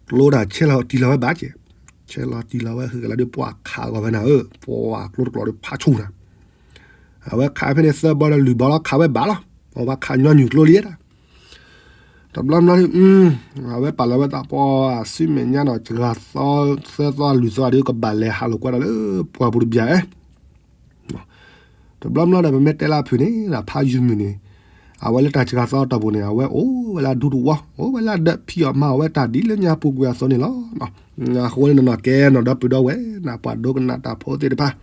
ကျိတၢ်ဆဲးလီၤတံၢ်လီၤဝဲဘၣ်က့ၤ ဆဲးလီၤတံၢ်လီၤဝဲဃုကလီၤဒီး ပှၤခးဂီၤဝဲနၤဧၢ ပှၤကျိတကျိၤဒီးဖးဆူၣ်နၤ အဝဲခးဖဲန့ၣ်သၢဘီဒီးလွံၢ်ဘီလီၤ ခးဝဲဘၣ်လီၤ ပှၤခးညီနုၢ်ကျိလံဒၣ် တဘျီဘျီ အဝဲပာ်လီၤဝဲသးပှၢ်ဆူမဲာ်ညါနီၤ တဂၤသီ သၢသီလွံၢ်သီဒီး ကဘၣ်လဲၤဟးလိာ်ကွဲဒီးလၢပှၢ်ပူၤတဘျီအဲ တဘျီဘျီဒီး ပမ့ၢ်တဲလၢအဖုၣ်န့ၣ် ဖးယုၢ်မုၢ်န့ၣ် အဝဲလၢတၢ်စှၤသီအတီၢ်ပူၤန့ၣ် အဝဲအိၣ်ဝဲလၢအဒူတဝီ အိၣ်ဝဲလၢအဒၢးဖံးအီၣ်မၤအီၣ်ဝဲတၢ်ဒ်လၢညါပူၤကွံာ်အသိးန့ၣ်လီၤ. အဃိန့ၣ်နီၢ်နီၢ်ကဲနီၢ်ဒီပုၢ်ဒီဝဲၢ် နပှၤဒိကနၣ်တၢ်ဖိသ့ၣ်တဖၣ်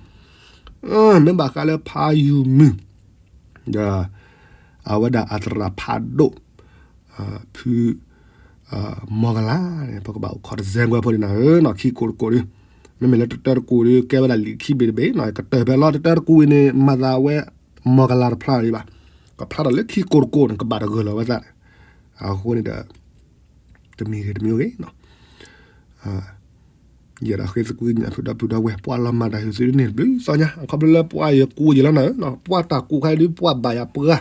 မ့ၢ်ဘၣ်ဃးလၢဖးယုၢ်မုၢ် ဒီး အဝဲဒၣ်အသရၣ်ဖးဒိၣ် ဖု မီၢ်ကလၤန့ၣ် ပကဘၣ်အိၣ်ခိးတစဲးကွဲဖိန့ၣ်နၤဧၢနီၤ ခံကိးတကိးဒီး မ့မ့ၢ်လၢတတၢတကိးဒီး ကဲဝဲဒၣ်လံာ်ခံဘ့ၣ်တဘ့ၣ်နီၤ ကတၢၢ်ဖဲလီၤ တတၢတကိးအံၤန့ၣ် မၤသးဝဲ မီၢ်ကလၤတဖျါဒံးဘၣ် ကဖျါထီၣ်လၢခံကိးတကိးန့ၣ် ကဘၣ်တဂၢၢ်လီၤဝဲသးန့ၣ် အဃိန့ၣ်ဒီး တမံၤဂ့ၤတမံၤဂ့ၤနီၤ ယဲဒၣ်ဃ့သကွံာ်ညၣ်ဖုဒီပုၢ်ဒီဝဲၢ် ပှၤလီၤမၢ်တၢ်ဟ့ၣ်သုန့ၣ်တဘျုးသီညါ အခီဖျိလၢပှၤယကိးယံာ်လီၤနၤဧၢနီၤ ပှၤတၢ်ကိးခါအံၤဒုး ပှၤဘၣ်ယၤပှၤ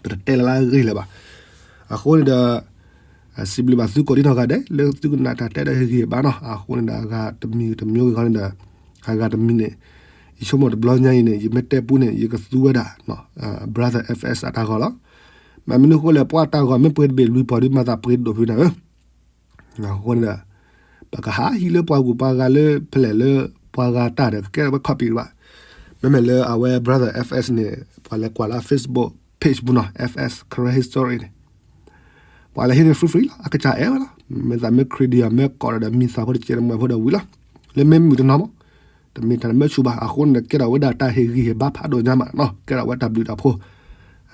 တတဲလၢလၢအဂ့ၢ်လၢၤဘၣ်. အဃိန့ၣ်ဒီး စံးဘျုးဘၣ်သုကိးဒံနီၢ်ဂၤဒဲး လၢသုကနၣ်တၢ်တဲဒီးဟ့ၣ်ဂံၢ်ဟ့ၣ်ဘါနီၤ အဃိန့ၣ်ဒီး အဂၤတမံၤတမံၤဂ့ၤဂီၢ်န့ၣ်ဒီး အဂၤတမံၤန့ၣ် ယဆိကမိၣ်တဘျီညါအံၤန့ၣ် ယမ့ၢ်တဲပူန့ၣ် ယကသူဝဲဒၣ် brother F S အတၢ်ဂီၤလီၤ. မ့ၢ်မနုၤအဃိလဲၣ် ပှၤတၢ်ဂီၤမ့ၢ်ပှ့ၤတဘ့ၣ်လွံၢ်ပီၢ်ဒုး မၤသးပှ့ၤဒိၣ်ဖုနၤဧၢ အဃိန့ၣ်ဒီး ပကဟးဟံးလၢပှၤဂုၤပှၤဂၤလၢဖဲလဲၣ်လၢ ပှၤဂၤတၢ်ဒီး ကကဲထီၣ်ဝဲ copy ဘၣ်. မ့မ့ၢ်လၢအဝဲ brother F S န့ၣ် ပှၤလဲၤကွၢ်လၢ Facebook page ပူၤနီၤ F S Karen History န့ၣ် ပှၤလဲၤဟံးန့ၣ် free free လီၤ အကစၢ်အဲၣ်ဝဲလီၤ. မ့ၢ်သးမ့ၢ် credit အီၤ မ့ၢ်ကိးဒီးမံၤသးဖိတကဲးတမှဲၤဖိဒီးဝံၤလီၤ. လၢမ့ၢ်မုာ်တနီၤမး တမ့ၢ်တၢ်တမၢဆူၣ်ဘၣ်. အဃိန့ၣ်ဒီး ကဲထီၣ်ဝဲဒၣ်တၢ်ဟ့ၣ်ဂံၢ်ဟ့ၣ်ဘါဖးဒိၣ်ညါမးနီၤ ကဲထီၣ်ဝဲတၢ်ဘျုးတၢ်ဖှိၣ်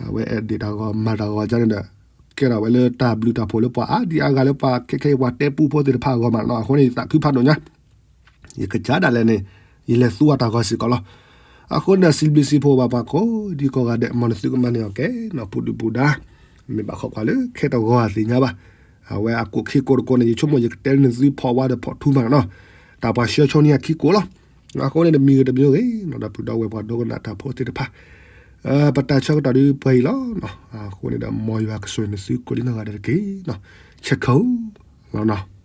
အဝဲ edit တၢ်ဂီၤမၤတၢ်ဂီၤကန့ၣ်ဒီး ကဲထီၣ်ဝဲလၢတၢ်ဘျုးတၢ်ဖှိၣ်လၢပှၤအါဒံအါဂၤလၢပှၤခဲခဲအံၤပှၤတဲပူဖိသ့ၣ်တဖၣ်အဂီၢ်မးနီၤ. အဃိန့ၣ် ယသးခုဖးဒိၣ်ညါ ယကစၢ်ဒၣ်လဲာ်န့ၣ် ယလဲၤသူအီၤတၢ်ဂီၤစ့ၢ်ကီးလီၤ. အဃိန့ၣ်ဒီး စံးဘျုးစံးဖှိၣ်ဘၣ်ပှၤကိးဒံကိးဂၤဒဲး မ်နသုကမၤန့ၢ်အီၤကဲနီၤ ပူၤဒုၣ်ပူၤဒါ မ့ၢ်ဘၣ်ဃးပှၤလၢခဲတဂီၤအသ့ၣ်ညါဘၣ်. အဝဲအကိးခံကိးတကိးန့ၣ် ယဆိကမိၣ်ယကတဲန့ၢ်သု part one ဒီး part two မးနီၤ. တၢ်ပှၤဆှၢဆိန့ၢ်အခံကိးလီၤ. အဃိန့ၣ်ဒီး မံၤဂ့ၤတမံၤဂ့ၤနီၤ ဒီပုၢ်ဒီဝဲၢ်ပှၤဒိကနၣ်တၢ်ဖိသ့ၣ်တဖၣ် ပတၢ်ဆၢကတီၢ်ဒုးပှဲၤအံၤလီၤ. အဃိန့ၣ်ဒီး မ်ယွၤကဆိၣ်ဂ့ၤန့ၢ်သုကိးဒံနီၢ်ဂၤဒဲးတက့ၢ်နီၤ. ဆဲးခိၣ်လီၤနီၤ.